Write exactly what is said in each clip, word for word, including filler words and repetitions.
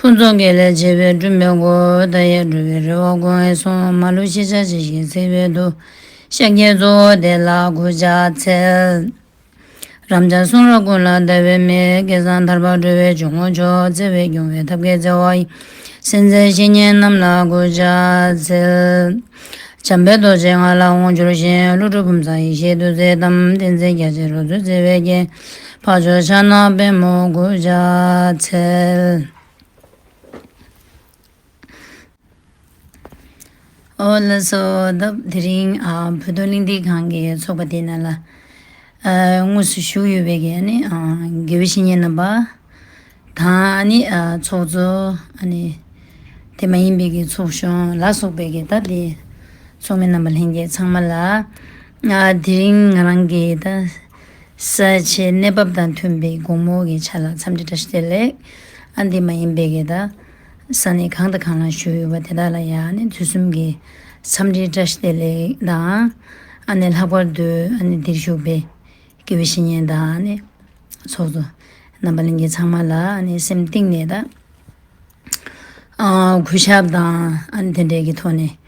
ཕུན་ཚོགས་དགེ་ལེགས་བྱེ་བས་བསྐྲུན་པའི་སྐུ། མཐའ་ཡས་འགྲོ་བའི་རེ་བ་ཀུན་སངས། མ་ལུས་ཤེས་བྱ་ཇི་བཞིན་གཟིགས་པའི་མཐུ། ཤཱཀྱའི་གཙོ་བོ་དེ་ལ་གུས་ཕྱག་འཚལ། རབ་འབྱམས་གསུང་རབ་ཀུན་ལ་ཟླ་བའི་མིག། སྐལ་བཟང་ཐར་པར་འགྲོ་བའི་འཇུག་ངོགས་མཆོག། བརྩེ་བས་སྐྱོང་བའི་ཐབས་མཁས་བརྩེ་བ་ཡི། སེམས་ཅན་བཤེས་གཉེན་རྣམས་ལ་གུས་ཕྱག་འཚལ། འཇམ་དཔལ་རྡོ་རྗེ་ང་ལ་དབང་བསྒྱུར་ཞིང་། ཀླུ་སྒྲུབ་བུམ་བཟང་ཡེ་ཤེས་བདུད་རྩིའི་གཏམ། བསྟན་འཛིན་རྒྱ་ཆེན་རོལ་མཚོའི་རྩེ་བའི་རྒྱན། འཕགས་མཆོག་ཕྱག་ན་པདྨོ་གུས་ཕྱག་འཚལ། ཨོ་ལགས་སོ། ད་དེ་རིང་ཨ་བོད་དོན་གླེང་སྟེགས་ཁང་གི་ཚོགས་པ་དེ་ནང་ལ་ཨ་དངོས་སུ་བཞུགས་ཡོད་པའི་གི་ཨ་ནི་ཨ་དགེ་བའི་བཤེས་གཉེན་རྣམ་པ་དང་ཨ་ནི་ཨ་ཚོགས་གཙོ། ཨ་ནི་དེ་མ་ཡིན་པའི་གི་ཚོགས་གཞོན་ལ་སོགས་པའི་གི་ད་དེ་ཚོགས་མི་རྣམ་པ་ལྷན་རྒྱས་ཚང་མ་ལ་ཨ་དེ་རིང་ང་རང་གི་ད་ས་ཆའི་གནས་བབ་དང་མཐུན་པའི་དགོང་མོ་གི་ཆ་ལ་འཚམས་འདྲི་བཀྲ་ཤིས་བདེ་ལེགས། ཨ་འདི་མ་ཡིན་པའི་གི་ད་ས་གནས་གང་དང་གང་ལ་བཞུགས་ཡོད་པ་དེ་དག་ལ་ཡང་ཨ་ནི་དུས་གསུམ་གྱི་འཚམས་འདྲི་བཀྲ་ཤིས་བདེ་ལེགས་དང་། ཨ་ནི་ལྷག་པར་དུ་ཨ་ནི་འདིར་བཞུགས་པའི་དགེ་བའི་བཤེས་གཉེན་དང་ཨ་ནི་ཚོགས་གཙོ་རྣམ་པ་ལྷན་རྒྱས་ཚང་མ་ལ་ཨ་ནི་སེམས་གཏིང་ནས་ད་ཨ་གུས་ཞབས་དང་ཨ་ནི་དེ་འདྲའི་གི་ཐོག་ནས་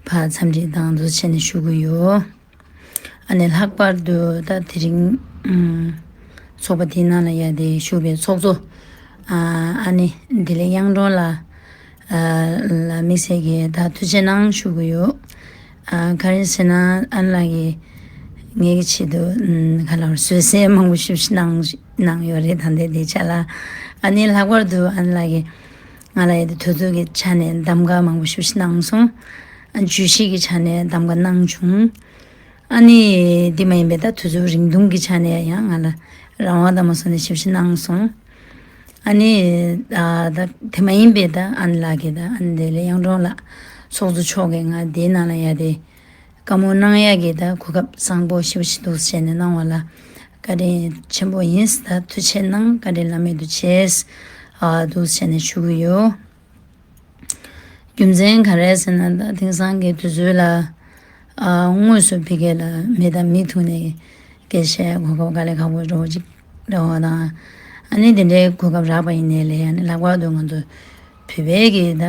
ཕར་འཚམས་འདྲི་དང་འདུ་བྱས་ནས་ཞུ་གི་ཡོད། ཨ་ནི་ལྷག་པར་དུ་ད་དེ་རིང་ཨུམ་ཚོགས་པ་དེའི་ནང་ལ་ཡ་དེ་ཞུགས་པའི་ཚོགས་གཙོ་ཨ་ཨ་ནི་བདེ་ལེགས་གཡུང་དྲུང་ལགས་ཨ་ལ་དམིགས་བསལ་གྱི་ད་ཐུགས་རྗེ་གནང་ཞུ་གི་ཡོད། ཨ་ག་རེ་ཟེར་ན་ཨ་ནི་ལགས་ཀྱིས་ངེད་ཀྱི་ཆེད་དུ་ཨུམ་ག་ལ་བར་བཟོད་བསྲན་མང་པོ་ཞིབ་ཞིབ་གནང་གནང་ཡོད་རེད། ད་ལྟའི་དེ་ཆ་ལ་ཨ་ནི་ལྷག་པར་དུ་ཨ་ནི་ལགས་ཀྱིས་ང་ལ་ཡ་དེ་དུས་ཚོད་ཀྱི་ཆ་ནས་གདམ་ག་མང་པོ་ཞིབ་ཞིབ་གནང་སོང་། ཨ་བརྗོད་གཞི་གི་ཆ་ནས་གདམ་ག་གནང་བྱུང་། ཨ་ནི་འདི་མ་ཡིན་པའི་ད་དུས་ཚོད་རིང་ཐུང་གི་ཆ་ནས་ཡང་ང་ལ་རང་དབང་དང་མ་སོང་ནས་ཞིབ་ཞིབ་གནང་སོང་། ཨ་ནི་ཨ་ད་དེ་མ་ཡིན་པའི་ད་ཨ་ནི་ལགས་ཀྱིས་ད་ཨ་ནི་བདེ་ལེགས་གཡུང་དྲུང་ལགས་ཚོགས་གཙོ་མཆོག་གིས་ང་དེའི་ནང་ལ་ཡ་དེ་བཀའ་མོལ་གནང་ཡ་གི་ད་གོ་སྐབས་བཟང་པོ་ཞེ་པོ་ཞིག་འདུག་བྱས་ནས་གནང་བ་ལ་བཀའ་དྲིན་ཆེན་པོ་ཡིན། ད་ཐུགས་རྗེ་གནང་། བཀའ་དྲིན་བླ་མེད་དུ་ཆེ། ཨ་འདུག་བྱས་ནས་ཞུ་གི་ཡོད། རྒྱུ་མཚན་ག་རེ་ཟེར་ན་ད་དེང་སང་གི་དུས་ཚོད་ལ་ཨ་དངོས་སུ་ཕ་གི་ལ་མི་དང་མི་ཐུག་ནས་སྐད་ཆ་བཤད་གོ་སྐབས་དཀའ་ལས་ཁག་པོ་འདྲ་བོ་ཅིག་འདྲ་བོ་དང་། ཨ་ནི་དེ་འདྲའི་གོ་སྐབས་རག་པ་ཡིན་ནའི་ལས་ཨ་ནི་ལྷག་པར་དུ་ང་ཚོ་བོད་པའི་གི་ད་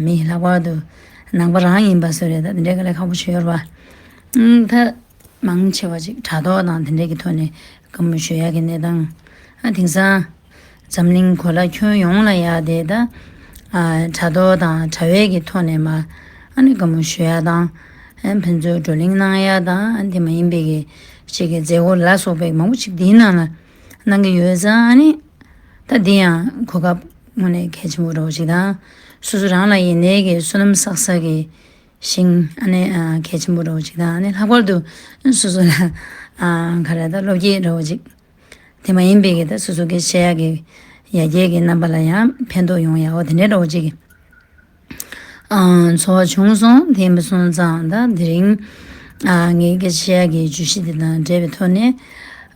མི་ལྷག་པར་དུ་ནང་པ་རང་ཡིན་པ་སོགས་རེད། ད་དེ་འདྲའི་དཀའ་ལས་ཁག་པོ་ཅིག་ཡོད་རེད་པ། ཨུམ་ད་མང་ཆེ་བ་ཅིག་དྲ་ཐོག་དང་དེ་འདྲའི་གི་ཐོག་ནས་བཀའ་མོལ་ཞུ་ཡག་གི་གནས་སྟངས། ཨ་དེང་སང་འཛམ་གླིང་གོ་ལ་ཁྱོན་ཡོངས་ལ་ཡ་དེ་ད་ཨ་དྲ་ཐོག་དང་དྲ་བའི་གི་ཐོག་ནས་མ་ཨ་ནི་བཀའ་མོལ་ཞུ་ཡག་དང་ཨ་ཕན་ཚུན་བགྲོ་གླེང་གནང་ཡག་དང་ཨ་དེ་མ་ཡིན་པའི་གི་ཅིག་གི་མཛད་སྒོ་ལ་སོགས་པའི་མང་པོ་ཅིག་དེའི་ནང་ལ་གནང་གི་ཡོད་ཙང་། ཨ་ནི་ད་དེ་ཡང་གོ་སྐབས་དངོས་གནས་གལ་ཆེན་པོ་འདྲ་བོ་ཅིག་དང་། སོ་སོ་རང་ལ་ཡིན་ནའི་གི་བསོད་ནམས་བསགས་ས་གི་ཞིང་ཨ་ནི་ཨ་གལ་ཆེན་པོ་འདྲ་བོ་ཅིག་དང་། ཨ་ནི་ལྷག་པར་དུ་སོ་སོ་ལ་ཨ་ག་རེ་ད་བློ་སྐྱེད་འདྲ་བོ་ཅིག་དེ་མ་ཡིན་པའི་གི་ད་སོ་སོ་གི་བཤད་ཡག་གི་ཡར་རྒྱས་ཀྱི་རྣམ་པ་ལ་ཡང་ཕན་ཐོགས་ཡོང་ཡག་འོ་དེ་འདྲའི་འདྲ་བོ་ཅིག་གི་ཨ་ཚོར་བ་བྱུང་སོང་། དེ་ཡིན་པ་སོང་ཙང་ད་དེ་རིང་ཨ་ངའི་གི་བཤད་ཡག་གི་བརྗོད་གཞི་དེ་དང་འབྲེལ་བའི་ཐོག་ནས་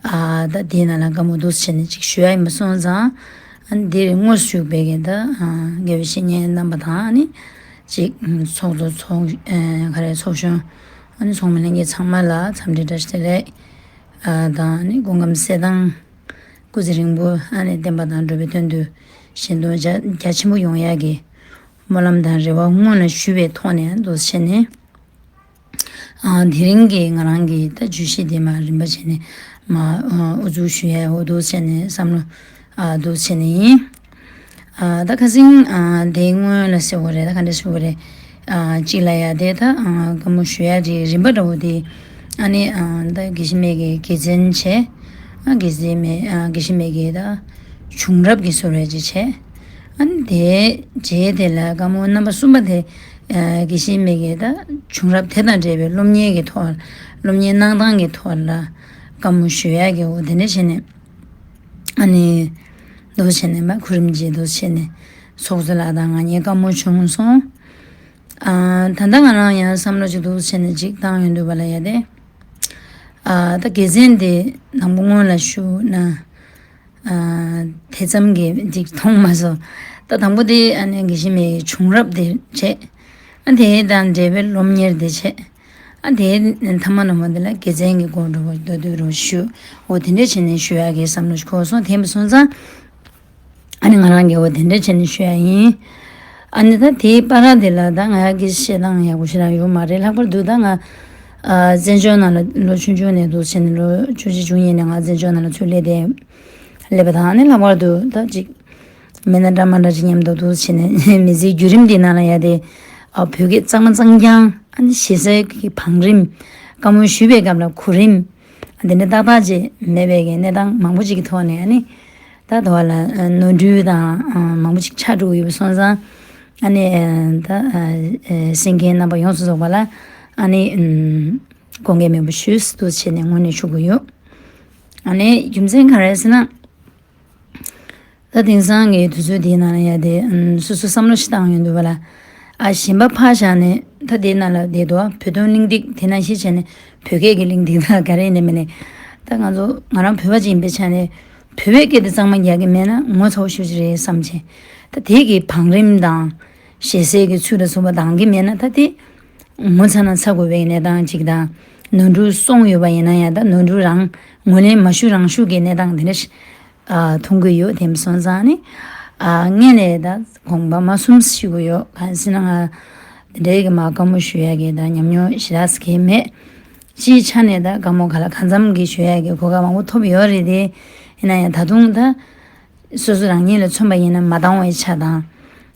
ཨ་ད་དེའི་ནང་ལ་བཀའ་མོལ་འདུག་སེ་བྱས་ནས་ཅིག་ཞུ་ཡག་ཡིན་པ་སོང་ཙང་། ཨ་འདིར་དངོས་སུ་བཞུགས་པའི་གི་ད་ཨ་དགེ་བའི་བཤེས་གཉེན་རྣམ་པ་དང་ཨ་ནི་ཅིག་ཚོགས་གཙོ་ཚོགས་ཨ་ག་རེ་ཚོགས་གཞོན་ཨ་ནི་ཚོགས་མི་ལྷན་རྒྱས་ཚང་མ་ལ་འཚམས་འདྲི་བཀྲ་ཤིས་བདེ་ལེགས་ཨ་དང་ཨ་ནི་སྐུ་ཁམས་གསལ་ཐང་སྐུ་ཚེ་རིང་པོ་ཨ་ནི་བསྟན་པ་དང་འགྲོ་བའི་དོན་དུ་བཞེད་དོན་རྒྱ་རྒྱ་ཆེན་པོ་ཡོང་ཡག་གི་སྨོན་ལམ་དང་རེ་བ་སྔོན་ལ་ཞུ་བའི་ཐོག་ནས་འདུག་སེ་བྱས་ནས། ཨ་དེ་རིང་གི་ང་རང་གི་ད་བརྗོད་གཞི་དེ་མ་རིམ་པ་བྱས་ནས་མ་ཨ་ཨུ་ཚུགས་ཞུ་ཡ་འོ་འདུག་བྱས་ནས་བསམ་བློ་ཨ་འདུག་བྱས་ནས་ཡིན། ཨ་ད་ཁ་སང་ཨ་དེའི་སྔོན་ལ་ཟེར་བ་རེད། ད་ག་འདྲ་ཟེར་བ་རེད། ཨ་གཅིག་ལ་ཡ་དེ་ད་ཨ་བཀའ་མོལ་ཞུ་ཡ་དེ་རིམ་པ་འདྲ་བོ་དེ་ཨ་ནི་ཨ་ད་དགེ་བཤེས་མའི་གི་དགེ་མཚན་བྱས། ཨ་དགེ་མཚན་མའི་ཨ་དགེ་བཤེས་མའི་གི་ད་བྱུང་རབས་ཀྱི་བཟོ་འདྲ་ཅིག་བྱས། ཨ་ནི་དེའི་རྗེས་དེ་ལ་བཀའ་མོལ་རྣམ་པ་གསུམ་པ་དེ། ཨ་དགེ་བཤེས་མའི་གི་ད་བྱུང་རབས་དེ་དང་འབྲེལ་བའི་སློབ་གཉེར་གྱི་ཐོག་སློབ་གཉེར་གནང་སྟངས་ཀྱི་ཐོག་ལ་བཀའ་མོལ་ཞུ་ཡག་གི་འོ་དེ་འདྲ་བྱས་ནས་ཨ་ནི་འདུག་བྱས་ནས་མ་གོ་རིམ་གྱིས་འདུག་བྱས་ནས་ཚོགས་གཙོ་ལགས་དང་ང་གཉིས་བཀའ་མོལ་བྱུང་སོང་། ཨ་ད་ལྟ་ང་རང་ཡང་བསམ་བློ་ཅིག་འདུག་བྱས་ནས་ཅིག་བཏང་ཡོང་དུས་བ་ལ་ཡ་དེ། ཨ་ད་དགེ་མཚན་དེ་དང་པོ་སྔོན་ལ་ཞུ་ན། ཨ་དེ་ཙམ་གྱིས་ཅིག་མཐོང་མ་སོང་། ད་དང་པོ་དེ་ཨ་ནི་དགེ་བཤེས་མའི་བྱུང་རབས་དེ་བྱས། ཨ་དེ་དང་འབྲེལ་བའི་སློབ་གཉེར་དེ་བྱས། ཨ་དེ་ཐ་མ་ནང་མ་དེ་ལ་དགེ་མཚན་གྱི་སྐོར་འདྲ་བོ་མདོར་བསྡུས་རུ་ཞུ། འོ་དེ་འདྲ་བྱས་ནས་ཞུ་ཡག་གི་བསམ་བློ་ཞིག་འཁོར་སོང་། དེ་མ་སོང་ཙང་ ཨ་ནི་ང་རང་གི་འོ་དེ་འདྲ་བྱས་ནས་ཞུ་ཡ་ཡིན། ཨ་ནི་ད་དེའི་བར་དེ་ལ་ད་ང་ཡ་གི་བཤད་སྟངས་ཡག་པོ་ཞེ་དྲག་ཡོད་མ་རེད། ལྷག་པར་དུ་ད་ང་ཨ་བཙན་བྱོལ་ནང་ལ་ལོ་ཆུང་ཆུང་ནས་འདུག་བྱས་ནས་ལོ་བཅུ་གཅིག་བཅུ་གཉིས་ནས་ང་བཙན་བྱོལ་ནང་ལ་ཚུར་སླེབས་ཏེ་སླེབས་པ་དང་། ཨ་ནི་ལྷག་པར་དུ་ད་ཅིག་མི་སྣ་འདྲ་མ་འདྲ་ཅིག་མཉམ་དུ་འདུག་བྱས་ནས་མི་ཚེའི་བརྒྱུད་རིམ་འདི་ནང་ལ་ཡ་དེ་ཨ་བོད་སྐད་གཙང་མ་གཙང་རྐྱང་། ཨ་ནི་ཞེ་སའི་གི་བང་རིམ། བཀའ་མོལ་ཞུས་པའི་སྐབས་ལ་གོ་རིམ། འདི་འདྲ་ཏག་ཏག་ཅིག་མེད་པའི་གི་གནས་སྟངས་མང་པོ་ཅིག་གི་ཐོག་ནས། ཨ་ནི་ད་དེ་བ་ལ་ནོར་འཁྲུལ་དང་མང་པོ་ཅིག་ཆགས་འགྲོ་གི་ཡོད་པ་སོང་ཙང་། ཨ་ནི་ད་གསན་མཁན་རྣམ་པ་ཡོངས་སུ་རྫོགས་པ་ལ་ཨ་ནི་དགོངས་འགལ་མེད་པ་ཞུས་འདུག་བྱས་ནས་ངོས་ནས་ཞུ་གི་ཡོད། ཨ་ནི་རྒྱུ་མཚན་ག་རེ་ཟེར་ན། ད་དེང་སང་གི་དུས་ཚོད་འདིའི་ནང་ལ་ཡ་དེ་ཨམ་སོ་སོ་བསམ་བློ་ཞིག་བཏང་ཡོང་དུས་བ་ལ། ཨ་གཞན་པ་ཕར་བཞག་ནས་ད་དེའི་ནང་ལ་བསྡད་དོ། བོད་དོན་གླེང་སྟེགས་དེ་ནང་བཞིན་བྱས་ནས་བོད་སྐད་ཀྱི་གླེང་སྟེགས་ད་ག་རེ་ཡིན་ནའི་མིན་ནའི། ད་ང་ཚོ་ང་རང་བོད་པ་ཅིག་ཡིན་པའི་ཆ་ནས་བོད་པའི་སྐད་དེ་གཙང་མ་རྒྱག་གི་མེད་ན་ངོ་ཚ་བོ་ཞེ་པོ་ཅིག་རེད་བསམ་བྱས། ད་དེ་གི་བང་རིམ་དང་ཞེ་སའི་གི་ཚུལ་ལ་སོགས་པ་འདང་གི་མེད་ན། ད་དེ་ངོ་ཚ་ན་ཚ་དགོས་པའི་གནས་སྟངས་ཅིག་དང་། ནོར་འཁྲུལ་སོང་ཡོད་པ་ཡིན་ན་ཡང་ད་ནོར་འཁྲུལ་རང་ངོས་ལེན་མ་ཞུ་རང་ཞུ་གི་གནས་སྟངས་དེ་འདྲ་ཞིག་ཨ་མཐོང་གི་ཡོད། དེ་མ་སོང་ཙང་ནི་ཨ་སྔས་ནས་ད་དགོངས་པ་མ་གསུམ་ཞུ་གི་ཡོད། གང་ཟེར་ན་ང་དེ་འདྲའི་གི་མ་བཀའ་མོལ་ཞུ་ཡ་གི་ད་ཉམས་མྱོང་ཞེ་དྲག་གི་མེད། སྤྱིའི་ཆ་ནས་ད་བཀའ་མོལ་ག་ལ་གང་འཚམ་གི་ཞུ་ཡ་གི་གོ་སྐབས་མང་པོ་ཐོབ་ཡོད་རེད་དེ། ཡིན་ན་ཡང་ད་དུང་ད་སོ་སོ་རང་ཉིད་ལ་མཚོན་པ་ཡིན་ན་མ་འདང་བའི་ཆ་དང་།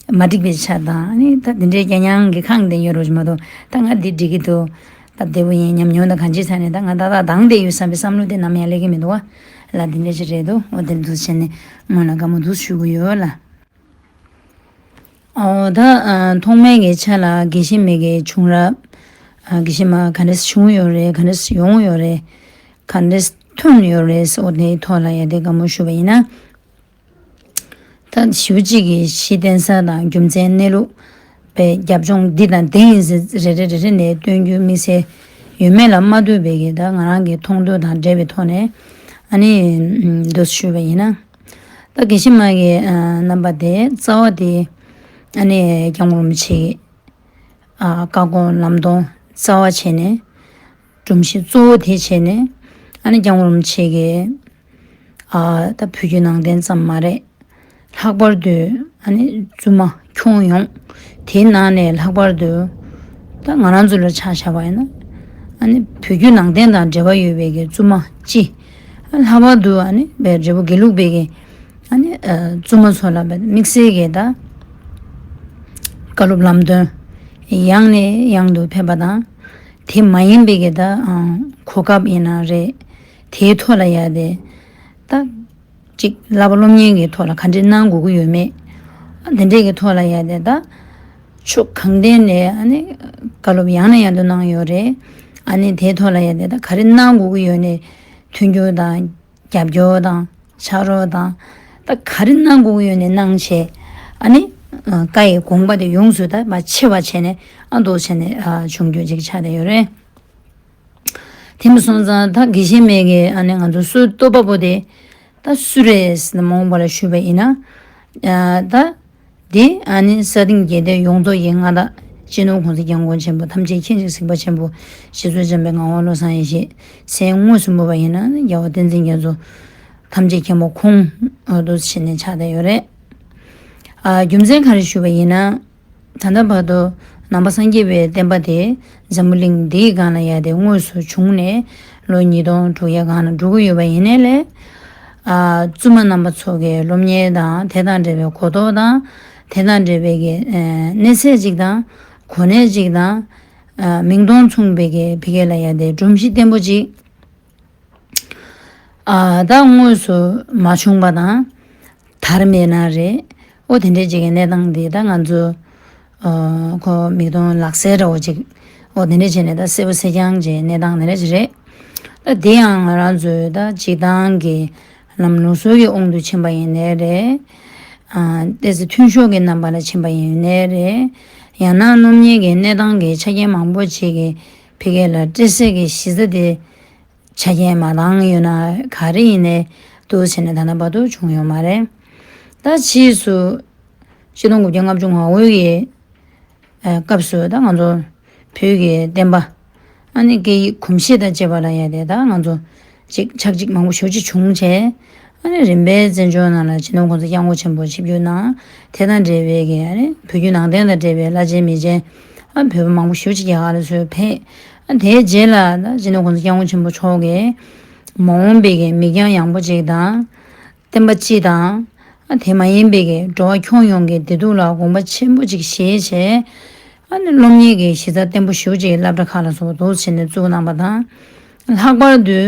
མ་འགྲིག་པའི་ཆ་དང་། ཨ་ནི་ད་དེ་འདྲའི་རྐྱང་རྐྱང་གི་ཁེངས་བསྡད་ཡོད་རེད་མ་གཏོགས། ད་ང་འདི་འགྲིག་གི་འདུག་ད་བདེ་པོ་ཡིན། ཉམས་མྱོང་དང་གང་ཅིའི་ཆ་ནས་ད་ང་ཏག་ཏག་འདང་བསྡད་ཡོད་བསམ་པའི་བསམ་བློ་དེ་ནམ་ཡང་སླེབས་ཀྱི་མི་འདུག་བ་ལ། དེ་འདྲ་ཞིག་རེད་འདུག་འོ་དེ་འདུག་བྱས་ནས་སྔོན་ལ་བཀའ་མོལ་འདུག་ཞུ་གི་ཡོད་ལ། ཨོ་ད་ཨ་ཐོག་མའི་གི་ཆ་ལ་དགེ་བཤེས་མའི་གི་བྱུང་རབས། ཨ་དགེ་བཤེས་མ་ག་འདྲས་བྱུང་ཡོད་རེད། ག་འདྲས་ཡོང་ཡོད་རེད། ག་འདྲས་ཐོན་ཡོད་རེད། འོ་དེའི་ཐོག་ལ་ཡ་དེ་བཀའ་མོལ་ཞུ་བ་ཡིན་ན། ད་ཞིབ་གཅིག་གི་གཞི་རྟེན་ས་དང་རྒྱུ་མཚན་གནས་ལུགས་པའི་རྒྱབ་ལྗོངས་འདི་དང་འདི་ཡིན་ཟེར་རེ་རེ་རེ་རེ་ནས་སྟོན་རྒྱུ་དམིགས་བསལ་ཡོད་མེད་ལ་མ་ལྟོས་པའི་གི་ད་ང་རང་གི་མཐོང་ཐོས་དང་འབྲེལ་བའི་ཐོག་ནས་ཨ་ནི་འདུག་ཞུས་པ་ཡིན་ན། ད་དགེ་བཤེས་མ་གི་རྣམ་པ་དེ་རྩ་བ་དེ་ཨ་ནི་སྐྱབས་མགོན་རིན་པོ་ཆེ་གི་ཨ་བཀའ་དགོངས་ལམ་སྟོན་རྩ་བ་བྱས་ནས། སྒྲོམ་གཞི་གཙོ་བོ་དེ་བྱས་ནས། ཨ་ནི་སྐྱབས་མགོན་རིན་པོ་ཆེ་གི་ཨ་ད་བོད་བརྒྱུད་ནང་བསྟན་ཙམ་མ་རེད། ལྷག་པར་དུ་ཨ་ནི་བཙུན་མ་ཁྱོན་ཡོངས། དེའི་ནང་ནས་ལྷག་པར་དུ་ད་ང་རང་ཚོ་ལ་ཆ་བཞག་པ་ཡིན་ན། ཨ་ནི་བོད་བརྒྱུད་ནང་བསྟན་དང་འབྲེལ་བ་ཡོད་པའི་གི་བཙུན་མ་སྤྱི། ལྷག་པར་དུ་ཨ་ནི་བའི་འབྲས་སྤུངས་དགེ་ལུགས་པའི་གི་ཨ་ནི་ཨ་བཙུན་མ་ཚོ་ལ་དམིགས་བསལ་གྱི་ད་བཀའ་སློབ་ལམ་སྟོན། ཡང་ནས་ཡང་དུ་ཕེབས་པ་དང་། དེ་མ་ཡིན་པའི་གི་ད་ཨ་གོ་སྐབས་ཡིན་ན་རེད། དེའི་ཐོག་ལ་ཡ་དེ་ད་ཅིག་བསླབ་པ་སློབ་གཉེར་གྱི་ཐོག་ལ་ག་འདྲས་གནང་དགོས་ཀྱི་ཡོད་མེད། དེ་འདྲས་ཀྱི་ཐོག་ལ་ཡ་དེ་ད་ཕྱོགས་གང་ཐད་ནས་ཨ་ནི་བཀའ་སློབ་ཡང་ནས་ཡང་དུ་གནང་ཡོད་རེད། ཨ་ནི་དེའི་ཐོག་ལ་ཡ་དེ་ད་ག་རེ་གནང་དགོས་ཀྱི་ཡོད་ནས་མཐུན་འགྱུར་དང་། རྒྱབ་སྐྱོར་དང་ཕྱག་རོགས་དང་། ད་ག་རེ་གནང་དགོས་ཀྱི་ཡོད་ནས་གནང་བྱས། ཨ་ནི་བཀའ་ཡི་དགོངས་པ་དེ་ཡོངས་སུ་ད་མ་ཆེ་བ་བྱས་ནས་ཨ་འདུག་བྱས་ནས་ཨ་བྱུང་རྒྱུ་ཅིག་ཆགས་བསྡད་ཡོད་རེད། དེ་མ་སོང་ཙང་ད་དགེ་བཤེས་མའི་གི་ཨ་ནི་ང་ཚོ་སྲོལ་གཏོད་པ་པོ་དེ་ད་སུ་རེད་ཟེར་ན་མ་འོངས་པ་ལ་ཞུས་པ་ཡིན་ན། ཨ་ད། འདི་ཨ་ནི་ས་སྟེང་རྒྱལ་བསྟན་ཡོངས་རྫོགས་ཀྱི་མངའ་བདག་སྤྱི་ནོར་༸གོང་ས་༸སྐྱབས་མགོན་ཆེན་པོ་ཐམས་ཅད་མཁྱེན་ཅིང་གཟིགས་པ་ཆེན་པོ་རྗེ་བཙུན་འཇམ་དཔལ་ངག་དབང་བློ་བཟང་ཡེ་ཤེས་མཚན་དངོས་སུ་འབོད་པ་ཡིན་ན་རྒྱལ་བ་བསྟན་འཛིན་རྒྱ་མཚོ་ཐམས་ཅད་མཁྱེན་པ་ཁོང་འོ་དུ་བྱས་ནས་ཆགས་བསྡད་ཡོད་རེད། ཨ་རྒྱུ་མཚན་ག་རེ་ཞུས་པ་ཡིན་ན། ད་ལྟ་བར་དུ་ནང་པ་སངས་རྒྱས་པའི་བསྟན་པ་དེ་འཛམ་བུ་གླིང་འདིའི་སྒང་ལ་ཡ་དེ་དངོས་སུ་བྱུང་ནས་ལོ་ཉིས་སྟོང་དྲུག་བརྒྱ་སྒང་ལ་འགྲོ་གི་ཡོད་པ་ཡིན་ནའི་ལས། ཨ་བཙུན་མ་རྣམ་པ་ཚོ་གི་སློབ་གཉེར་དང་དེ་དང་འབྲེལ་བའི་གོ་རྟོགས་དང་། དེ་དང་འབྲེལ་བའི་གི་ཨ་གནས་ཚད་ཅིག་དང་། གོ་གནས་ཅིག་དང་། ཨ་མིང་དོན་མཚུངས་པའི་གི་ཕ་གི་ལ་ཡ་དེ་སྒྲོམ་གཞི་བརྟན་པོ་ཅིག་ཨ་ད་དངོས་སུ་མ་བྱུང་པ་དང་། དར་མེད་ན་རེད། ཨོ་དེ་འདྲའི་ཅིག་གི་གནས་སྟངས་འདི་ད་ང་ཚོ་ཨ་ཁོ་མིག་མཐོང་ལག་ཟླའི་འདྲ་བོ་ཅིག་ཨོ་དེ་འདྲ་བྱས་ནས་ད་གསལ་པོ་གསལ་རྐྱང་ཅིག་གནས་སྟངས་དེ་འདྲ་ཅིག་རེད། ད་དེ་ཡང་ང་རང་ཚོའི་ད་སྤྱིར་བཏང་གི་ལམ་ལུགས་སྲོལ་གྱི་དབང་དུ་ཕྱིན་པ་ཡིན་ནའི་རེད། ཨ་ཏོག་ཙམ་མཐུན་ཕྱོགས་ཀྱི་རྣམ་པ་ལ་ཕྱིན་པ་ཡིན་ནའི་རེད། ཡང་ན་སློབ་གཉེར་གྱི་གནས་སྟངས་ཀྱི་ཆ་རྐྱེན་མང་པོ་ཅིག་གིས་ཕ་གི་ལ་སྤྲད་སའི་གི་གཞི་རྩ་དེ་ཆ་རྐྱེན་མ་འདང་ཡོད་ན་ག་རེ་ཡིན་ནའི་འདུག་བྱས་ནས་ད་ལྟ་བར་དུ་བྱུང་ཡོད་མ་རེད། ད་ཕྱིས་སུ་ཆིག་སྟོང་དགུ་བརྒྱ་ལྔ་བཅུ་ང་དགུ་གི་ཨ་སྐབས་སུ་ད་ང་ཚོ་བོད་ཀྱི་བསྟན་པ་ཨ་ནི་སྐད་ཡིག་གོམས་གཤིས་དང་བཅས་པ་ལ་ཡ་དེ་ད་ང་ཚོ་ཅིག་ཆག་འཇིག་མང་པོ་ཞེ་པོ་ཅིག་བྱུང་བྱས། ཨ་ནི་རིམ་པས་བཙན་བྱོལ་ནང་ལ་སྤྱི་ནོར་༸གོང་ས་༸སྐྱབས་མགོན་ཆེན་པོ་ཆིབས་བསྒྱུར་གནང་། དེ་དང་འབྲེལ་བའི་གི་ཨ་ནི་བོད་བརྒྱུད་ནང་བསྟན་དང་འབྲེལ་བའི་བླ་ཆེན་མི་ཆེན་ཨ་བོད་པ་མང་པོ་ཞེ་པོ་ཅིག་རྒྱ་གར་ལ་ཚུར་ཕེབས། ཨ་དེའི་རྗེས་ལ་ད་སྤྱི་ནོར་༸གོང་ས་༸སྐྱབས་མགོན་ཆེན་པོ་མཆོག་གིས་མ་འོངས་པའི་གི་མིག་རྒྱང་ཡངས་པོ་ཅིག་དང་། བསྟན་པ་སྤྱི་དང་། ཨ་དེ་མ་ཡིན་པའི་གི་འགྲོ་བ་ཁྱོན་ཡོངས་ཀྱི་བདེ་སྡུག་ལ་དགོངས་པ་ཆེན་པོ་ཅིག་བཞེས་བྱས། ཨ་ནི་སློབ་གཉེར་གྱི་གཞི་རྩ་བརྟན་པོ་ཞེ་པོ་ཅིག་སློབ་གྲྭ་ཁག་ལ་སོགས་འདུག་བྱས་ནས་བཙུགས་གནང་བ་དང་། ལྷག་པར་དུ་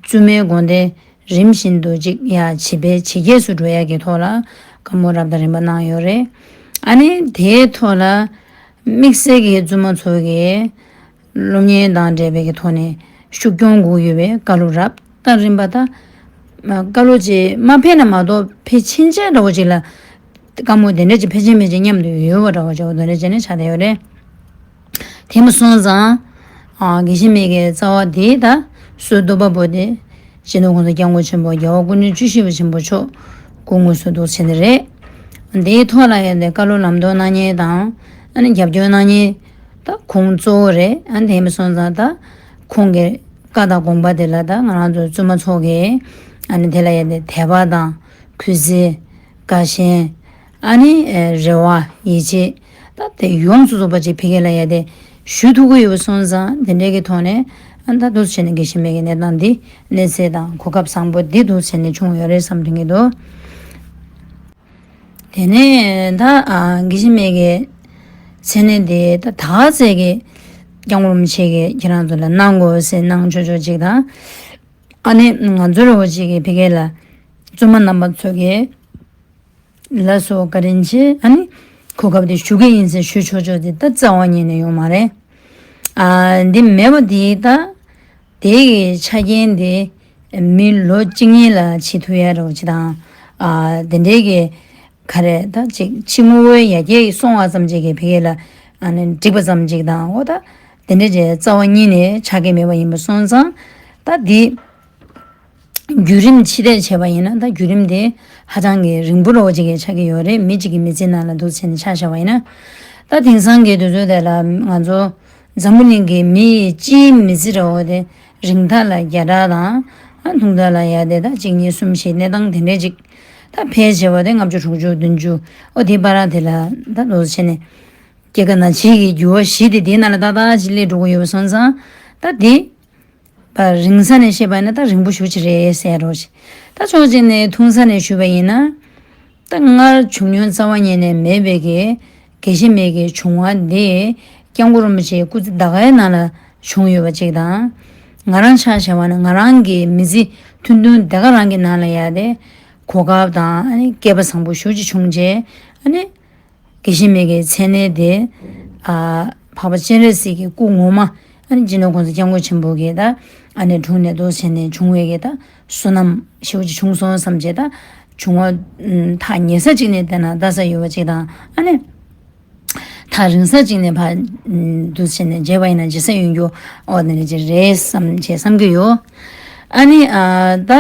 བཙུན་མའི་དགོན་སྡེ་རིམ་བཞིན་དུ་ཅིག་ཡར་ཇེ་འཕེལ་ཇེ་རྒྱས་སུ་འགྲོ་ཡ་གི་ཐོག་ལ་བཀའ་མོལ་རབ་དང་རིམ་པ་གནང་ཡོད་རེད། ཨ་ནི་དེའི་ཐོག་ལ་དམིགས་བསལ་གྱི་བཙུན་མ་ཚོ་གིས་སློབ་གཉེར་དང་འབྲེལ་བའི་གི་ཐོག་ནས་ཤུགས་སྐྱོན་དགོས་ཡོད་པའི་བཀའ་སློབ་རབ་དང་རིམ་པ་དང་། བཀའ་སློབ་ཅིག་མ་ཕེབས་ན་མ་གཏོགས་ཕེབས་ཕྱིན་ཆད་འདྲ་བོ་ཅིག་ལ་བཀའ་མོལ་དེ་འདྲ་ཅིག་ཕལ་ཆེར་མེད་ཅིག་མཉམ་དུ་ཡོད་པ་འདྲ་བོ་ཅིག་འོ་དེ་འདྲ་བྱས་ནས་ཆགས་བསྡད་ཡོད་རེད། དེ་མ་སོང་ཙང་། ཨ་དགེ་བཤེས་མའི་གི་རྩ་བ་དེ་ད་སྲོལ་བསྡུ་བ་པོ་དེ་སྤྱི་ནོར་༸གོང་ས་༸སྐྱབས་མགོན་ཆེན་པོ་རྒྱལ་བ་སྐུ་ཕྲེང་བཅུ་བཞི་པ་ཆེན་པོ་མཆོག་སྐུ་དངོས་སུ་འདུག་བྱས་ནས་རེད། དེའི་ཐོག་ལ་ཡང་དེ་བཀའ་སློབ་ལམ་སྟོན་གནང་མཁན་དང་། ཨ་ནི་རྒྱབ་སྐྱོར་གནང་མཁན་ད་ཁོང་གཙོ་བོ་རེད། ཨ་ནི་དེ་མ་སོང་ཙང་ད་ཁོང་གི་བཀའ་དང་དགོངས་པ་དེ་ལ་ད་ང་རང་ཚོ་བཙུན་མ་ཚོ་གིས་ཨ་ནི་དེ་ལ་ཡང་དེ་དད་པ་དང་གུས་བརྩི། དགའ་ཞེན། ཨ་ནི་ཨེ་རེ་བ་ཡིད་ཆེས་ད་དེ་ཡོངས་སུ་རྫོགས་པ་ཅིག་ཕ་གི་ལ་ཡ་དེ་ཞུ་ཐུབ་ཀྱི་ཡོད་པ་སོང་ཙང་དེ་འདྲའི་གི་ཐོག་ནས་ཨ་ད་འདུག་བྱས་ནས་དགེ་བཤེས་མའི་གི་གནས་སྟངས་འདི་གནས་ཚད་དང་གོ་སྐབས་བཟང་པོ་འདི་འདུག་བྱས་ནས་བྱུང་ཡོད་རེད་བསམ་དྲན་གྱི་འདུག་དེ་ནས་ད་ཨ་དགེ་བཤེས་མའི་གི་མཚན་གནས་འདི་ད་དག་ཚད་ཀྱི་སྐྱབས་མགོན་རིན་པོ་ཆེ་གིས་ཁྱེད་རང་ཚོ་ལ་གནང་དགོས་ཟེར་གནང་ཆོག་ཆོག་ཅིག་དང་། ཨ་ནི་ང་ཚོ་རེ་བ་ཅིག་གི་ཕ་གི་ལ་བཙུན་མ་རྣམ་པ་ཚོ་གིས། ལགས་སོ། བཀའ་དྲིན་ཆེ། ཨ་ནི་གོ་སྐབས་དེ་ཞུ་གི་ཡིན་ཟེར་ཞུ་ཆོག་ཆོག་དེ་ད་རྩ་བ་ཉིད་ནས་ཡོད་མ་རེད། ཨ་འདི་མེད་པ་དེ་ད་དེ་གི་ཆ་རྐྱེན་དེ་མི་ལོ་གཅིག་གཉིས་ལ་བྱེད་ཐུབ་ཡ་རོགས་ཅིག་དང་། ཨ་དེ་འདྲའི་གི་ག་རེ་ད་ཅིག་ཕྱི་དངོས་པོའི་ཡར་རྒྱས་སོང་བ་ཙམ་ཅིག་གི་ཕ་གི་ལ་ཨ་ནི་འགྲིག་པ་ཙམ་ཅིག་དང་འོ་ད་དེ་འདྲ་ཅིག་རྩ་བ་ཉིད་ནས་ཆགས་ཀྱི་མེད་པ་ཡིན་པ་སོང་ཙང་ད་འདི། བརྒྱུད་རིམ་ཕྱི་བལྟས་བྱས་པ་ཡིན་ན་ད་བརྒྱུད་རིམ་དེ་ཧ་ཅང་གི་རིང་པོ་རོ་ཅིག་གི་ཆགས་ཀྱི་ཡོད་རེད། མི་གཅིག་གི་མི་ཚེ་ནང་ལ་འདུག་བྱས་ནས་ཆ་བཞག་པ་ཡིན་ན། ད་དེང་སང་གི་དུས་ཚོད་དེ་ལ་ང་ཚོ་འཛམ་བུ་གླིང་གི་མི་ཡི་སྤྱིའི་མི་ཚེ་རོ་དེ་རིང་ཐག་ལ་བརྒྱ་ཕྲག་དང་ཨ་ཐུང་ཐག་ལ་ཡ་དེ་ད་གཅིག་གཉིས་གསུམ་བཞི་གནས་སྟངས་དེ་འདྲས་ཅིག་ད་ཕལ་ཆེ་བ་དེ་ལྔ་བཅུ་དྲུག་ཅུ་བདུན་ཅུ་ཨོ་དེ་བར་དེ་ལ་ད་འདུག་བྱས་ནས་སྐྱེ་རྒ་ན་འཆི་གི་འགྱུར་བ་བཞི་དེ་དེའི་ནང་ལ་ཏག་ཏག་ཅིག་སླེབས་འགྲོ་གི་ཡོད་པ་སོང་ཙང་ད་དེ། པ་རིང་ས་ནས་བཤད་པ་ཡིན་ན་ད་རིང་པོ་ཞེ་པོ་ཅིག་རེད་ཟེར་རོ་ཞེས། ད་ཕྱོགས་གཅིག་ནས་ཐུང་ས་ནས་ཞུས་པ་ཡིན་ན། ད་སྔར་བྱུང་མྱོང་རྩ་བ་ཉིད་ནས་མེད་པའི་གི་དགེ་བཤེས་མའི་གི་བྱུང་བ་འདི་སྐྱབས་མགོན་རིན་པོ་ཆེའི་སྐུ་ཚེ་ཟླ་དཀར་ནང་ལ་བྱུང་ཡོད་པ་ཅིག་དང་། ང་རང་ཆ་བཞག་པ་ན་ང་རང་གི་མི་ཚེ་ཐུང་ཐུང་དེ་ག་རང་གི་ནང་ལ་ཡ་དེ་གོ་སྐབས་དང་ཨ་ནི་སྐལ་པ་བཟང་པོ་ཞེ་པོ་ཅིག་བྱུང་རྗེས་ཨ་ནི། དགེ་བཤེས་མའི་གི་མཚན་གནས་དེ། ཨ་འཕགས་པ་སྤྱན་རས་གཟིགས་ཀྱི་སྐུ་ངོ་མ་ཨ་ནི་སྤྱི་ནོར་༸གོང་ས་༸སྐྱབས་མགོན་ཆེན་པོ་གི་ད་ཨ་ནི་དྲུང་ནས་འདུག་བྱས་ནས་བྱུང་བའི་གི་ད་བསོད་ནམས་ཞེ་པོ་ཅིག་བྱུང་སོང་བསམ་བྱས། ད་བྱུང་བ་ཐག་ཉེ་ས་ཅིག་ནས་བལྟས་ན་ལྟ་ས་ཡོད་པ་ཅིག་དང་ཨ་ནི་ཐག་རིང་ས་ཅིག་ནས་ཕར་འདུག་བྱས་ནས་མཇལ་བ་ཡིན་ན་མཇལ་ས་ཡོང་རྒྱུ་ཨོ་དེ་འདྲ་ཅིག་རེད་བསམ་བྱས་བསམ་གྱི་ཡོད། ཨ་ནི་ཨ་ད་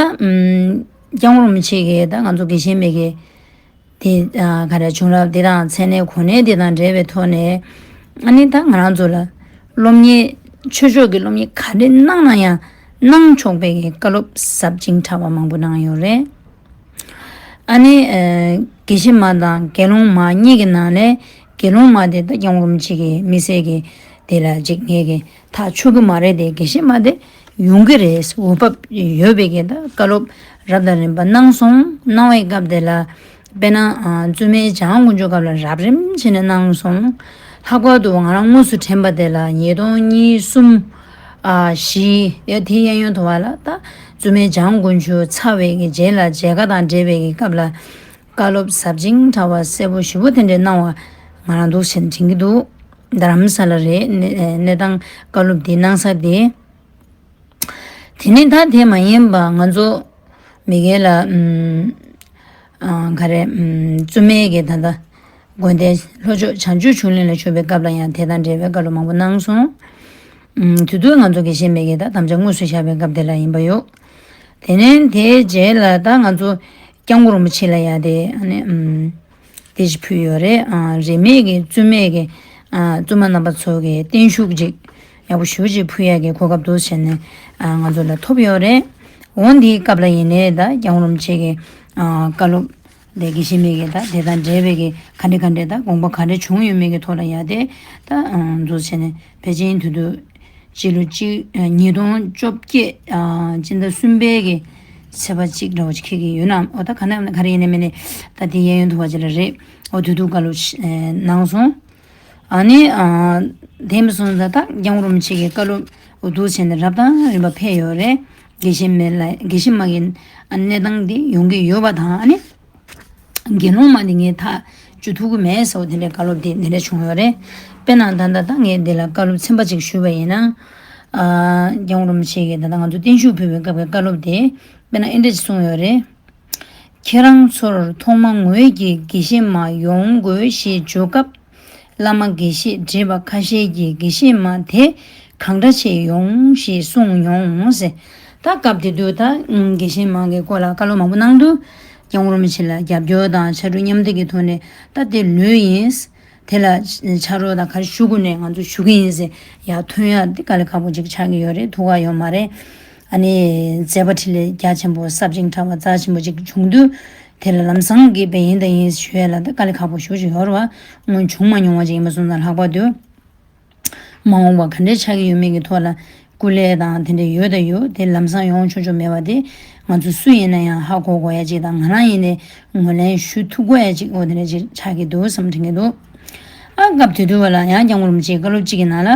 སྐྱབས་མགོན་རིན་པོ་ཆེ་གི་ད་ང་ཚོ་དགེ་བཤེས་མའི་གི་དེ་ཨ་ག་རེ་བྱུང་རབས་དེ་དང་མཚན་གནས་གོ་གནས་དེ་དང་འབྲེལ་བའི་ཐོག་ནས་ཨ་ནི་ད་ང་རང་ཚོ་ལ་སློབ་གཉེར་ཆོས་ཕྱོགས་ཀྱི་སློབ་གཉེར་ག་རེ་གནང་ན་ཡང་གནང་ཆོག་པའི་གི་བཀའ་སློབ་ཟབ་ཅིང་ཕྲ་བ་མང་པོ་གནང་ཡོད་རེད། ཨ་ནི་ཨ་དགེ་བཤེས་མ་དང་དགེ་སློང་མ་གཉིས་ཀྱི་ནང་ནས་དགེ་སློང་མ་དེ་ད་སྐྱབས་མགོན་རིན་པོ་ཆེ་གི་དམིགས་བསལ་གྱི་དེ་ལ་ཅིག་ངས་གི་ཐག་ཆོད་ཀྱི་མ་རེད་དེ་དགེ་བཤེས་མ་དེ་ཡོང་གི་རེད། འོས་བབ་ཡོད་པའི་གི་ད་བཀའ་སློབ་རབ་དང་རིམ་པ་གནང་སོང་། གནང་བའི་སྐབས་དེ་ལ་དཔེར་ན་ཨ་བཙུན་མའི་བྱང་དཀོན་མཆོག་སྐབས་ལ་རབ་རིམ་བྱས་ནས་གནང་སོང་། ལྷག་པར་དུ་ང་རང་དངོས་སུ་དྲན་པ་དེ་ལ་ཉིས་སྟོང་གཉིས་གསུམ་ཨ་བཞི་དེ་དེའི་གཡས་གཡོན་དུ་བ་ལ་ད་བཙུན་མའི་བྱང་དཀོན་མཆོག་ཚར་བའི་གི་རྗེས་ལ་མཇལ་ཁ་དང་འབྲེལ་བའི་གི་སྐབས་ལ་བཀའ་སློབ་ཟབ་ཅིང་ཕྲ་བ་གསལ་པོ་ཞིབ་པོ་དེ་འདྲ་གནང་བ་ང་རང་འདུག་བྱས་ནས་དྲན་གྱི་འདུག་རྡ་རམ་ས་ལ་རེད། གནས་གནས་སྟངས་བཀའ་སློབ་འདི་གནང་ས་དེ། དེ་ནས་ད་དེ་མ་ཡིན་པ་ང་ཚོ་མི་སྒེར་ལ་ཨམ་ཨ་ག་རེ་ཨམ་བཙུན་མའི་གི་ད་ལྟ་དགོན་སྡེ་ལྷོ་ཕྱོགས་བྱང་ཆུབ་ཆོས་གླིང་ལ་བཞུགས་པའི་སྐབས་ལ་ཡང་དེ་དང་འབྲེལ་བའི་བཀའ་སློབ་མང་པོ་གནང་སོང་། ཨམ་དེ་དུས་ང་ཚོ་དགེ་བཤེས་མའི་གི་ད་དམ་བཅའ་དངོས་སུ་བཞག་པའི་སྐབས་དེ་ལ་ཡིན་པ་ཡོད། དེ་ནས་དེའི་རྗེས་ལ་ད་ང་ཚོ་སྐྱབས་མགོན་རིན་པོ་ཆེ་ལ་ཡང་དེ་ཨ་ནི་ཨམ་དེ་ཅིག་ཕུལ་ཡོད་རེད། ཨ་རིས་མེད་ཀྱི་བཙུན་མའི་གི་ཨ་བཙུན་མ་རྣམ་པ་ཚོ་གི་བརྟན་བཞུགས་ཅིག་ཡག་པོ་ཞེ་པོ་ཅིག་ཕུལ་ཡག་གི་གོ་སྐབས་འདུག་བྱས་ནས་ཨ་ང་ཚོ་ལ་ཐོབ་ཡོད་རེད། འོ་འདིའི་སྐབས་ལ་ཡིན་ནའི་ད་སྐྱབས་མགོན་རིན་པོ་ཆེ་གི་ཨ་བཀའ་སློབ་དེ་དགེ་བཤེས་མའི་གི་ད་དེ་དང་འབྲེལ་བའི་གི་ག་འདྲ་ག་འདྲ་ད་དགོངས་པ་ག་འདྲ་བྱུང་ཡོད་མེད་ཀྱི་ཐོག་ལ་ཡ་དེ་ད་ཨ་འདུག་བྱས་ནས་ཕལ་ཆེར་དུས་དུས་སྤྱི་ལོ་གཅིག་ཉིས་སྟོང་བཅོ་བརྒྱད་ཨ་སྤྱི་ཟླ་གསུམ་པའི་གི་ཚེས་པ་གཅིག་འདྲ་བོ་ཅིག་འཁེལ་གྱི་ཡོད་ནའང་། འོ་ད་ག་ནས་ག་རེ་ཡིན་ནའི་མིན་ནའི་ད་དེ་གཡས་གཡོན་དུ་བ་ཅིག་ལ་རེད། འོ་དེ་དུས་བཀའ་སློབ་ཨ་གནང་སོང་། ཨ་ནི་ཨ་དེ་མིན་སོང་ཙང་ད་སྐྱབས་མགོན་རིན་པོ་ཆེ་གི་བཀའ་སློབ་འོ་འདུག་བྱས་ནས་རབ་དང་རིམ་པ་ཕེབས་ཡོད་རེད། དགེ་བཤེས་མ་ལ་དགེ་བཤེས་མ་གི་གནས་སྟངས་འདི་ཡོང་གི་ཡོད་པ་དང་། ཨ་ནི་དགེ་སློང་མ་འདི་ངས་ཐག་གཅོད་ཐུབ་ཀྱི་མེད་ཟེར་བ་དེ་འདྲའི་བཀའ་སློབ་དེ་འདི་འདྲ་བྱུང་ཡོད་རེད། དཔེར་ན་ད་ལྟ་ད་ངས་འདི་ལ་བཀའ་སློབ་ཚན་པ་ཅིག་ཞུས་པ་ཡིན་ན། ཨ་སྐྱབས་མགོན་རིན་པོ་ཆེ་གིས་ད་ལྟ་ང་ཚོ་བརྟན་བཞུགས་ཕུལ་བའི་སྐབས་ཀྱི་བཀའ་སློབ་དེ་དཔེར་ན་ཨེ་འདྲ་ཅིག་གསུངས་ཡོད་རེད། ཁྱེད་རང་ཚོར་ཐོག་མ་ངོས་ཀྱིས་དགེ་བཤེས་མ་ཡོང་དགོས་ཞེས་བརྗོད་སྐབས། བླ་མ་དགེ་བཤེས་བགྲེས་པ་ཁ་ཤས་ཀྱིས་དགེ་བཤེས་མ་དེ་གང་འདྲ་བྱས་ཡོང་ཞེས་གསུངས་མྱོང་ཟེར། ད་སྐབས་དེ་དུས་ད་དགེ་བཤེས་མ་གི་སྐོར་ལ་བཀའ་སློབ་མང་པོ་གནང་དུས། སྐྱབས་མགོན་རིན་པོ་ཆེ་ལ་རྒྱབ་སྐྱོར་དང་ཕྱར་གྲུ་མཉམ་འདེགས་ཀྱི་ཐོག་ནས་ད་དེ་ལོས་ཡིན། དེ་ལ་ཕྱག་རོགས་དང་ག་རེ་ཞུ་དགོས་ནས་ང་ཚོ་ཞུ་གི་ཡིན་ཟེར་ཡར་ཐོན་ཡ་དེ་དཀའ་ལས་ཁག་པོ་ཅིག་ཆགས་ཀྱི་ཡོད་རེད། ཐུགས་ཁག་ཡོད་མ་རེད། ཨ་ནི་མཛད་པ་འཕྲིན་ལས་རྒྱ་ཆེན་པོ་ཟབ་ཅིང་ཕྲ་བ་རྩ་ཆེན་པོ་ཅིག་བྱུང་དུས། དེ་ལ་ལམ་སང་གི་དཔེ་ཡིན་དང་ཡིན་ཞུ་ཡ་ལ་ད་དཀའ་ལས་ཁག་པོ་ཞེ་པོ་ཅིག་ཡོད་རེད་བ། སྔོན་བྱུང་མ་མྱོང་བ་ཅིག་ཡིན་པ་སོང་ཙང་ལྷག་པར་དུ། མ་འོངས་པ་ག་འདྲས་ཆགས་ཀྱི་ཡོད་མེད་ཀྱི་ཐོག་ལ་སྐུ་ལས་དང་དེ་འདྲས་ཡོད་དང་ཡོད། དེ་ལམ་སང་ཡོང་ཆོག་ཆོག་མེད་པ་དེ་ང་ཚོ་སུ་ཡིན་ན་ཡང་ཧ་གོ་དགོས་ཡ་ཅིག་དང་། ང་རང་ཡིན་ནའི་ངོས་ལེན་ཞུ་ཐུབ་དགོས་ཡ་ཅིག་འོ་དེ་འདྲས་ཅིག་ཆགས་ཀྱི་འདུག་བསམ་དྲན་གྱི་འདུག་ཨ་སྐབས་དེ་དུས་བ་ལ་ཡང་སྐྱབས་མགོན་རིན་པོ་ཆེའི་བཀའ་སློབ་གཅིག་གི་ནང་ལ།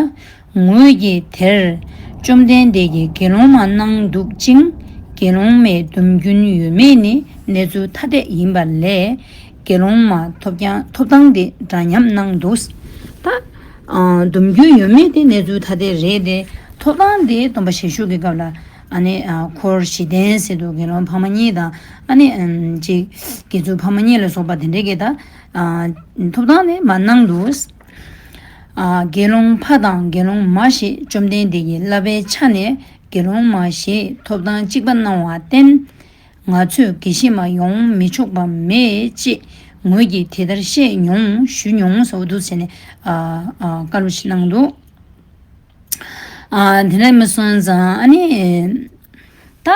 ངོས་ཀྱིས་དེར་བཅོམ་ལྡན་འདས་ཀྱིས་དགེ་སློང་མ་གནང་འདུག་ཅིང་། དགེ་སློང་མའི་སྡོམ་རྒྱུན་ཡོད་མེད་ནི་གནས་ཚུལ་ཐ་དད་ཡིན་པ་ལས། དགེ་སློང་མ་ཐོབ་ཀྱང་ཐོབ་ཐང་དེ་འདྲ་མཉམ་གནང་འདུག་ད་ཨ་སྡོམ་རྒྱུན་ཡོད་མེད་དེ་གནས་ཚུལ་ཐ་དད་རེད་དེ། ཐོབ་ཐང་དེ་སྡོམ་པ་བཞེས་ཞུགས་ཀྱི་སྐབས་ལ་ཨ་ནི་ཨ་འཁོར་བཞི་ལྡན་ཟེར་དུས་དགེ་སློང་ཕ་མ་གཉིས་དང་། ཨ་ནི་ཨམ་ཅིག་དགེ་ཚུལ་ཕ་མ་གཉིས་ལ་སོགས་པ་དེ་འདྲས་ཀྱི་ད་ཨ་ཐོབ་ཐང་དེ་མ་གནང་འདུག་ཨ་དགེ་སློང་ཕ་དང་དགེ་སློང་མ་ཞེས་བཅོམ་ལྡན་འདས་ཀྱིས་བསླབ་པའི་ཆ་ནས་དགེ་སློང་མ་ཞེས་ཐོབ་ཐང་གཅིག་པ་གནང་བར་བརྟེན། ང་ཚོས་དགེ་བཤེས་མ་ཡོང་མི་ཆོག་པ་མེད་ཅེས་ངོས་ཀྱིས་དེ་ལྟར་བཤད་མྱོང་ཞུ་མྱོང་ཟེར་བ་འདུག་ཟེར་ནས་ཨ་ཨ་བཀའ་སློབ་ཞིག་གནང་འདུག་ཨ་དེ་འདྲ་མ་སོང་ཙང་ཨ་ནི། ད་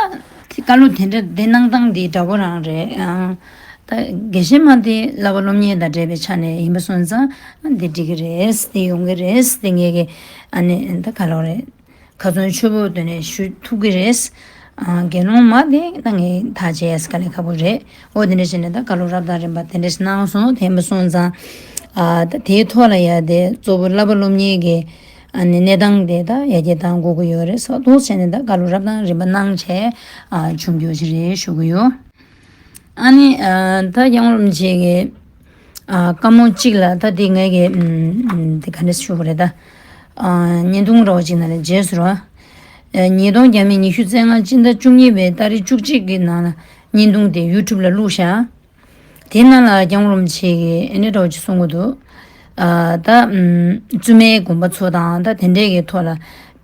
བཀའ་སློབ་དེ་འདྲ་དེ་གནང་སྟངས་དེ་འདྲ་པོ་རང་རེད། ཨ་ད་དགེ་བཤེས་མ་དེ་བསླབ་པ་སློབ་གཉེར་དང་འབྲེལ་བའི་ཆ་ནས་ཡིན་པ་སོང་ཙང་། ཨ་འདི་འགྲིག་གི་རེད། འདི་ཡོང་གི་རེད། འདི་ངེད་ཀྱི་ཨ་ནི་ད་ག་ལོག་རེད། ཁ་ཚོན་ཆུ་བོ་དོན་ནས་ཞུ་ཐུབ་ཀྱི་རེད། ཨ་དགེ་སློང་མ་དེ་ད་ངས་ཐག་བཅད་ཡས་དཀའ་ལས་ཁག་པོ་རེད། འོ་དེ་འདྲ་བྱས་ནས་ད་བཀའ་སློབ་རབ་དང་རིམ་པ་དེ་འདྲ་ཞིག་གནང་སོང་། དེ་མ་སོང་ཙང་ཨ་ད་དེའི་ཐོག་ལ་ཡ་དེ་གཙོ་བོ་བསླབ་པ་སློབ་གཉེར་གྱི་ཨ་ནི་གནས་སྟངས་དེ་ད་ཡར་རྒྱས་གཏང་དགོས་ཀྱི་ཡོད་རེད་ཟེར་འདུག་བྱས་ནས་ད་བཀའ་སློབ་རབ་དང་རིམ་པ་གནང་བྱས་ཨ་བྱུང་རྒྱུ་ཞིག་རེད་ཞུ་གི་ཡོད། ཨ་ནི་ཨ་ད་སྐྱབས་མགོན་རིན་པོ་ཆེ་གི་ཨ་བཀའ་མོལ་གཅིག་ལ་ད་དེ་ངས་ཀྱི་ཨམ་དེ་ག་འདྲ་ཞུ་དགོས་རེད་ད། ཨ་བརྙན་ཐུང་རོགས་གཅིག་ནང་ལ་རྗེས་སུ་རོ། ཨ་ཉིས་སྟོང་བརྒྱ་མེད་ཉི་ཤུ་རྩ་ལྔ་སྤྱི་ཟླ་བཅུ་གཉིས་པའི་ཏ་རིག་བཅུ་གཅིག་གི་ནང་ལ་བརྙན་ཐུང་དེ་ཡུ་ཊུབ་ལ་བླུགས་བཞག་དེ་ནང་ལ་སྐྱབས་མགོན་རིན་པོ་ཆེ་གིས་ཨེ་འདྲ་འདྲ་བོ་ཅིག་གསུང་གི་འདུག་ཨ་ད་ཨམ་བཙུན་མའི་དགོན་པ་ཚོ་དང་ད་དེ་འདྲས་ཀྱི་ཐོག་ལ་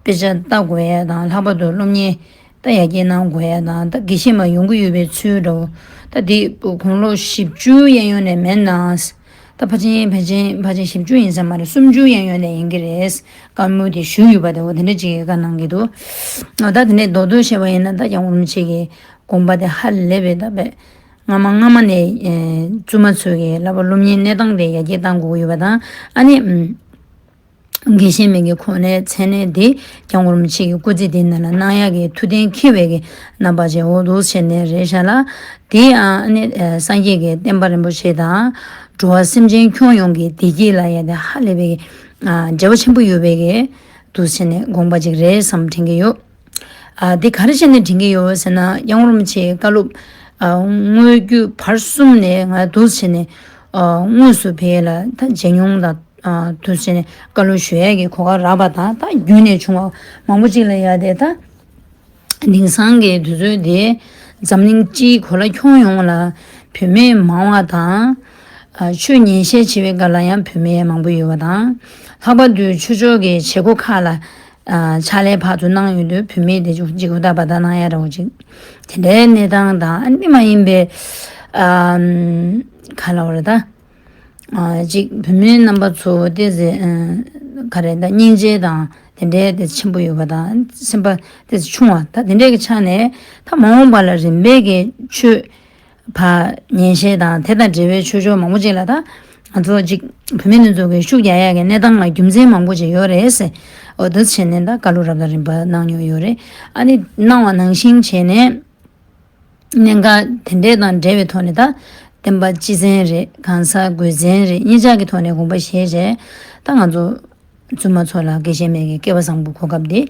དཔེ་ཆ་ལྟ་དགོས་ཡ་དང་། ལྷག་པར་དུ་སློབ་གཉེར་ད་ཡར་རྒྱས་གནང་དགོས་ཡ་དང་། ད་དགེ་བཤེས་མ་ཡོང་གི་ཡོད་པའི་ཚུལ་འདྲ་བོ། ད་དེ་དགུང་ལོ་བཞི་བཅུ་གཡས་གཡོན་ནས་མེད་ན། ད་ཕལ་ཆེར་ཕལ་ཆེར་ཕལ་ཆེར་བཞི་བཅུ་ཡིན་ས་མ་རེད། སུམ་ཅུ་གཡས་གཡོན་ནས་ཡིན་གྱི་རེད། བཀའ་མོལ་དེ་ཞུས་ཡོད་པ་དེ། འོ་དེ་འདྲ་ཅིག་གི་བཀའ་གནང་གི་འདུག་ཨ་ད་དེ་ནས་མདོར་བསྡུས་བཤད་པ་ཡིན་ན་ད་སྐྱབས་མགོན་རིན་པོ་ཆེ་གི་དགོངས་པ་དེ་ཧ་ལས་པའི་ད་དཔེ། སྔ་མ་སྔ་མ་ནས་ཨེ་བཙུན་མ་ཚོས་ཀྱི་བསླབ་པ་སློབ་གཉེར་གནས་སྟངས་དེ་ཡར་རྒྱས་གཏང་དགོས་ཀྱི་ཡོད་པ་དང་། ཨ་ནི་ཨམ་དགེ་བཤེས་མའི་གི་གོ་གནས་མཚན་གནས་དེ་སྐྱབས་མགོན་རིན་པོ་ཆེ་གི་སྐུ་ཚེ་འདི་ནང་ལ་གནང་ཡག་གི་ཐུགས་གཏན་འཁེལ་བའི་གི་རྣམ་པ་ཅིག་འོ་འདུག་བྱས་ནས་རེད་ཤག་ལ། དེ་ཡང་ཨ་ནི་ཨེ་སངས་རྒྱས་ཀྱི་བསྟན་པ་རིན་པོ་ཆེ་དང་འགྲོ་བ་སེམས་ཅན་ཁྱོན་ཡོངས་ཀྱི་བདེ་སྐྱིད་ལ་ཡང་དེ་ཧ་ལས་པའི་གི་ཨ་འབྲེལ་བ་ཆེན་པོ་ཡོད་པའི་གི་འདུག་བྱས་ནས་དགོངས་པ་ཅིག་རེད་བསམ་དྲན་གྱི་ཡོད། ཨ་དེ་ག་རེ་བྱས་ནས་དྲན་གྱི་ཡོད་ཟེར་ན། སྐྱབས་མགོན་རིན་པོ་ཆེའི་བཀའ་སློབ་ཨ་དངོས་བརྒྱུད་བར་གསུམ་ནས་ང་འདུག་བྱས་ནས་ཨ་དངོས་སུ་བལ་ལ་ད་མཇལ་མྱོང་དང་། ཨ་འདུག་བྱས་ནས་བཀའ་སློབ་ཞུ་ཡས་ཀྱི་གོ་སྐབས་རག་པ་དང་། ད་བརྒྱུད་ནས་བྱུང་བ་མང་པོ་ཅིག་ལ་ཡ་དེ་ད་དེང་སང་གི་དུས་ཚོད་འདི་འཛམ་གླིང་སྤྱིའི་གོ་ལ་ཁྱོན་ཡོངས་ལ་བུད་མེད་མང་བ་དང་། ཨ་ཆོས་ཉན་བཤད་བྱེད་པའི་སྒང་ལ་ཡང་བུད་མེད་མང་པོ་ཡོད་པ་དང་། ལྷག་པར་དུ་ཆོས་ཕྱོགས་ཀྱི་བྱེད་སྒོ་ཁག་ལ་ཨ་ཕྱག་ལས་ཕར་ཚུར་གནང་ཡོང་དུས་བུད་མེད་དེ་ཅིག་ཅིག་ཧུར་ཐག་འབད་ཐག་གནང་ཡ་འདྲ་བོ་ཅིག་དེ་འདྲའི་གནས་སྟངས་དང་། ཨ་ནི་མ་ཡིན་པའི་ཨམ་ག་ལབ་དགོས་རེད་ད། ཨ་ཅིག་བུད་མེད་རྣམ་པ་ཚོ་ཏོག་ཙམ་ཨ་ག་རེ་ད་སྙིང་རྗེ་དང་ དེ་འདྲའི་དེ་ཆེན་པོ་ཡོད་པ་དང་སེམས་པ་དེ་ཆུང་བ་ད་དེ་འདྲའི་གི་ཆ་ནས་ད་མ་འོངས་པ་ལ་རིམ་པས་ཀྱི་ཆོས་ཕར་ཉན་བཤད་དང་དེ་དང་འབྲེལ་བའི་ཆོས་ཕྱོགས་མང་པོ་ཅིག་ལ་ད་ང་ཚོ་ཅིག་བུད་མེད་འདི་ཚོ་གི་ཤུགས་རྒྱག་ཡག་གི་གནས་སྟངས་ལ་རྒྱུ་མཚན་མང་པོ་ཅིག་ཡོད་རེད་ཟེར། འོ་དེ་བྱས་ནས་ད་བཀའ་སློབ་རབ་དང་རིམ་པ་གནང་མྱོང་ཡོད་རེད། ཨ་ནི་གནང་བ་ནང་བཞིན་བྱས་ནས། གནད་འགག་དེ་འདྲས་དང་འབྲེལ་བའི་ཐོག་ནས་ད་བསྟན་པ་སྤྱི་མཚན་རེད། གང་ཟག་སྒོས་མཚན་རེད། གཉིས་ཆ་གི་ཐོག་ནས་དགོངས་པ་བཞེས་བྱས་ད་ང་ཚོ་བཙུན་མ་ཚོ་ལ་དགེ་བཤེས་མའི་གི་སྐལ་བ་བཟང་པོ་གོ་སྐབས་འདི་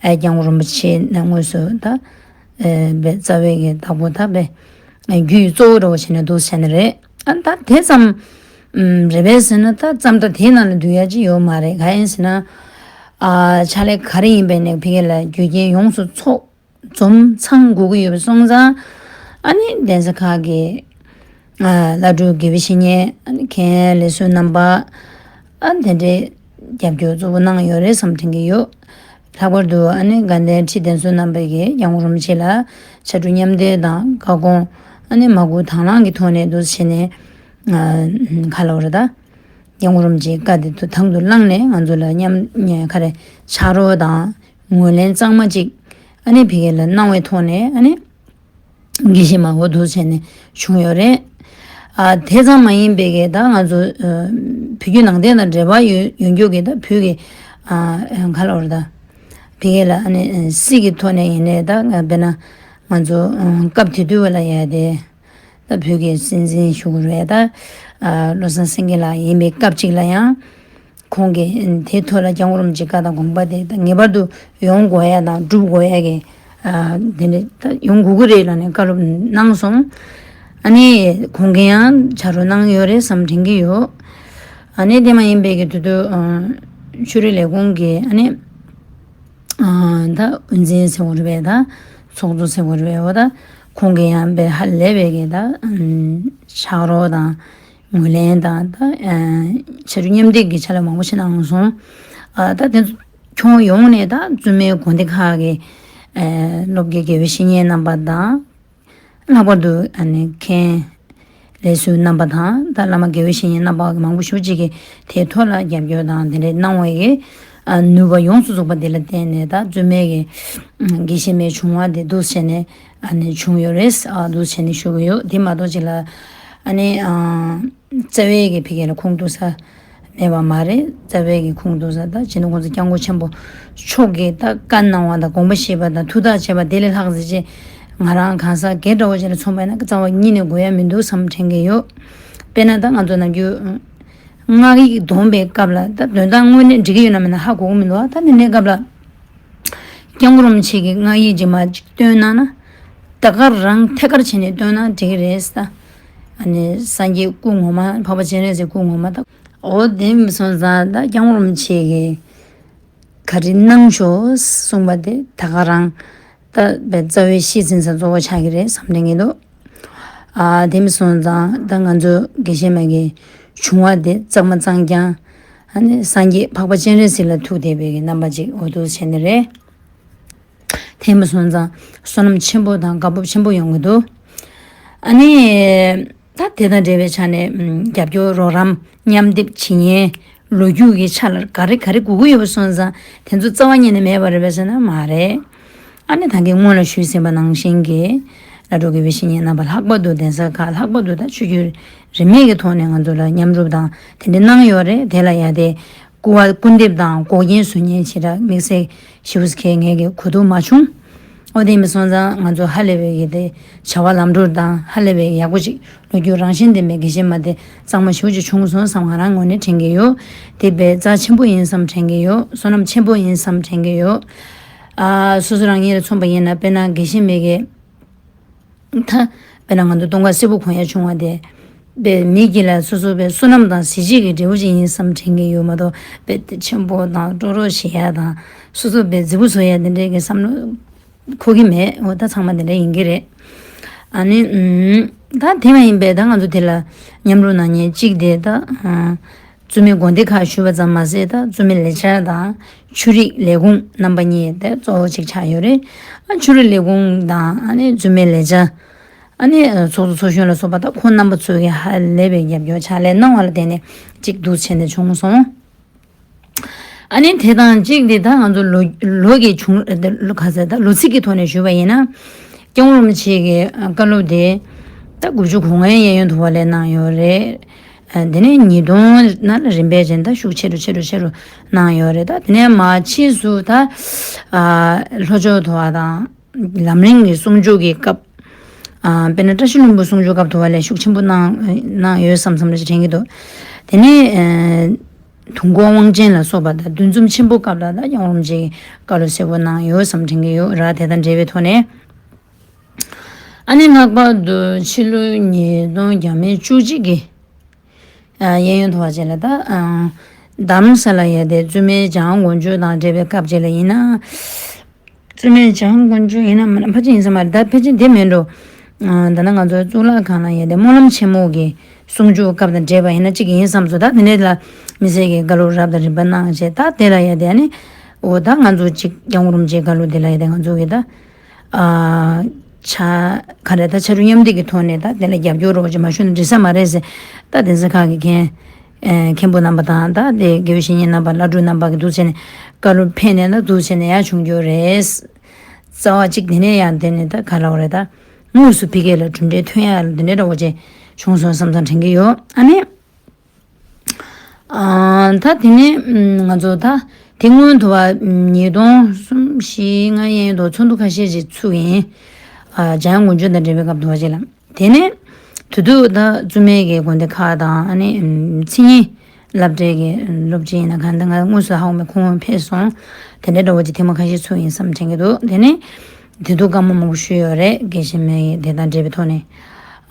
ཨ་སྐྱབས་མགོན་རིན་པོ་ཆེ་ནས་དངོས་སུ་ད་ཨ་བའི་རྩ་བའི་གི་བདག་པོ་ད་བའི་རྒྱུ་ཡི་གཙོ་བོ་འདྲ་བོ་བྱས་ནས་འདུག་བྱས་ནས་རེད། ཨ་ད་དེ་ཙམ་ཨམ་རེད་པས་ཟེར་ན་ད་ཙམ་ད་དེའི་ནང་ལ་འདུས་ཡ་ཅི་ཡོད་མ་རེད། ག་ཡིན་ཟེར་ན་ཨ་ཕྱག་ལས་ག་རེ་ཡིན་པའི་ནས་ཕ་གི་ལ་རྒྱུ་རྐྱེན་ཡོངས་སུ་ཚོགས། འཛོམས་ཚང་དགོས་ཀྱི་ཡོད་པ་སོང་ཙང་། ཨ་ནི་གདན་ས་ཁག་གི་ཨ་བླ་སྤྲུལ་དགེ་བའི་བཤེས་གཉེན། ཨ་ནི་མཁན་ལས་ཟུར་རྣམ་པ། ཨ་དེ་འདྲའི་རྒྱབ་སྐྱོར་གཙོ་བོ་གནང་ཡོད་རེད་བསམ་དྲན་གྱི་ཡོད། ལྷག་པར་དུ་ཨ་ནི་དགའ་ལྡན་ཁྲི་གདན་ཟུར་རྣམ་པ་གིས་སྐྱབས་མགོན་རིན་པོ་ཆེ་ལ་ཕྱར་གྲུ་མཉམ་འདེགས་དང་བཀའ་དགོངས། ཨ་ནི་མ་བསྐུལ་དང་བླངས་ཀྱི་ཐོག་ནས་འདུག་བྱས་ནས་ཨ་ག་ལབ་རེད་ད། སྐྱབས་མགོན་རིན་པོ་ཆེའི་བཀའ་དེ་དུ་དང་དུ་བླངས་ནས་ང་ཚོ་ལ་མཉམ་ག་རེ་ཕྱག་རོགས་དང་། ངོས་ལེན་གཙང་མ་ཅིག་ཨ་ནི་ཕ་གི་ལ་གནང་བའི་ཐོག་ནས་ཨ་ནི་དགེ་བཤེས་མ་འོ་འདུག་བྱས་ནས་བྱུང་ཡོད་རེད། ཨ་དེ་ཙམ་མ་ཡིན་པའི་གི་ད་ང་ཚོ་ཨ་བོད་བརྒྱུད་ནང་བསྟན་དང་འབྲེལ་བ་ཡོད་ཡོད་རྒྱུ་གི་ད་བོད་ཀྱི་ཨ་ག་ལབ་རེད་ད། ཕ་གི་ལ་ཨ་ནི་སྲིད་ཀྱི་ཐོག་ནས་ཡིན་ནའི་ད་དཔེར་ན་ང་ཚོ་ཨ་སྐབས་དེ་དུས་བ་ལ་ཡ་དེ། ད་བོད་ཀྱི་སྲིད་འཛིན་བཞུགས་རེད་ད། ཨ་བློ་བཟང་སེང་གེ་ལགས་ཡིན་པའི་སྐབས་གཅིག་ལ་ཡང་། ཁོང་གིས་དེའི་ཐོག་ལ་སྐྱབས་མགོན་རིན་པོ་ཆེའི་བཀའ་དང་དགོངས་པ་དེ་ད་ངེས་པར་དུ་ཡོང་དགོས་ཡ་དང་སྒྲུབ་དགོས་ཡ་གི་ཨ་དེ་འདྲ་ད་ཡོང་དགོས་ཀྱི་རེད་ལབ་ནས་བཀའ་སློབ་གནང་སོང་། ཨ་ནི་ཁོང་གིས་ཡང་ཕྱག་རོགས་གནང་ཡོད་རེད་བསམ་དྲན་གྱི་ཡོད། ཨ་ནི་དེ་མ་ཡིན་པའི་གི་དུས་དུས་ཨ་ཆོས་རིག་ལས་ཁུངས་ཀྱི་ཨ་ནི། ཨ་ད་དབུ་འཛིན་ཟེར་བ་རེད་པས། ད་ཚོགས་གཙོ་ཟེར་བ་རེད་པས། འོ་ད་ཁོང་གིས་ཡང་དཔེ་ཧ་ལས་པའི་གི་ད་ཕྱག་རོགས་དང་ངོས་ལེན་དང་ད་ཕྱར་གྲུ་མཉམ་འདེགས་ཀྱི་ཕྱག་ལས་མང་པོ་ཞིག་གནང་སོང་། ཨ་ད་དེ་ཚོ་ཁྱོན་ཡོངས་ནས་ད་བཙུན་མའི་དགོན་སྡེ་ཁག་གི་ཨ་སློབ་དགེ་དགེ་བའི་བཤེས་གཉེན་རྣམ་པ་དང་། ལྷག་པར་དུ་ཨ་ནི་མཁན་ལས་ཟུར་རྣམ་པ་དང་ད་བླ་མ་དགེ་བའི་བཤེས་གཉེན་རྣམ་པ་མང་པོ་ཞེ་པོ་ཅིག་གིས་དེའི་ཐོག་ལ་རྒྱབ་སྐྱོར་དང་དེ་འདྲའི་གནང་བ་ཡི་ཨ་ནུས་པ་ཡོངས་སུ་རྫོགས་པ་འདི་ལ་བརྟེན་ནས་ད་བཙུན་མའི་གི་དགེ་བཤེས་མའི་བྱུང་བ་དེ་འདུག་བྱས་ནས་ཨ་ནི་བྱུང་ཡོད་རེད། ཨ་འདུག་བྱས་ནས་ཞུ་གི་ཡོད། དེ་མ་གཏོགས་ཅིག་ལ་ཨ་ནི་ཨ་རྩ་བའི་གི་ཕ་གི་ལ་ཁུངས་གཏུགས་ས། མེད་པ་མ་རེད། རྩ་བའི་གི་ཁུངས་གཏུགས་ས་ད་སྤྱི་ནོར་༸གོང་ས་༸སྐྱབས་མགོན་ཆེན་པོ་མཆོག་གིས་ད་བཀའ་གནང་བ་དང་དགོངས་པ་བཞེས་པ་དང་ཐུགས་ཐག་བཅད་པ་དེ་ལས་ལྷག་ཟེར་ཅེས་ང་རང་གང་ཟག་སྒེར་འདྲ་བོ་ཅིག་ལ་མཚོན་པ་ཡིན་ན་རྩ་བ་ཉིད་ནས་དགོས་ཡ་མི་འདུག་བསམ་དྲན་གྱི་ཡོད། དཔེར་ན་ད་ང་ཚོ་ནམ་རྒྱུན་སྔགས་ཡིག་འདོན་པའི་སྐབས་ལ་ད་འདོན་སྟངས་དངོས་གནས་འགྲིག་གི་ཡོད་ན་མེད་ན་ཧ་གོ་གི་མི་འདུག་ཨ་ད་དེ་འདྲའི་སྐབས་ལ་༸སྐྱབས་མགོན་རིན་པོ་ཆེ་གི་སྔགས་ཡིག་རྗེས་མ་ཅིག་བཏོན་གནང་ན་ད་ག་རང་ཐད་ཀར་བྱས་ནས་བཏོན་ན་འགྲིག་གི་རེད་ད། ཨ་ནི་སངས་རྒྱས་སྐུ་ངོ་མ་འཕགས་པ་སྤྱན་རས་གཟིགས་སྐུ་ངོ་མ་ད། འོ་དེ་མི་སོང་ཙང་ད་༸སྐྱབས་མགོན་རིན་པོ་ཆེ་གིས་ག་རེ་གནང་ཤོག་གསུངས་པ་དེ་ད་ག་རང་ད་བའི་རྩ་བའི་ཤེས་ཚན་ས་གཙོ་བོ་ཆགས་ཀྱི་རེད་བསམ་དྲན་གྱི་འདུག་ཨ་དེ་མི་སོང་ཙང་ད་ང་ཚོ་དགེ་བཤེས་མ་གི་བྱུང་བ་དེ་གཙང་མ་གཙང་རྐྱང་ཨ་ནི་སངས་རྒྱས་འཕགས་པ་སྤྱན་རས་གཟིགས་ལ་ཐུག་བསྡད་པའི་གི་རྣམ་པ་ཅིག་འོ་འདུག་བྱས་ནི་རེད། དེ་མི་སོང་ཙང་བསོད་ནམས་ཆེན་པོ་དང་དགའ་སྤོབས་ཆེན་པོ་ཡོང་གི་འདུག་ཨ་ནི། ད་དེ་དང་འབྲེལ་བའི་ཆ་ནས་ཨམ་རྒྱབ་སྐྱོར་རོགས་རམ་མཉམ་སྡེབ་བྱེད་མཁན་ལོ་རྒྱུས་ཀྱི་ཆ་ལ་ག་རེ་ག་རེ་དགོས་ཀྱི་ཡོད་པ་སོང་ཙང་དེ་ཚོ་རྩ་བ་ཉིད་ནས་མེད་པ་རེད་པས་ཟེར་ན་མ་རེད། ཨ་ནི་ད་གིན་སྔོན་ལ་ཞུས་ཟིན་པ་ནང་བཞིན་གྱི་བླ་སྤྲུལ་དགེ་བའི་བཤེས་གཉེན་རྣམ་པ་ལྷག་པར་དུ་གདན་ས་ཁག་ལྷག་པར་དུ་ད་ཆོས་བརྒྱུད་རིས་མེད་ཀྱི་ཐོག་ནས་ང་ཚོ་ལ་མཉམ་རུབ་དང་དེ་འདྲ་གནང་ཡོད་རེད། དེ་ལ་ཡ་དེ། སྐུ་བ་སྐུ་འདེབས་དང་འགོག་རྐྱེན་བཟོ་མཁན་ཞེ་དྲག་དམིགས་བསལ་ཞེ་པོ་ཅིག་ངས་ཀྱི་གོ་ཐུབ་མ་བྱུང་། འོ་དེ་མི་སོང་ཙང་ང་ཚོ་ཧ་ལས་པའི་གི་དེ་བྱ་བ་ལམ་འགྲོ་དང་ཧ་ལས་པའི་ཡག་པོ་ཅིག་ལོ་རྒྱུས་རང་བཞིན་ལྡན་པའི་དགེ་བཤེས་མ་དེ་གཙང་མ་ཞེ་པོ་ཅིག་བྱུང་སོང་བསམ་ང་རང་ངོས་ནས་དྲན་གྱི་ཡོད། དེ་དཔེ་རྩ་ཆེན་པོ་ཡིན་བསམ་དྲན་གྱི་ཡོད། བསོད་ནམས་ཆེན་པོ་ཡིན་བསམ་དྲན་གྱི་ཡོད། ཨ་སོ་སོ་རང་ཉིད་ལ་མཚོན་པ་ཡིན་ན་དཔེར་ན་དགེ་བཤེས་མ་གི་ད་དཔེར་ན་ང་ཚོ་སྟོན་ཁ་སེར་པོ་གོན་ཡ་བྱུང་བ་དེ། དཔེ་མི་དཀྱིལ་ལ་སོ་སོ་དཔེ་བསོད་ནམས་དང་གཟི་བརྗིད་ཀྱི་འབྲས་བུ་ཅིག་ཡིན་བསམ་དྲན་གྱི་ཡོད་མ་གཏོགས་དཔེ་དེ་ཆེན་པོ་དང་སྤྲོ་རོགས་བྱེད་ཡ་དང་སོ་སོ་དཔེ་རྫི་པོ་བཟོ་ཡ་དེ་འདྲའི་གི་བསམ་བློ་འཁོར་གྱི་མེད། འོ་ད་ཚང་མ་དེ་འདྲ་ཡིན་གྱི་རེད། ཨ་ནི་ད་དེ་མ་ཡིན་པའི་ད་ང་ཚོ་དེ་ལ་མཉམ་རུབ་གནང་མཁན་གཅིག་དེ་ད། བཙུན་མའི་དགོན་སྡེ་ཁག་ཞུས་པ་ཙམ་མ་ཟད་ད་བཙུན་མའི་ལས་འཆར་དང་ཆོས་རིག་ལས་ཁུངས་རྣམ་པ་གཉིས་དེ་གཙོ་བོ་གཅིག་ཆགས་ཡོད་རེད། ཨ་ཆོས་རིག་ལས་ཁུངས་དང་ཨ་ནི་བཙུན་མའི་ལས་འཆར་ཨ་ནི་ཚོགས་གཙོ་ཚོགས་གཞོན་ལ་སོགས་པ་ད་ཁོང་རྣམ་པ་ཚོས་ཀྱི་ཧ་ལས་པའི་རྒྱབ་སྐྱོར་ཕྱག་ལས་གནང་བ་ལ་བརྟེན་ནས་གཅིག་སྡུག་བྱས་ནས་བྱུང་སོང་། ཨ་ནི་དེ་དང་གཅིག་དེ་ད་ང་ཚོ་ལོ་ལོ་གི་བྱུང་ལོ་ག་ཚད་ད་ལོ་ཚིགས་ཀྱི་ཐོག་ནས་ཞུས་པ་ཡིན་ན། སྐྱབས་མགོན་རིན་པོ་ཆེ་གི་བཀའ་སློབ་དེ་ད་དགུ་བཅུ་གོ་ལྔའི་གཡས་གཡོན་དུ་བ་ལས་གནང་ཡོད་རེད། དེ་ནས་ཉིས་སྟོང་ནང་ལ་རིམ་པས་ཅན་ད་ཤུགས་ཆེ་རུ་ཆེ་རུ་ཆེ་རུ་གནང་ཡོད་རེད། ད་དེ་ནས་མ་ཕྱིས་སུ་ད་ལྷོ་ཕྱོགས་དུ་བ་དང་ལམ་རིམ་གྱི་གསུང་ཆོས་ཀྱི་སྐབས། དཔེར་ན་བཀྲ་ཤིས་ལྷུན་པོ་གསུང་ཆོས་སྐབས་དུ་བ་ལས་ཤུགས་ཆེན་པོ་གནང་གནང་ཡོད་བསམ་བསམ་རེ་དྲན་གྱི་འདུག་དེ་ནས་དུས་འཁོར་དབང་ཆེན་ལ་སོགས་པ་དང་འདུ་འཛོམས་ཆེན་པོ་སྐབས་ལ་ད་སྐྱབས་མགོན་རིན་པོ་ཆེ་གི་བཀའ་སློབ་གསལ་པོ་གནང་ཡོད་བསམ་དྲན་གྱི་ཡོད་ར། དེ་དང་འབྲེལ་བའི་ཐོག་ནས། ཨ་ནི་ལྷག་པར་དུ་ཕྱི་ལོ་ཉིས་སྟོང་བརྒྱ་མེད་བཅུ་གཅིག་གི་གཡས་གཡོན་དུ་བ་ཅན་ལ་ད་རྡ་རམ་ས་ལ་ཡ་དེ་བཙུན་མའི་བྱང་དགོན་མཆོད་དང་འབྲེལ་བའི་སྐབས་ཅིག་ལ་ཡིན་ན། བཙུན་མའི་བྱང་དགོན་མཆོད་ཡིན་ན་མིན་ན་ཕལ་ཆེར་ཡིན་ས་མ་རེད། ད་ཕལ་ཆེར་དེ་མིན་འགྲོ། ད་ནི་ང་ཚོའི་གཙུག་ལག་ཁང་ལ་ཡ་དེ་སྨོན་ལམ་ཆེན་མོ་གི་གསུང་ཆོས་སྐབས་དང་འབྲེལ་བ་ཡིན་ན་གཅིག་ཡིན་བསམ་སོང་། ད་དེ་འདྲའི་ལ་མི་སེར་གྱི་བཀའ་སློབ་རབ་དང་རིམ་པ་གནང་བྱས་ད་དེ་ལ་ཡ་དེ་ནི་འོ་ད་ང་ཚོ་གཅིག་སྐྱབས་མགོན་རིན་པོ་ཆེའི་བཀའ་སློབ་དེ་ལ་ཡ་དེ་ང་ཚོ་གི་ད། ཆ་ག་རེ་ད་ཕྱར་གྲུ་མཉམ་འདེགས་ཀྱི་ཐོག་ནས་ད་དེ་ལ་རྒྱབ་སྐྱོར་རོགས་ཅིག་མ་ཞུས་ན་འགྲིག་ས་མ་རེད་ཟེར། ད་གདན་ས་ཁག་གི་མཁན་མཁན་པོ་རྣམ་པ་དང་ད་དེ་དགེ་བའི་བཤེས་གཉེན་རྣམ་པ་བླ་སྤྲུལ་རྣམ་པ་གི་འདུག་བྱས་ནས་བཀའ་སློབ་ཕེབས་ནས་ད་འདུག་བྱས་ནས་ཡར་བྱུང་རྒྱུ་རེད། རྩ་བ་གཅིག་དེ་ནས་ཡང་དེ་ནས་ད་ག་ལབ་རེད། ད་དངོས་སུ་ཕ་གི་ལ་གྲུབ་འབྲས་ཐོན་ཡ་ལ་འདི་འདྲའི་འདྲ་བོ་ཅིག་བྱུང་སོང་བསམ་བསམ་དྲན་གྱི་ཡོད། ཨ་ནི། ཨ། ད་དེ་ནས་ང་ཚོ་ད་དེ་སྔོན་དུ་བ་ཉིས་སྟོང་གསུམ་བཞི་ལྔ་ཡན་དུ་ཚོགས་འདུ་ཁ་ཤས་ཅིག་ཚུགས་ཡིན། ཨ། འཇམ་དབྱངས་དགོན་མཆོད་དང་འབྲེལ་བའི་སྐབས་དུ་བ་ཅིག་ལ། དེ་ནས་དུས་དུས་ད་བཙུན་མའི་གི་དགོན་སྡེ་ཁག་དང་ཨ་ནི་མཚན་ཉིད་སློབ་གྲྭའི་གི་སློབ་སྤྱི་ཡིན་ན་གང་ལྟར་ང་དངོས་སུ་ཧ་གོ་མེད་ཁོང་ཕེབས་སོང་། དེ་འདྲའི་འདྲ་བོ་ཅིག་ཐེངས་མ་ཁ་ཤས་ཚུགས་ཡིན་བསམ་དྲན་གྱི་འདུག་དེ་ནས་དེ་དུས་བཀའ་མོལ་མང་པོ་ཞུས་ཡོད་རེད། དགེ་བཤེས་མའི་གི་དེ་དང་འབྲེལ་བའི་ཐོག་ནས།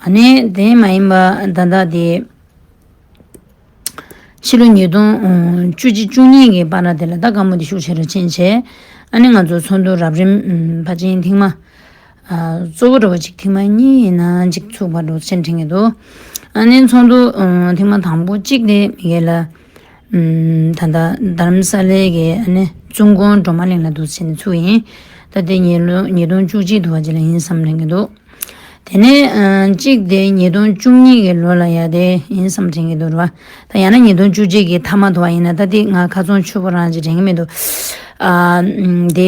ཨ་ནི་དེ་མ་ཡིན་པ་ད་ལྟ་དེ། ཕྱི་ལོ་ཉིས་སྟོང་བཅུ་གཅིག་བཅུ་གཉིས་ཀྱི་བར་ན་དེ་ལ་ད་བཀའ་མོལ་འདི་ཤུགས་ཆེ་རུ་ཕྱིན་བྱས། ཨ་ནི་ང་ཚོ་ཚོགས་འདུ་རབ་རིམ་ཕལ་ཆེར་ཐེངས་མ་གཙོ་བོ་འདྲ་བོ་ཅིག་ཐེངས་མ་གཉིས་ཡིན་ན་ཅིག་ཚུགས་པ་འགྲོ་ཕྱིན་དྲན་གྱི་འདུག་ཨ་ནི་ཚོགས་འདུ་ཐེངས་མ་དང་པོ་གཅིག་དེ་མི་སྒེར་ལ་ད་ལྟ་རྡ་རམ་ས་ལའི་གི་ཨ་ནི་ཙུང་ཀོན་སྒྲོལ་མ་གླིང་ལ་འདུག་ཕྱིན་ཚུགས་ཡིན། ད་དེ་ཉིས་ལོ་ཉིས་སྟོང་བཅུ་གཅིག་དུ་བ་ཅིག་ལ་ཡིན་བསམ་དྲན་གྱི་འདུག་དེ་ནས་ཨ་གཅིག་དེ་ཉིས་སྟོང་བཅུ་གཉིས་ཀྱི་ལོ་ལ་ཡ་དེ་ཡིན་བསམ་དྲན་གྱི་འདུག་ར། ད་ཡང་ན་ཉིས་སྟོང་བཅུ་གཅིག་གི་མཐའ་མ་དུ་བ་ཡིན་ན་ད་དེ་ང་ཁ་ཚོན་ཆོད་པོ་རང་ཅིག་དྲན་གྱི་མི་འདུག་ཨ་དེ་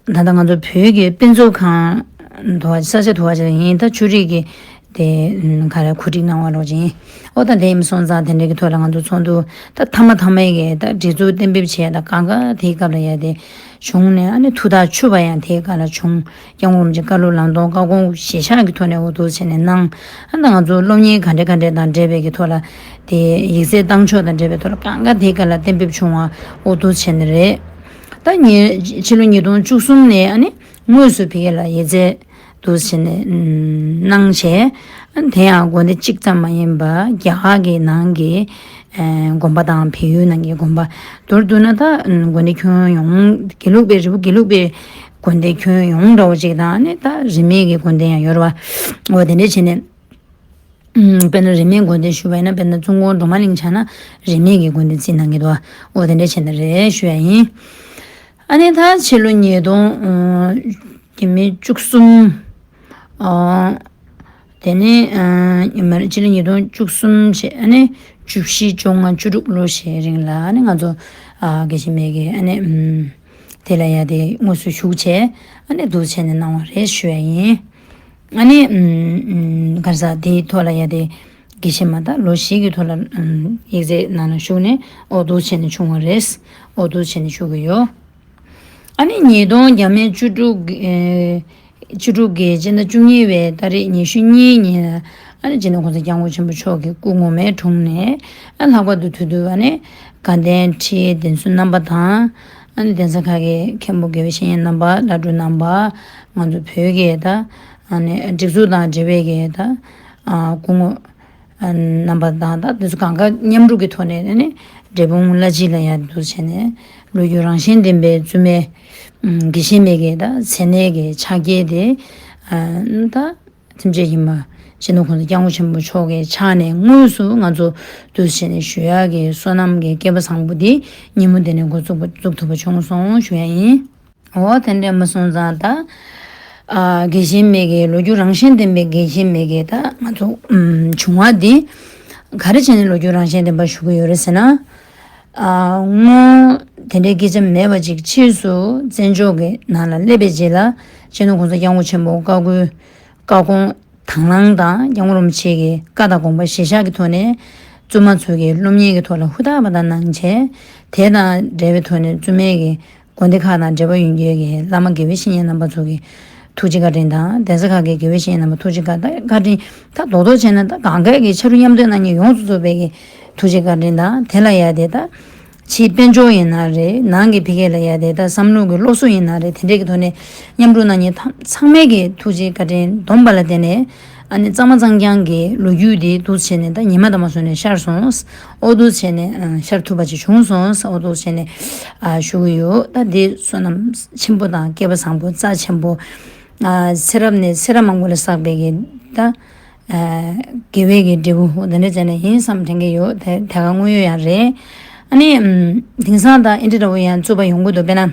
ད་ལྟ་ང་ཚོ་བོད་ཀྱི་དཔེ་མཛོད་ཁང་དུ་བ་ས་ཆ་དུ་བ་ཅིག་ཡིན། ད་ཆོས་རིག་གི་དེ་ག་རེ་གོ་སྒྲིག་གནང་བ་རོགས་ཅིག་ཡིན། ཨོ་ད་དེ་ཡིན་སོང་ཙང་དེ་འདྲ་གི་ཐོག་ལ་ང་ཚོ་ཚོགས་འདུ་ད་མཐའ་མ་མཐའ་མའི་གི་ད་སྒྲིག་འཛུགས་གཏན་འབེབས་བྱས་ད་གང་ག་དེའི་སྐབས་ལ་ཡ་དེ། བྱུང་ནས་ཨ་ནི་ཐུགས་ཐག་ཆོད་པ་ཡང་དེའི་སྐབས་ལ་བྱུང་། སྐྱབས་མགོན་རིན་པོ་ཆེ་བཀའ་སློབ་ལམ་སྟོན་བཀའ་དགོངས་གཞིར་བཞག་གི་ཐོག་ནས་འོ་འདུག་བྱས་ནས་གནང་། ཨ་ནི་ང་ཚོ་སློབ་གཉེར་ག་འདྲ་ག་འདྲ་དང་འབྲེལ་བའི་གི་ཐོག་ལ་དེ་ཡིག་ཚད་བཏང་ཕྱོགས་དང་འབྲེལ་བའི་ཐོག་ལ་གང་ག་དེའི་སྐབས་ལ་གཏན་འབེབས་བྱུང་བ་འོ་འདུག་བྱས་ནས་རེད། ད་ཉེ་ཕྱི་ལོ་ཉིས་སྟོང་བཅུ་གསུམ་ནས་ཨ་ནི་དངོས་སུ་ཕ་གི་ལ་ཡིག་ཚད་འདུག་བྱས་ནས་གནང་བྱས། དེ་ཡང་དགོན་སྡེ་གཅིག་ཙམ་མ་ཡིན་པར་རྒྱ་གར་གྱི་ནང་གི་དགོན་པ་དང་བལ་ཡུལ་ནང་གི་དགོན་པ་མདོར་བསྡུ་ན་ད་དགོན་སྡེ་ཁྱོན་ཡོངས་དགེ་ལུགས་པའི་རི་བོ་དགེ་ལུགས་པའི་དགོན་སྡེ་ཁྱོན་ཡོངས་འདྲ་བོ་ཅིག་དང་ནི་ད་རིས་མེད་ཀྱི་དགོན་སྡེ་ཡང་ཡོད་རེད་བ། འོ་དེ་འདྲ་བྱས་ནས་དཔེར་ན་རིས་མེད་དགོན་སྡེ་ཞུ་བ་ཡིན་ན་དཔེར་ན་ཙུང་ཀོན་སྒྲོལ་མ་གླིང་ཆ་ན་རིས་མེད་ཀྱི་དགོན་སྡེ་རྩིས་གནང་གི་འདུག་བ། འོ་དེ་འདྲ་བྱས་ནས་རེད་ཞུ་ཡ་ཡིན། ཨ་ནི་ད་ཕྱི་ལོ་ཉིས་སྟོང་། དེ་མིན་བཅུ་གསུམ། ཨ། དེ་ནས་ཨ་ཡིན་མ་རེད། ཕྱི་ལོ་ཉིས་སྟོང་བཅུ་གསུམ་བྱས་ཨ་ནི་བཅུ་བཞི་བཅོ་ལྔ་བཅུ་དྲུག་ལོ་ཞེས་རིང་ལ་ཨ་ནི་ང་ཚོ་ཨ་དགེ་བཤེས་མའི་གི་ཨ་ནི་ཨམ་དེ་ལ་ཡ་དེ་དངོས་སུ་ཞུགས་བྱས་ཨ་ནི་འདུག་བྱས་ནས་གནང་བ་རེད་ཞུ་ཡ་ཡིན། ཨ་ནི་ཨམ་ག་རེ་ཟ་དེའི་ཐོག་ལ་ཡ་དེ་དགེ་བཤེས་མ་ད་ལོ་བཞི་གི་ཐོག་ལ་ཨམ་ཡིག་ཚད་ནང་ལ་ཞུགས་ནས་ཨོ་འདུག་བྱས་ནས་བྱུང་བ་རེད། ཨོ་འདུག་བྱས་ནས་ཞུ་གི་ཡོད། ཨ་ནི་ཉིས་སྟོང་བརྒྱ་མེད་བཅུ་དྲུག་གི་ཨེ་བཅུ་དྲུག་གི་སྤྱི་ཟླ་བཅུ་གཉིས་པའི་ཏ་རིག་ཉི་ཤུ་གཉིས་ཉིན་ལ་ཨ་ནི་སྤྱི་ནོར་༸གོང་ས་༸སྐྱབས་མགོན་ཆེན་པོ་མཆོག་གི་སྐུ་ངོ་མའི་དྲུང་ནས་ཨ་ལྷག་པར་དུ་དུས་དུས་ཨ་ནི་དགའ་ལྡན་ཁྲི་གདན་ཚོགས་རྣམ་པ་དང་ཨ་ནི་གདན་ས་ཁག་གི་མཁན་པོ་དགེ་བའི་བཤེས་གཉེན་རྣམ་པ་བླ་སྤྲུལ་རྣམ་པ་ང་ཚོ་བོད་ཀྱི་ད་ཨ་ནི་སྒྲིག་འཛུགས་དང་འབྲེལ་བའི་གི་ད་སྐུ་ངོ་རྣམ་པ་དང་ད་དེ་ཚོ་གང་ག་མཉམ་རུབ་ཀྱི་ཐོག་ནས་ནི་འབྲས་སྤུངས་བླ་སྤྱི་ལ་ཡང་འདུག་བྱས་ནས་ལོ་རྒྱུས་རང་བཞིན་ལྡན་པའི་བཙུན་མའི་དགེ་བཤེས་མའི་གི་ད་མཚན་གནས་ཀྱི་ཕྱག་འཁྱེར་དེ་ད་ཐེམ་ཆེ་ཡིན་པ་སྤྱི་ནོར་༸གོང་ས་༸སྐྱབས་མགོན་ཆེན་པོ་མཆོག་གི་ཕྱག་ནས་དངོས་སུ་ང་ཚོ་འདུག་བྱས་ནས་ཞུ་ཡག་གི་བསོད་ནམས་ཀྱི་བསྐལ་པ་བཟང་པོ་འདི་ཉིན་མོ་འདི་ནས་འགོ་བཙུགས་པ་བཙུགས་ཐུབ་པ་བྱུང་སོང་ཞུ་ཡ་ཡིན། འོ་དེ་འདྲ་མ་སོང་ཙང་ད། ཨ་དགེ་བཤེས་མའི་གི་ལོ་རྒྱུས་རང་བཞིན་ལྡན་པའི་དགེ་བཤེས་མའི་གི་ད་ང་ཚོ་ཨམ་བྱུང་བ་འདི། ག་རེ་བྱས་ནས་ལོ་རྒྱུས་རང་བཞིན་ལྡན་པ་ཞུ་གི་ཡོད་རེད་ཟེར་ན། ཨ། སྔོན་དེ་འདྲའི་སྐད་ཆ་མེད་པ་ཅིག་ཕྱིས་སུ་བཙན་བྱོལ་གྱི་ནང་ལ་སླེབས་པའི་རྗེས་ལ་སྤྱི་ནོར་༸གོང་ས་༸སྐྱབས་མགོན་ཆེན་པོ་བཀའ་བསྒོ་བཀའ་དགོངས་དང་བླངས་དང་། སྐྱབས་མགོན་རིན་པོ་ཆེ་གི་བཀའ་དང་དགོངས་པ་གཞིར་བཞག་གི་ཐོག་ནས་བཙུན་མ་ཚོ་གི་སློབ་གཉེར་གྱི་ཐོག་ལ་ཧུར་ཐག་པ་དང་གནང་བྱས། དེ་དང་འབྲེལ་བའི་ཐོག་ནས་བཙུན་མའི་གི་དགོན་སྡེ་ཁག་དང་འབྲེལ་བ་ཡོད་མཁན་གྱི་བླ་མ་དགེ་བའི་བཤེས་གཉེན་རྣམ་པ་ཚོ་གི་ཐུགས་རྗེ་བཀའ་དྲིན་དང་། གདན་ས་ཁག་གི་དགེ་བའི་བཤེས་གཉེན་རྣམ་པ་ཐུགས་རྗེ་བཀའ་དྲིན། ད་རྡོག་རྡོག་བྱས་ན་ད་གང་ག་གི་ཕྱག་རོགས་མཉམ་འདེགས་གནང་མཁན་ཡོངས་སུ་རྫོགས་པའི་གི་ཐུགས་རྗེ་བཀའ་དྲིན་དང་། དེ་ལ་ཡ་དེ་ད་ཕྱིའི་དཔལ་འབྱོར་ཡིན་ན་རེད། ནང་གི་ཕ་གི་ལ་ཡ་དེ་ད་བསམ་བློ་གི་སློབ་གསོ་ཡིན་ན་རེད། དེ་འདྲས་ཀྱི་ཐོག་ནས་མཉམ་རུབ་གནང་མཁན་ཐམས་ཚང་མས་གི་ཐུགས་རྗེ་བཀའ་དྲིན་བསྡོམས་པ་ལ་བརྟེན་ནས། ཨ་ནི་གཙང་མ་གཙང་རྐྱང་གི་ལོ་རྒྱུས་དེ་འདུག་བྱས་ནས་ད་ཉི་མ་དང་མ་སོང་ནས་ཤར་སོང་། ཨོ་འདུག་བྱས་ནས་ཨ་ཤར་ཐུབ་པ་ཅིག་བྱུང་སོང་། ཨོ་འདུག་བྱས་ནས་ཨ་ཞུ་གི་ཡོད། ད་འདི་བསོད་ནམས་ཆེན་པོ་དང་སྐལ་པ་བཟང་པོ་རྩ་ཆེན་པོ། ཨ་ཚེ་རབས་ནས་ཚེ་རབས་མང་པོ་ལ་བསགས་པའི་གི་ད་ཨ་དགེ་བའི་གི་འབྲས་བུ་འདི་འདྲ་བྱས་ནས་ཡིན་བསམ་དྲན་གི་ཡོད། དེ་དེ་ག་དངོས་ཡོད་ཡང་རེད། ཨ་ནི་ཨམ་དེང་སང་ད་ཨེ་འདྲ་འདྲ་བོ་ཡང་རྩོད་པ་ཡོང་གི་འདུག་དཔེར་ན།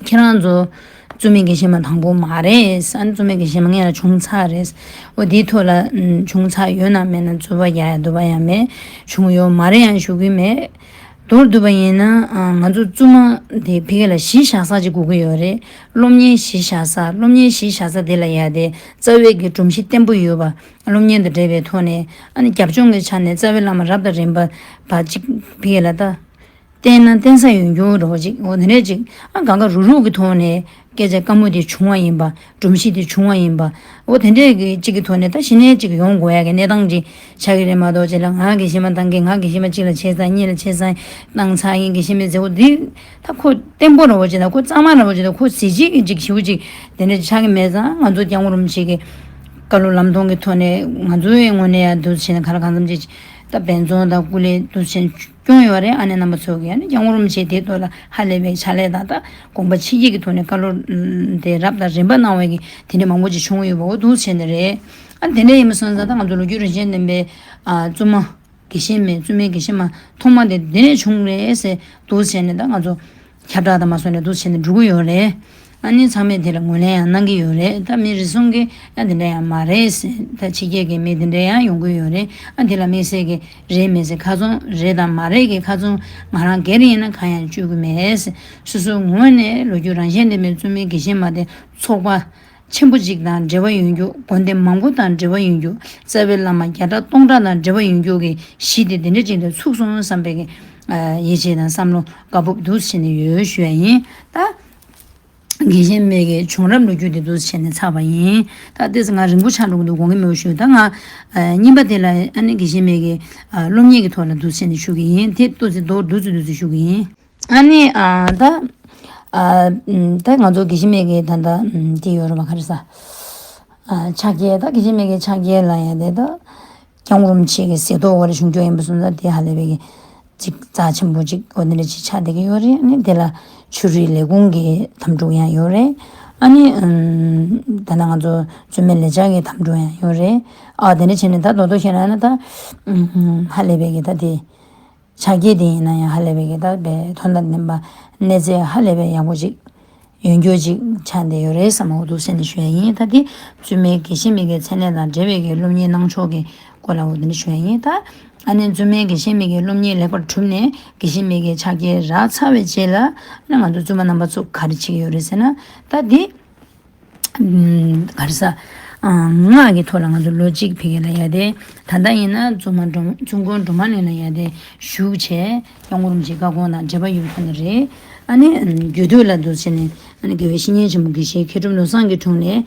ཁྱེད་རང་ཚོ་བཙུན་མའི་དགེ་བཤེས་མ་དང་པོ་མ་རེད། ཨ་ནི་བཙུན་མའི་དགེ་བཤེས་མ་སྔོན་ལ་བྱུང་ཚར་རེད། འོ་དེའི་ཐོག་ལ་ཨམ་བྱུང་ཚར་ཡོད་ན་མེད་ན་རྩོད་པ་རྒྱག་ཡ་འདུག་པ་ཡང་མེད། བྱུང་ཡོད་མ་རེད་ཡང་ཞུ་གི་མེད། མདོར་བསྡུས་པ་ཡིན་ན་ཨ་ང་ཚོ་བཙུན་མ་དེ་ཕ་གི་ལ་གཞི་བཞག་ས་ཅིག་དགོས་ཀྱི་ཡོད་རེད། སློབ་གཉེར་གཞི་བཞག་ས། སློབ་གཉེར་གཞི་བཞག་ས་དེ་ལ་ཡ་དེ་རྩ་བའི་གི་སྒྲོམ་གཞི་བརྟན་པོ་ཡོད་པ། སློབ་གཉེར་དང་འབྲེལ་བའི་ཐོག་ནས་ཨ་ནི་རྒྱབ་ལྗོངས་ཀྱི་ཆ་ནས་རྩ་བའི་བླ་མ་རབ་དང་རིམ་པ་བ་ཅིག་ཕ་གི་ལ་ད། བརྟེན་ན་བརྟེན་ས་ཡོད་རྒྱུ་འདྲ་བོ་ཅིག་འོ་དེ་འདྲས་ཅིག་ཨ་གང་ག་རུག་རུག་གི་ཐོག་ནས་སྐད་ཆ་དཀའ་མོ་དེ་བྱུང་བ་ཡིན་པ། སྒྲོམ་གཞི་དེ་བྱུང་བ་ཡིན་པ། འོ་དེ་འདྲས་ཀྱི་ཅིག་གི་ཐོག་ནས་ད་གཞི་ནས་ཅིག་ཡོང་དགོས་ཡ་གི་གནས་སྟངས་ཅིག་ཆགས་ཀྱི་རེད་མ་གཏོགས། ཅིག་ལ་ང་དགེ་བཤེས་མ་བཏང་གི། ང་དགེ་བཤེས་མ་གཅིག་ལ་ཆེ་ས་གཉིས་ལ་ཆེ་ས་བཏང་ཚར་ཡིན། དགེ་བཤེས་མའི་མཛད་སྒོ་འདི་ད་ཁོ་བརྟན་པོ་འདྲ་བོ་ཅིག་དང་། ཁོ་གཙང་མ་འདྲ་བོ་ཅིག་དང་། ཁོ་གཟི་བརྗིད་ཀྱི་ཅིག་ཞེ་པོ་ཅིག་དེ་འདྲས་ཆགས་ཀྱི་མེད་ཙང་། ང་ཚོ་སྐྱབས་མགོན་རིན་པོ་ཆེ་གི་བཀའ་སློབ་ལམ་སྟོན་གྱི་ཐོག་ནས་ང་ཚོའི་ངོས་ནས་ཡང་འདུག་བྱས་ནས་ག་ལ་གང་འཚམ་ཅིག་ད་འབད་བརྩོན་དང་སྐུ་ལས་འདུག་བྱས་ནས་སྐྱོན་ཡོད་རེད། ཨ་ནེ་རྣམ་པ་ཚོ་གིས་ཨ་ནི་སྐྱབས་མགོན་རིན་པོ་ཆེ་དེའི་ཐོག་ལ་ཧ་ལས་པའི་ཕྱག་ལས་དང་། ད་དགོངས་པ་ཆེ་བསྐྱེད་ཀྱི་ཐོག་ནས་བཀའ་སློབ་དེ་རབ་དང་རིམ་པ་གནང་བའི་གི་དེ་འདྲ་མང་པོ་ཅིག་བྱུང་ཡོད་པ། འོ་འདུག་བྱས་ནས་རེད། ཨ་དེ་འདྲ་ཡིན་པ་སོང་ཙང་། ད་ང་ཚོ་ལོ་རྒྱུས་རིན་ཆེན་ལྡན་པའི་ཨ་བཙུན་མ་དགེ་བཤེས་མའི་བཙུན་མའི་དགེ་བཤེས་མ་ཐོག་མ་དེ་འདི་ནས་བྱུང་རེད་ཟེར་འདུག་བྱས་ནས། ད་ང་ཚོ་ཁྱབ་བསྒྲགས་དང་མ་སོང་ནས་འདུག་བྱས་ནས་འགྲོ་གི་ཡོད་རེད། ཨ་ནི་ཚང་མས་དེ་ལ་ངོས་ལེན་ཡང་གནང་གི་ཡོད་རེད། ད་མི་རེ་ཟུང་གིས་ཡང་དེ་འདྲ་ཡང་མ་རེད་ཟེར། ད་ཕྱི་རྒྱལ་གྱི་མི་དེ་འདྲ་ཡང་ཡོང་གི་ཡོད་རེད། ཨ་དེ་ལ་དམིགས་བསལ་གྱི་རེད་མེད་ཟེར། ཁ་ཚོན་རེད་དང་མ་རེད་ཀྱི་ཁ་ཚོན་ང་རང་སྒེར་ཡིན་ན་གང་ཡང་བཅོལ་གྱི་མེད་ཟེར། སོ་སོའི་ངོས་ནས་ལོ་རྒྱུས་རང་བཞིན་ལྡན་པའི་བཙུན་མའི་དགེ་བཤེས་མ་དེ་ཚོགས་པ་ཆེན་པོ་ཅིག་དང་འབྲེལ་བ་ཡོད་རྒྱུ། དགོན་སྡེ་མང་པོ་དང་འབྲེལ་བ་ཡོད་རྒྱུ། རྩ་བའི་བླ་མ་བརྒྱ་ཕྲག་སྟོང་ཕྲག་དང་འབྲེལ་བ་ཡོད་རྒྱུ་གི་གཞི་དེ་འདི་འདྲ་ཅིག་ལ་ཚུགས་སོང་བསམ་པའི་གི་ཡིད་ཆེས་དང་བསམ་བློ་དགའ་སྤོབས་འདུག་བྱས་ནས་ཡོད་ཞུ་ཡ་ཡིན། ད་དགེ་བཤེས་མའི་གི་བྱུང་རབས་ལོ་རྒྱུས་དེ་འདུག་བྱས་ནས་ཚར་བ་ཡིན། ད་ལྟས་ང་རིང་པོ་ཆགས་འགྲོ་གི་འདུག་དགོངས་ཀྱི་མེད་པ་ཞུ། ད་ང་གཉིས་པ་དེ་ལ་ཨ་ནི་དགེ་བཤེས་མའི་གི་སློབ་གཉེར་གྱི་ཐོག་ལ་འདུག་བྱས་ནས་ཞུ་གི་ཡིན། དེ་ཏོག་ཙམ་མདོར་བསྡུས་ཙམ་འདུག་བྱས་ཞུ་གི་ཡིན། ཨ་ནི་ཨ་ད་ཨ་ད་ང་ཚོ་དགེ་བཤེས་མའི་གི་ད་ད་དེ་ཡོད་རེད་པ། ག་རེ་ཟ། ཨ་ཕྱག་འཁྱེར། ད་དགེ་བཤེས་མའི་གི་ཕྱག་འཁྱེར་ལ་ཡང་དེ་ད་སྐྱབས་མགོན་རིན་པོ་ཆེ་གི་གཟེངས་རྟགས་འོག་ལ་བྱུང་རྒྱུ་ཡིན་པ་སོང་ཙང་། དེ་ཧ་ལས་པའི་གི་ཅིག་རྩ་ཆེན་པོ་ཅིག་འོ་དེ་འདྲ་ཅིག་ཆགས་བསྡད་ཀྱི་ཡོད་རེད། ཨ་ནི་དེ་ལ་ཆོས་རིག་ལས་ཁུངས་ཀྱི་དམ་ཕྲུག་ཡང་ཡོད་རེད། ཨ་ནི་ཨམ་ད་ནང་ང་ཚོ་བཙུན་མའི་ལས་འཆར་གྱི་དམ་ཕྲུག་ཡང་ཡོད་རེད། ཨ་དེ་འདྲ་བྱས་ནས་ད་རྡོག་རྡོག་བཤད་ན་ན་ད་ཨམ་ཧ་ལས་པའི་གི་ད་དེ། ཕྱག་འཁྱེར་དེ་ཡིན་ན་ཡང་ཧ་ལས་པའི་གི་ད་དཔེ་དོན་དང་ལྡན་པ། གནས་ཚད་ཧ་ལས་པའི་ཡག་པོ་ཅིག་ཡོད་རྒྱུ་ཅིག་ཆགས་བསྡད་ཡོད་རེད་བསམ། འོ་འདུག་བྱས་ནས་ཞུ་ཡ་ཡིན། ད་དེ་བཙུན་མའི་དགེ་བཤེས་མའི་གི་མཚན་གནས་དང་འབྲེལ་བའི་གི་སློབ་གཉེར་གནང་ཕྱོགས་ཀྱི་སྐོར་ལ་འོ་དེ་འདྲ་ཞུ་ཡ་ཡིན། ད་ཨ་ནི་བཙུན་མའི་དགེ་བཤེས་མའི་གི་སློབ་གཉེར་ལེགས་པར་གྲུབ་ནས་དགེ་བཤེས་མའི་གི་ཕྱག་འཁྱེར་རག་ཚར་བའི་རྗེས་ལ་ཨ་ནི་ང་ཚོ་བཙུན་མ་རྣམ་པ་ཚོ་ག་རེ་བྱེད་ཀྱི་ཡོད་རེད་ཟེར་ན། ད་དེ་ག་རེ་ཟ། སྔགས་ཀྱི་ཐོག་ལ་ང་ཚོ་ལོ་གཅིག་ཕ་གི་ལ་ཡ་དེ། ད་ལྟ་ཡིན་ན་བཙུན་མ་སྒྲོལ་མ། བཙུན་དགོན་སྒྲོལ་མ་གླིང་ལ་ཡ་དེ་བཞུགས་བྱས། སྐྱབས་མགོན་རིན་པོ་ཆེའི་བཀའ་དགོངས་དང་འབྲེལ་བ་ཡོད་མཁན་རེད། ཨ་ནི་རྒྱུད་སྟོད་ལ་འདུག་བྱས་ནས། ཨ་ནི་དགེ་བའི་བཤེས་གཉེན་ཆེན་པོ་དགེ་བཤེས་མཁས་གྲུབ་ནོར་བཟང་གི་དྲུང་ནས་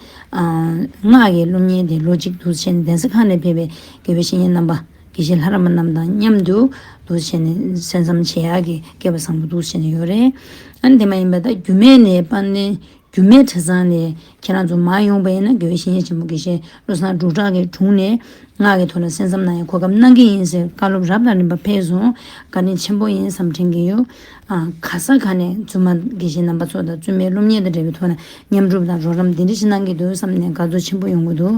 སྔགས་ཀྱི་སློབ་གཉེར་དེ་ལོ་གཅིག་འདུག་བྱས་ནས། གདན་ས་ཁག་ནས་ཕེབས་པའི་དགེ་བའི་བཤེས་གཉེན་རྣམ་པ། དགེ་བཤེས་ལྷ་རམས་པ་རྣམས་དང་མཉམ་དུ་འདུག་བྱས་ནས་གསན་བསམ་བྱེད་ཡག་གི་སྐལ་བ་བཟང་པོ་འདུག་བྱས་ནས་ཡོད་རེད། ཨ་ནི་དེ་མ་ཡིན་པ་ད་རྒྱུད་སྨད་ནས་དཔལ་ལྡན། རྒྱུད་སྨད་གྲྭ་ཚང་ནས་ཁྱེད་རང་ཚོ་མར་ཡོང་པ་ཡིན་ན། དགེ་བའི་བཤེས་གཉེན་ཆེན་པོ་དགེ་བཤེས་བློ་བཟང་འབྲུག་གྲགས་ཀྱི་དྲུང་ནས་སྔགས་ཀྱི་ཐོག་ལ་གསན་བསམ་གནང་ཡ་གོ་སྐབས་གནང་གི་ཡིན་ཟེར་བཀའ་སློབ་རབ་དང་རིམ་པ་ཕེབས་སོང་། བཀའ་དྲིན་ཆེན་པོ་ཡིན་བསམ་དྲན་གྱི་ཡོད། ཨ་ག་ས་ག་ནས་བཙུན་མ་དགེ་བཤེས་རྣམ་པ་ཚོ་དང་བཙུན་མའི་སློབ་གཉེར་དང་འབྲེལ་བའི་ཐོག་ནས་མཉམ་རུབ་དང་རོགས་རམ་འདི་འདྲ་ཞིག་གནང་གི་འདུག་བསམ་ནས་དགའ་ཚོར་ཆེན་པོ་ཡོང་གི་འདུག་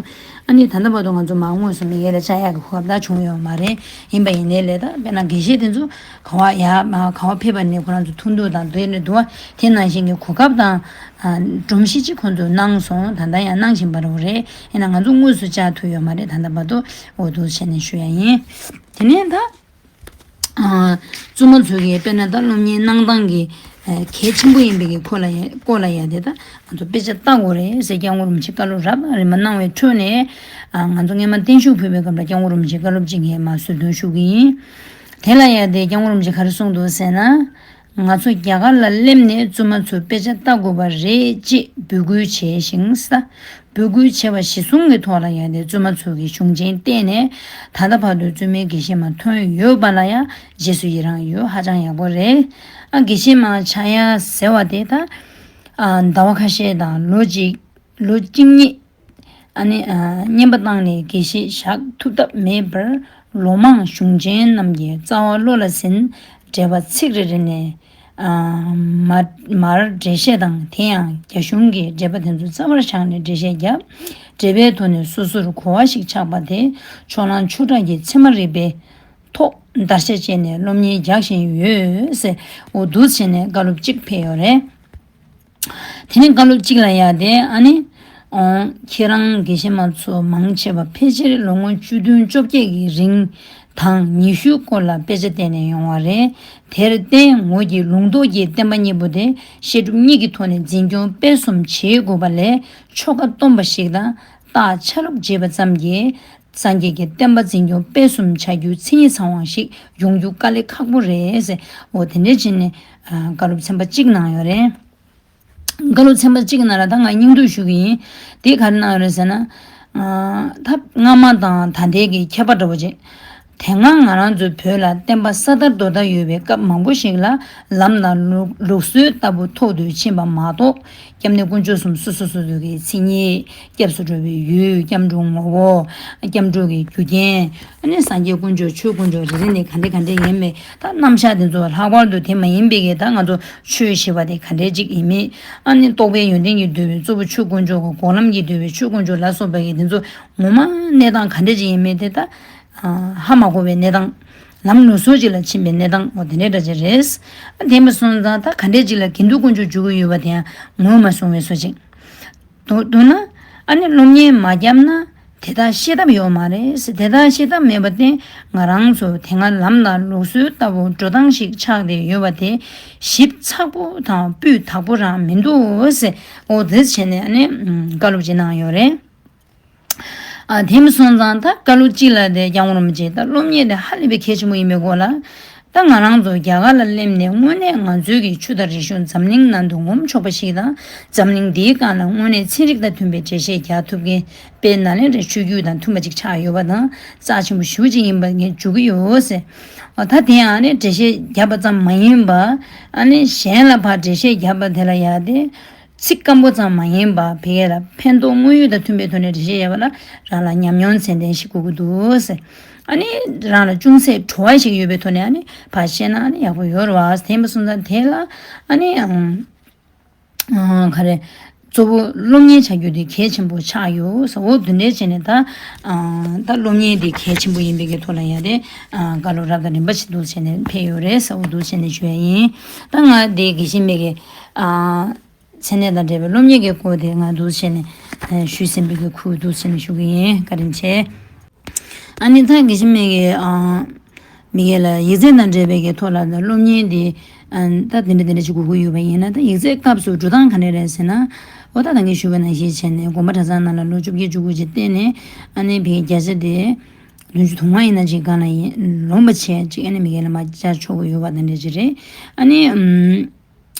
ཨ་ནི་ད་ལྟ་བར་དུ་ང་ཚོ་མར་དངོས་སུ་མི་སྒེར་ལ་བཅར་ཡག་གི་གོ་སྐབས་ད་བྱུང་ཡོད་མ་རེད། ཡིན་པ་ཡིན་ནའི་ལས་ད་དཔེར་ན་དགེ་བཤེས་དེ་ཚོ་ག་བ་ཡ་མ་ག་བ་ཕེབས་པ་ནས་ཁོ་རང་ཚོ་ཐུག་འདུག་དང་དེ་ནས་འདུག་བ། དེ་ནང་བཞིན་གྱི་གོ་སྐབས་དང་། ཨ་སྒྲོམ་གཞི་གཅིག་ཁོང་ཚོས་གནང་སོང་། ད་ལྟ་ཡང་གནང་བཞིན་པ་རེད། ཡིན་ན་ང་ཚོ་དངོས་སུ་བཅར་ཐུབ་ཡོད་མ་རེད། ད་ལྟ་བར་དུ། འོ་འདུག་བྱས་ནས་ཞུ་ཡ་ཡིན། དེ་ནས་ད་ ཨ། བཙུན་མ་ཚོ་གིས་དཔེར་ན་ད་སློབ་གཉེར་གནང་སྟངས་ཀྱི་ཨ་གལ་ཆེན་པོ་ཡིན་པའི་གི་སྐོར་ལ་ཡ་སྐོར་ལ་ཡ་དེ་ད་ང་ཚོ་དཔེ་ཆ་ལྟ་དགོས་རེད་ཟེར། སྐྱབས་མགོན་རིན་པོ་ཆེ་བཀའ་སློབ་རབ་དང་རིམ་པ་གནང་བའི་ཁྲོད་ནས་ཨ་ང་ཚོ་སྔས་མ་བརྟན་བཞུགས་ཕུལ་བའི་སྐབས་ལ་སྐྱབས་མགོན་རིན་པོ་ཆེའི་བཀའ་སློབ་ཅིག་ངས་མར་ཟུར་འདོན་ཞུ་གི་ཡིན། དེ་ལ་ཡ་དེ་སྐྱབས་མགོན་རིན་པོ་ཆེས་ག་རེ་གསུངས་འདུག་ཟེར་ན། ང་ཚོ་རྒྱ་གར་ལ་སླེབས་ནས་བཙུན་མ་ཚོ་དཔེ་ཆ་ལྟ་དགོས་པ་རེད་ཅེས་འབོད་སྐུལ་བྱས་ཤིང་། ས་འབོད་སྐུལ་བྱས་པ་གཞིར་བཟུང་གི་ཐོག་ལ་ཡང་དེ་བཙུན་མ་ཚོ་གི་གཞུང་ཆེན་བལྟས་ནས་ད་ལྟ་བར་དུ་བཙུན་མའི་དགེ་བཤེས་མ་ཐོན་ཡོད་པ་ལ་ཡང་རྗེས་སུ་ཡི་རང་ཡོད། ཧ་ཅང་ཡག་པོ་རེད། ཨ་དགེ་བཤེས་མ་ཆགས་ཡ་ཟེར་བ་དེ་ད་ཨ་ཟླ་བ་ཁ་ཤས་དང་ལོ་གཅིག་ལོ་གཅིག་གཉིས། ཨ་ནི་ཨ་བསྙེན་པ་བཏང་ནས་དགེ་བཤེས་བཞག་ཐུབ་ཐབས་མེད་པར། ལོ་མང་གཞུང་ཆེན་རྣམས་ཀྱི་རྩ་བ་བློ་ལ་ཟིན། འགྲེལ་པ་ཚིག་རེ་རེ་ནས་ཨ་མར་མར་འགྲེལ་བཤད་དང་། དེ་ཡང་རྒྱ་གཞུང་གི་འགྲེལ་པ་དེ་ཚོ་རྩ་བར་བཞག་ནས་འགྲེལ་བཤད་བརྒྱབ། འགྲེལ་པའི་ཐོག་ནས་སོ་སོར་གོ་བ་ཞིག་ཆགས་པ་དེ་ཕྱོགས་གླང་ཆོས་གྲགས་ཀྱི་ཚད་མ་རིག་པའི་ཐོག་བརྡར་ཤ་བཅད་ནས་སློབ་གཉེར་རྒྱག་བཞིན་ཡོད་ཟེར། འོ་འདུག་བྱས་ནས་བཀའ་སློབ་གཅིག་ཕེབས་ཡོད་རེད། དེ་ནས་བཀའ་སློབ་གཅིག་ལ་ཡ་དེ་ཨ་ནི། ཨོ། ཁྱེད་རང་དགེ་བཤེས་མ་ཚོ་མང་ཆེ་བ་ཕལ་ཆེར་ལོ་ངོ་བཅུ་བདུན་བཅོ་བརྒྱད་ཀྱི་རིང་དང་ཉི་ཤུའི་སྐོར་ལ་དཔེ་ཆ་བལྟས་ནས་ཡོང་བ་རེད། དེར་བརྟེན་ངོས་ཀྱིས་ལུང་རྟོགས་ཀྱི་བསྟན་པ་གཉིས་པོ་དེ་བཤད་སྒྲུབ་གཉིས་ཀྱི་ཐོག་ནས་འཛིན་སྐྱོང་སྤེལ་གསུམ་བྱེད་དགོས་པ་ལས། ཆོ་ག་སྟོན་པ་ཞིག་དང་རྟགས་ཆ་ལུགས་བརྗེས་པ་ཙམ་གྱིས་སངས་རྒྱས་ཀྱི་བསྟན་པ་འཛིན་སྐྱོང་སྤེལ་གསུམ་བྱ་རྒྱུ་མཚན་ཉིད་ཚང་བ་ཞིག་ཡོང་རྒྱུ་དཀའ་ལས་ཁག་པོ་རེད་ཟེར། འོ་དེ་འདྲ་བྱས་ནས་ཨ་བཀའ་སློབ་ཚན་པ་གཅིག་གནང་ཡོད་རེད། བཀའ་སློབ་ཚན་པ་གཅིག་ནང་ལ་ད་ང་སྙིང་བསྡུས་ཞུ་གི་ཡིན། དེ་ག་རེ་གནང་ཡོད་རེད་ཟེར་ན། ཨ་ད་སྔ་མ་དང་ད་ལྟའི་གི་ཁྱད་པར་འདྲ་བོ་ཅིག་དེ་སྔ་ང་རང་ཚོའི་བོད་ལ་བསྟན་པ་ས་དར་རྡོ་དར་ཡོད་པའི་སྐབས་མང་པོ་ཞིག་ལ་ལམ་དང་ལུགས་ལུགས་སྲོལ་ལྟ་བུ་ཐོག་ཏུ་ཕྱིན་པ་མ་གཏོགས། སྐྱབས་གནས་དཀོན་མཆོག་གསུམ་སོ་སོ་སོ་སོ་གི་མཚན་ཉིད། སྐྱབས་སུ་འགྲོ་བའི་ཡུལ། སྐྱབས་འགྲོའི་ངོ་བོ། སྐྱབས་འགྲོ་གི་རྒྱུ་རྐྱེན། ཨ་ནི་སངས་རྒྱས་དཀོན་མཆོག་ཆོས་དཀོན་མཆོག་རེ་རེ་ནས་ག་འདྲ་ག་འདྲ་ཡིན་མེད། ད་རྣམ་གཞག་དེ་ཚོ་ལྷག་པར་དུ་དེ་མ་ཡིན་པའི་གི་ད་ང་ཚོ་ཆོས་ཞེས་པ་དེ་ག་འདྲ་ཅིག་ཡིན་མེད། ཨ་ནི་རྟོགས་པའི་ཡོན་ཏན་གྱིས་བསྡུས་པའི་གཙོ་བོ་ཆོས་དཀོན་མཆོག་གི་སྒོམ་ལམ་གྱིས་བསྡུས་པའི་ཆོས་དཀོན་མཆོག་ལ་སོགས་པ་གི་དེ་ཚོ་ངོ་མ་གནས་སྟངས་ག་འདྲ་ཅིག་ཡིན་མེད་དེ་ད་ཧ་མ་གོ་བའི་གནས་སྟངས། ལམ་ལུགས་སྲོལ་ཅིག་ལ་ཕྱིན་པའི་གནས་སྟངས་འོ་དེ་འདྲ་འདྲ་ཅིག་རེད། དེ་མ་སོང་ཙང་ད་ག་འདྲ་ཅིག་ལ་དགེ་འདུན་དཀོན་མཆོག་འཇུག་གི་ཡོད་པ་དེ་ཡང་ངོས་མ་སོང་བའི་བཟོ་ཅིག་འདུག་འདུག་ན། ཨ་ནི་སློབ་གཉེར་མ་བརྒྱབ་ན་དེ་དག་ཤེས་ཐབས་ཡོད་མ་རེད། དེ་དག་ཤེས་ཐབས་མེད་པར་བརྟེན་ང་རང་ཚོ་དེ་སྔ་ལམ་དང་ལུགས་སྲོལ་ལྟ་བུ་འགྲོ་སྟངས་ཤིག་ཆགས་བསྡད་ཡོད་པ་དེ་ཞིབ་ཚགས་པོ་དང་སྤུས་དག་པོ་རང་མི་འདུག་ཟེར། འོ་དེ་བྱས་ནས་ཨ་ནི་བཀའ་སློབ་ཅིག་གནང་ཡོད་རེད། ཨ་དེ་མ་སོང་ཙང་ད་བཀའ་སློབ་གཅིག་ལ་དེ་སྐྱབས་མགོན་རིན་པོ་ཆེས་ད་སློབ་གཉེར་དེ་ཧ་ལས་པའི་གལ་ཆེན་པོ་ཡིན་པའི་སྐོར་ལ། ད་ང་རང་ཚོ་རྒྱ་གར་ལ་སླེབས་ནས་དངོས་གནས་ང་ཚོའི་གི་ཆོས་དང་རིག་གཞུང་འཛམ་གླིང་ནང་དུ་ངོམ་ཆོག་པ་ཞིག་དང་། འཛམ་གླིང་འདིའི་སྒང་ལ་དངོས་གནས་ཚན་རིག་དང་མཐུན་པའི་འགྲེལ་བཤད་རྒྱག་ཐུབ་མཁན་དཔེ་ནཱ་ལེནྡྲའི་ཆོས་བརྒྱུད་དང་མཐུན་པ་ཅིག་ཆགས་ཡོད་པ་དང་རྩ་ཆེན་པོ་ཞེ་པོ་ཅིག་ཡིན་པ་ངས་འཇོག་གི་ཡོད་ཟེར། ད་དེ་ཡང་ཨ་ནི་འགྲེལ་བཤད་བརྒྱབ་པ་ཙམ་མ་ཡིན་པ། ཨ་ནི་གཞན་ལ་ཕར་འགྲེལ་བཤད་བརྒྱབ་པ་དེ་ལ་ཡང་དེ། ཚིག་སྐམ་པོ་ཙམ་མ་ཡིན་པར་ཕ་གི་ལ་ཕན་ཐོགས་དངོས་ཡོད་དང་མཐུན་པའི་ཐོག་ནས་འགྲེལ་བཤད་བྱས་པ་ལ་རང་ལ་ཉམས་མྱོང་ཚད་ལྡན་ཞིག་དགོས་ཀྱི་འདུག་ཟེར། ཨ་ནི་རང་ལ་ཅུང་ཟད་བྲོ་བ་ཞིག་ཡོད་པའི་ཐོག་ནས་ཨ་ནི་ཕར་བཤད་ན་ཨ་ནི་ཡག་པོ་ཡོད་རེད་བ། དེ་མ་སོང་ཙང་དེ་ལ་ཨ་ནི་ཨང་ཨང་ག་རེ། གཙོ་བོ་སློབ་གཉེར་བྱ་རྒྱུ་དེ་གལ་ཆེན་པོ་ཆགས་ཡོད་ཟེར། འོ་དེ་འདྲའི་བྱས་ནས་ད་ཨང་ད་སློབ་གཉེར་དེ་གལ་ཆེན་པོ་ཡིན་པའི་གི་ཐོག་ལ་ཡ་དེ་ཨང་བཀའ་སློབ་རབ་དང་རིམ་པ་ཞིག་འདུག་བྱས་ནས་ཕེབས་ཡོད་རེད་ཟེར། འོ་འདུག་བྱས་ནས་ཞུ་ཡ་ཡིན། ད་ང་དེ་དགེ་བཤེས་མའི་གི་ཨང་། མཚན་གནས་དང་འབྲེལ་བའི་སློབ་གཉེར་གྱི་སྐོར་དེ་ང་འདུག་བྱས་ནས་ཞུས་ཟིན་པའི་གི་ཁུལ་འདུག་བྱས་ནས་ཞུ་གི་ཡིན། བཀའ་དྲིན་ཆེ། ཨ་ནི་ད་དགེ་བཤེས་མའི་གི་ཨ་མི་གེ་ལ་ཡིག་ཚད་དང་འབྲེལ་བའི་གི་ཐོག་ལ་ད་སློབ་གཉེར་དེ་ཨ་ད་དེ་འདྲ་དེ་འདྲ་ཅིག་དགོས་ཀྱི་ཡོད་པ་ཡིན་ན། ད་ཡིག་ཚད་སྐབས་སུ་འགྲོ་སྟངས་ག་འདྲ་རེད་ཟེར་ན། འོ་ད་ད་གིན་ཞུས་པ་ནང་བཞིན་བྱས་ནས་དགོན་པ་གྲྭ་ཚང་ནང་ལ་ལོ་བཅོ་བརྒྱད་བཅུ་དགུ་ཅིག་བསྡད་ནས། ཨ་ནི་བི་བརྒྱ་ཆ་དེ་བདུན་ཅུ་དོན་ལྔ་ཡིན་ན་ཅིག་སྒང་ལ་ཡིན་ལོངས་པ་བྱས་ཅིག་ཨ་ནི་མི་གེ་ལ་མར་བཅར་ཆོག་གི་ཡོད་པ་དེ་འདྲ་ཅིག་རེད། ཨ་ནི་ཨམ།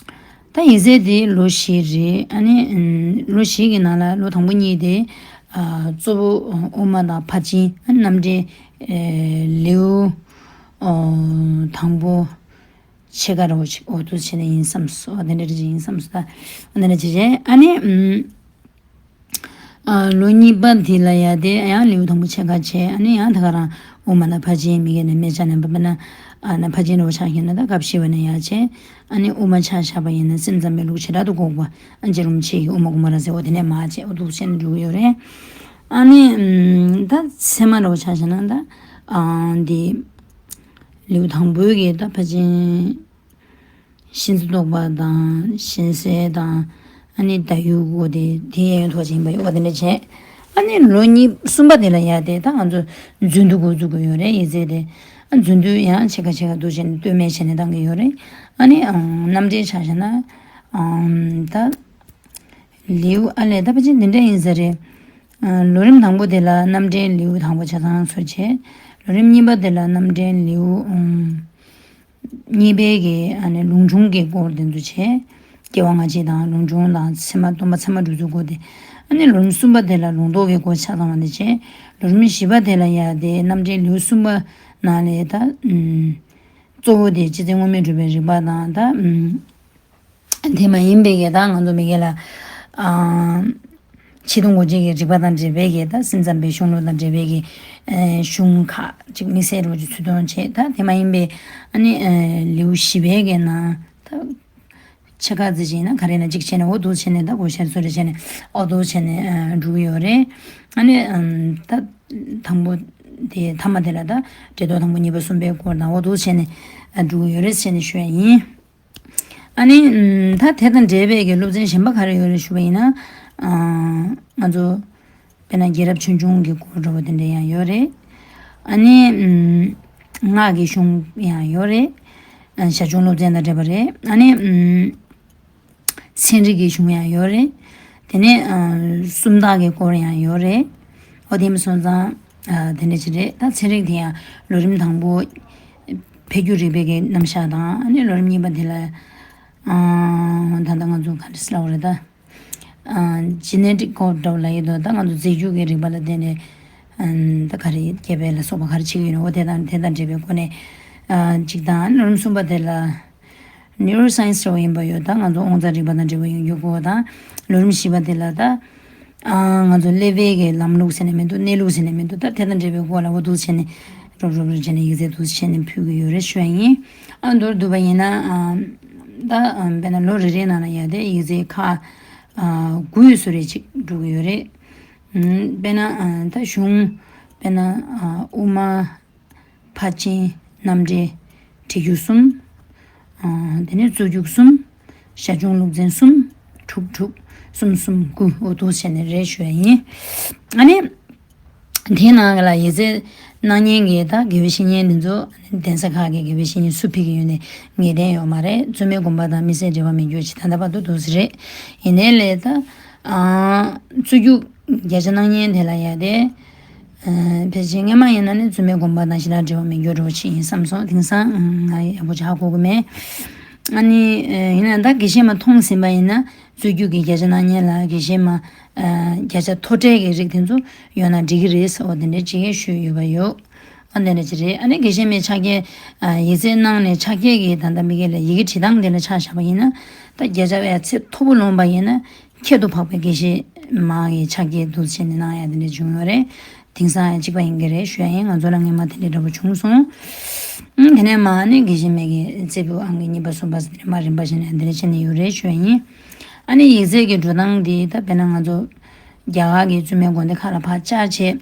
ད་ཡིག་ཚད་དེ་ལོ་བཞི་རེད། ཨ་ནི་ཨམ་ལོ་བཞི་གི་ནང་ལ་ལོ་དང་པོ་གཉིས་དེ་ཨ་གཙོ་བོ་དབུ་མ་དང་ཕར་ཕྱིན། ཨ་ནི་རྣམ་འགྲེལ་ཨེ་ལེའུ་ཨོ་དང་པོ་ཕྱེད་ཀ་རེ་བ་ཅིག་འོ་འདུག་བྱས་ནས་ཡིན་བསམ་སོང་། འོ་དེ་འདྲ་རེ་ཅིག་ཡིན་བསམ་སོང་། ད་འོ་དེ་འདྲ་ཅིག་རེད། ཨ་ནི་ཨམ། ཨ་ལོ་གཉིས་པ་འདི་ལ་ཡ་དེ་ཡང་ལེའུ་དང་པོ་ཕྱེད་ཀ་བྱས། ཨ་ནི་ཡང་ད་ག་རང་དབུ་མ་དང་ཕར་ཕྱིན་མི་གེ་ནས་སྨད་ཆ་ནས་བབས་ན། ཨ་ནི་ཕར་ཕྱིན་རེ་བ་ཆགས་ཤེ་ན་ད་སྐབས་བཞི་བ་ནས་ཡར་བྱས། ཨ་ནི་དབུ་མ་ཆ་བཞག་པ་ཡིན་ན་སེམས་ཙམ་པའི་ལུགས་བྱེ་བྲག་ཏུ་འགོག་པ། ཨ་རྗེ་རིན་པོ་ཆེ་ཡི་དབུ་མ་གོང་མ་རབ་གསལ་འོ་དེ་ནས་མར་བྱས་འོ་འདུག་བྱས་ནས་འགྲོ་གི་ཡོད་རེད། ཨ་ནི་ཨམ་ད་ཚད་མ་རེ་བ་ཆ་བཞག་ན་ད་ཨ་འདི་ལེའུ་དང་པོའི་གི་ད་ཕར་ཕྱིན། གཤིན་རྗེ་རྟོག་པ་དང་གཤིན་གསལ་དང་། ཨ་ནི་ད་ཡུལ་སྒོ་དེ་དེ་ཡང་ཐོག་ཆེན་པ་ཡོད་པ་དེ་འདྲ་བྱས། ཨ་ནི་ལོ་གཉིས་གསུམ་པ་དེ་ལ་ཡ་དེ་ད་ང་ཚོ་རྫུན་དུ་འགོ་འཛུགས་ཀྱི་ཡོད་རེད། ཡིག་ཚད་དེ་ ཨ་འཛུལ་དུས་ཡང་ཕྱེད་ཀ་ཕྱེད་ཀ་འདུག་བྱས་ནས་སྟོད་སྨད་བྱས་ནས་བཏང་གི་ཡོད་རེད། ཨ་ནི་ཨང་རྣམ་འགྲེལ་ཆ་བཞག་ན་ཨང་ད་ལེའུ་ཨ་ལས་ད་ཕལ་ཆེར་འདི་འདྲ་ཡིན་ས་རེད། ཨ་ལོ་རིམ་དང་པོ་དེ་ལ་རྣམ་འགྲེལ་ལེའུ་དང་པོ་ཆ་ཚང་ཚུར་བྱས། ལོ་རིམ་གཉིས་པ་དེ་ལ་རྣམ་འགྲེལ་ལེའུ་ཨང་གཉིས་པའི་གི་ཨ་ནི་ལུང་ཆུང་གི་སྐོར་དེ་ཚོ་བྱས། སྐྱེ་བ་སྔ་ཕྱི་དང་ལུང་ཆུང་དང་ཚད་མ་སྟོན་པ་ཚད་མ་སྒྲུབ་ཚུལ་སྐོར་དེ། ཨ་ནི་ལོ་རིམ་གསུམ་པ་དེ་ལ་ལུང་རྟོགས་ཀྱི་སྐོར་ཆ་ཚང་བ་དེ་བྱས། ལོ་རིམ་བཞི་པ་དེ་ལ་ཡ་དེ་རྣམ་འགྲེལ་ལེའུ་གསུམ་པ་ནང་ལས་ད་ཨུམ་གཙོ་བོ་དེ་སྤྱི་རྫས་དངོས་མེད་སྒྲུབ་པའི་རིགས་པ་དང་ད་ཨུམ་དེ་མ་ཡིན་པའི་གི་ད་ང་ཚོ་མི་སྒེར་ལ་ཨ་ཕྱི་དོན་སྒོ་འབྱེད་ཀྱི་རིགས་པ་དང་འབྲེལ་བའི་གི་ད་སེམས་ཙམ་པའི་གཞུང་ལུགས་དང་འབྲེལ་བའི་གི་ཨ་གཞུང་ཁག་ཅིག་དམིགས་བསལ་རོ་ཅིག་ཚུལ་མཐོང་བྱས། ད་དེ་མ་ཡིན་པའི་ཨ་ནི་ཨ་ལེའུ་བཞི་པའི་གི་ནང་ད་ཕྱེད་ཀ་ཙམ་བྱས་ན་ག་རེ་ན་གཅིག་བྱས་ནས་འོ་འདུག་བྱས་ནས་ད་སྒོ་ཤར་སོ་རེ་བྱས་ནས་འོ་འདུག་བྱས་ནས་ཨ་འགྲོ་གི་ཡོད་རེད། ཨ་ནི་ཨམ་ད་དང་པོ་དེ་མཐའ་མ་དེ་ལ་ད་འགྲེལ་རྟོག་དང་པོ་གཉིས་པ་གསུམ་པའི་སྐོར་དང་འོ་འདུག་བྱས་ནས་ཨ་འགྲོ་གི་ཡོད་རེད་བྱས་ནས་ཞུ་ཡ་ཡིན། ཨ་ནི་ཨམ་ད་དེ་དང་འབྲེལ་བའི་གི་སློབ་ཚན་གཞན་པ་ག་རེ་ཡོད་རེད་ཞུ་བ་ཡིན་ན། ཨ་ང་ཚོ་དཔེར་ན་རྒྱལ་རབས་ཆོས་འབྱུང་གི་སྐོར་འདྲ་བོ་དེ་འདྲ་ཡང་ཡོད་རེད། ཨ་ནི་ཨམ་སྔགས་ཀྱི་གཞུང་ཡང་ཡོད་རེད། ཨ་ཞར་བྱུང་སློབ་ཚན་དང་འབྲེལ་བ་རེད། ཨ་ནི་ཨམ་ཚན་རིག་གི་གཞུང་ཡང་ཡོད་རེད། དེ་ནས་ཨ་སུམ་རྟགས་ཀྱི་སྐོར་ཡང་ཡོད་རེད། འོ་དེ་མིན་སོང་ཙང་ཨ་དེ་འདྲ་ཅིག་རེད། ད་ཚན་རིག་དེ་ཡང་ལོ་རིམ་དང་པོ་འཕེལ་འགྱུར་རིག་པའི་གི་རྣམ་གཞག་དང་། ཨ་ནི་ལོ་རིམ་གཉིས་པ་དེ་ལ་ཨ་ད་ལྟ་ང་ཚོ་ག་འདྲ་ཟེར་ལབ་དགོས་རེད་ད། ཨ་ཇི་ནེ་ཊིག་ཀོཌ་འདྲ་བོ་ལབ་ཡོད་དོ། ད་ང་ཚོ་རྫས་འགྱུར་གྱི་རིག་པ་ལ་བརྟེན་ནས་ཨ་ད་ག་རེ་སྐྱེ་འཕེལ་ལ་སོགས་པ་ག་རེ་བྱེད་ཀྱི་ཡོད་ན་འོ་དེ་དང་དེ་དང་འབྲེལ་བའི་སྒོ་ནས་ཨ་གཅིག་དང་། ལོ་རིམ་གསུམ་པ་དེ་ལ་ནིའུ་རོ་སའེན་སི་འདྲ་བོ་ཡིན་པ་ཡོད། ད་ང་ཚོ་དབང་རྩ་རིག་པ་དང་འབྲེལ་བ་ཡོང་རྒྱུ་སྐོར་དང་། ལོ་རིམ་བཞི་པ་དེ་ལ་ད་ཨ་ང་ཚོ་ཀླད་པའི་གི་ལམ་ལུགས་ཟེར་ནས་མི་འདུག་གནས་ལུགས་ཟེར་ནས་མི་འདུག་ད་དེ་དང་འབྲེལ་བའི་སྐོར་ལ་འོ་འདུག་བྱས་ནས་རོབ་རོབ་རོབ་བྱས་ནས་ཡིག་ཚད་འདུག་བྱས་ནས་ཕུལ་གྱི་ཡོད་རེད་ཞུ་ཡ་ཡིན། ཨ་མདོར་བསྡུས་པ་ཡིན་ན་ཨ་ད་ཨ་དཔེར་ན་ལོ་རེ་རེའི་ནང་ལ་ཡ་དེ་ཡིག་ཚད་ཁག་ཨ་དགུ་ཡོད་བཟོ་རེ་ཅིག་འགྲོ་གི་ཡོད་རེད། ཨམ་དཔེར་ན་ཨ་ད་གཞུང་དཔེར་ན་ཨ་དབུ་མ། ཕར་ཕྱིན། རྣམ་འགྲེལ། བྲིས་རྒྱུགས་གསུམ། ཨ་དེ་ནས་རྩོད་རྒྱུགས་གསུམ། ཞར་བྱུང་སློབ་ཚན་གསུམ། དྲུག་དྲུག་གསུམ་གསུམ་དགུ་འོ་འདུག་བྱས་ནས་རེད་ཞུ་ཡ་ཡིན། ཨ་ནི། དེའི་ནང་ལ་ཡིག་ཚད་གནང་མཁན་གྱི་ད་དགེ་བའི་བཤེས་གཉེན་འདི་ཚོ་གདན་ས་ཁག་གི་དགེ་བའི་བཤེས་གཉེན་སུ་ཕེབས་ཀྱི་ཡོད་ནས་ངེས་གཏན་ཡོད་མ་རེད། བཙུན་མའི་དགོན་པ་དང་མི་སེར་འབྲེལ་བ་མེད་རྒྱུ་ཅིག་ད་ལྟ་བར་དུ་འདུག་སེ་རེད། ཡིན་ནའི་ལས་ད་ཨ་རྩོད་རྒྱུགས་བརྒྱ་ཆ་གནང་མཁན་དེ་ལ་ཡ་དེ། ཨ་ཕལ་ཆེར་སྔོན་མ་ཡིན་ན་ནི་བཙུན་མའི་དགོན་པ་དང་ཞེ་དྲག་འབྲེལ་བ་མེད་རྒྱུ་འདྲ་བོ་ཅིག་ཡིན་བསམ་སོང་། དེང་སང་ང་ཡག་པོ་ཅིག་ཧ་གོ་གི་མེད། ཨ་ནི་ཨ་ཡིན་ན་ད་དགེ་བཤེས་མ་མཐོང་ཟིན་པ་ཡིན་ན་རྩོད་རྒྱུགས་ཀྱི་བརྒྱ་ཆ་གནང་མཁན་ལ་དགེ་བཤེས་མ་ཨ་བརྒྱ་ཆ་མཐོ་གྲས་ཀྱི་རིགས་དེ་ཚོ་ཡོད་ན་འགྲིག་གི་རེད་ཟེར་བ་དེ་འདྲ་ཅིག་ཞུས་ཡོད་པ་ཡོད། ཨ་འདི་འདྲ་ཅིག་རེད། ཨ་ནི་དགེ་བཤེས་མའི་ཕྱག་འཁྱེར་ཨ་ཡིག་ཚད་གནང་ནས་ཕྱག་འཁྱེར་གྱི་ད་ལྟ་མི་སྒེར་ལ་ཡི་གེ་བྲིས་སྟངས་དེ་ལ་ཆ་བཞག་པ་ཡིན་ན་ད་བརྒྱ་ཆ་ཡ་ཚད་མཐོ་པོ་ལོངས་པ་ཡིན་ན། ཁྱད་དུ་འཕགས་པའི་དགེ་བཤེས་མ་གི་ཕྱག་འཁྱེར་འདུག་བྱས་ནས་གནང་ཡ་དེ་འདྲ་བྱུང་ཡོད་རེད། དེང་སང་ཡང་གཅིག་པ་ཡིན་གྱི་རེད་ཞུ་ཡ་ཡིན། ང་ཚོ་ལ་སྔོན་མ་དེ་འདྲ་འདྲ་པོ་བྱུང་སོང་། ཨང་དེ་ནས་མ་ནི་དགེ་བཤེས་མ་གི་རྩེ་ཕུད་ཨང་གི་གཉིས་པ་གསུམ་པ་ཟེར་དེ་འདྲ་མ་རིམ་པ་བྱས་ནས་དེ་འདྲ་བྱས་ནས་ཡོད་རེད་ཞུ་ཡ་ཡིན། ཨ་ནི་ཡིག་ཚད་ཀྱི་འགྲོ་སྟངས་འདི་ད་དཔེར་ན་ང་ཚོ་རྒྱ་གར་གྱི་བཙུན་མའི་དགོན་སྡེ་ཁག་ལ་ཕར་བཅར་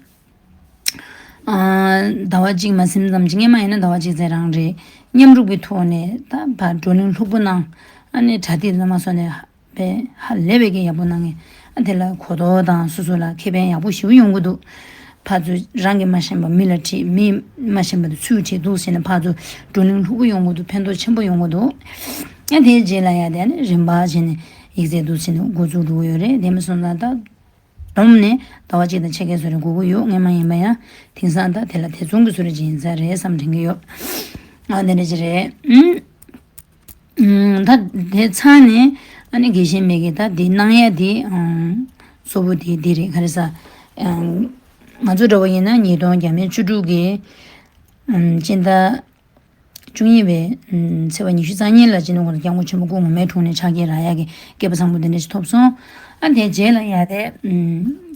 བྱས། ཟླ་བ་གཅིག་མ་ཟིན་ཙམ་ཅིག་སྔོན་མ་ཡིན་ན་ཟླ་བ་གཅིག་ཙམ་རང་རེད། མཉམ་རུབ་ཀྱི་ཐོག་ནས་ད་ཕར་བགྲོ་གླེང་ལྷུག་པོ་གནང་། ཨ་ནི་གྲ་སྒྲིག་ལ་མ་སོང་ནས་པའི་ཧ་ལས་པའི་གི་ཡག་པོ་གནང་ངེས། ཨ་དེ་ལ་གོ་རྟོགས་དང་སོ་སོ་ལ་ཁེ་ཕན་ཡག་པོ་ཞེ་པོ་ཡོང་གི་འདུག་ཕར་ཚུར་རང་གིས་མ་ཤེས་པ་མི་ལ་དྲིས། མིས་མ་ཤེས་པ་དེ་ཚུར་དྲིས་འདུག་ཟེར་ནས་ཕར་ཚུར་བགྲོ་གླེང་ལྷུག་པོ་ཡོང་གི་འདུག་ཕན་ཐོགས་ཆེན་པོ་ཡོང་གི་འདུག་ཨ་དེའི་རྗེས་ལ་ཡ་དེ་ནི་རིམ་པ་བྱས་ནས་ཡིག་ཚད་འདུག་ཟེར་ནས་འགོ་འཛུགས་འགྲོ་གི་ཡོད་རེད། དེ་མིན་སོང་ཙང་ད། སྡོམ་ནས་ཟླ་བ་གཅིག་དང་ཕྱེད་ཀའི་བཟོ་འདྲ་དགོས་ཀྱི་ཡོད། སྔོན་མ་ཡིན་པ་ཡང་དེང་སང་ད་དེ་ལ་དེ་མཚུངས་ཀྱི་བཟོ་འདྲ་ཅིག་ཡིན་ས་རེད་བསམ་དྲན་གྱི་ཡོད། ཨ་དེ་འདྲ་ཅིག་རེད། ཨུམ། ཨུམ། ད་དེ་ཚར་ནས་ཨ་ནི་དགེ་བཤེས་མ་གི་ད་དེ་གནང་ཡ་དེ་ཨང་གཙོ་བོ་དེ་དེ་རེད། ག་རེ་ཟ། ཨང་ང་ཚོ་འདྲ་བོ་ཡིན་ན་ཉིས་སྟོང་བརྒྱ་མེད་བཅུ་དྲུག་གི་ཨུམ་སྤྱི་ཟླ། བཅུ་གཉིས་པའི་ཚེས་པ་ཉི་ཤུ་རྩ་གཉིས་ལ་སྤྱི་ནོར་གོང་ས་སྐྱབས་མགོན་ཆེན་པོ་སྐུ་ངོ་མའི་དྲུང་ནས་ཕྱག་འཁྱེར་རག་ཡག་གི་སྐལ་པ་བཟང་པོ་འདི་འདྲ་ཞིག་ཐོབ་སོང་། ཨ་དེའི་རྗེས་ལ་ཡ་དེ་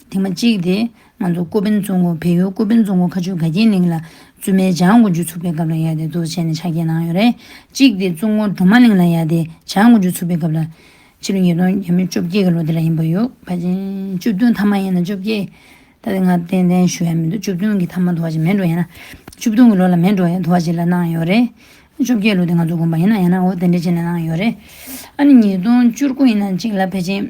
ཐེངས་མ་གཅིག་དེ་ང་ཚོ་ཀོ་པན་ཙུང་གོ་བལ་ཡུལ་ཀོ་པན་ཙུང་གོ་ཁ་ཆུ་དགའ་སྐྱིད་གླིང་ལ་བཙུན་མའི་བྱང་དགུ་འཇུག་ཚུགས་པའི་སྐབས་ལ་ཡ་དེ་འདུག་བྱས་ནས་ཕྱག་འཁྱེར་གནང་ཡོད་རེད། གཅིག་དེ་ཙུང་གོ་སྒྲོལ་མ་གླིང་ལ་ཡ་དེ་བྱང་དགུ་འཇུག་ཚུགས་པའི་སྐབས་ལ་ཕྱི་ལོ་ཉིས་སྟོང་ཉིས་སྟོང་བཅོ་བརྒྱད་ཀྱི་ལོ་དེ་ལ་ཡིན་པ་ཡོད། ཕལ་ཆེར་བཅུ་བདུན་ཐ་མ་ཡིན་ན་བཅོ་བརྒྱད། ད་ང་ཏན་ཏན་ཞུ་ཡ་མི་འདུག་བཅུ་བདུན་གྱི་ཐ་མ་དུ་བ་ཅིག་མེད་འགྲོ་ཡིན་ན། བཅུ་བདུན་གྱི་ལོ་ལ་མེད་འགྲོ་ཡ་དུ་བ་ཅིག་ལ་གནང་ཡོད་རེད། བཅོ་བརྒྱད་ལོ་དེ་ང་ཚོ་དགོན་པ་ཡིན་ན་ཡང་ན་འོ་དེ་འདྲ་བྱས་ནས་གནང་ཡོད་རེད། ཨ་ནི་ཉིས་སྟོང་བཅུ་དགུ་ཡིན་ན་གཅིག་ལ་ཕལ་ཆེར།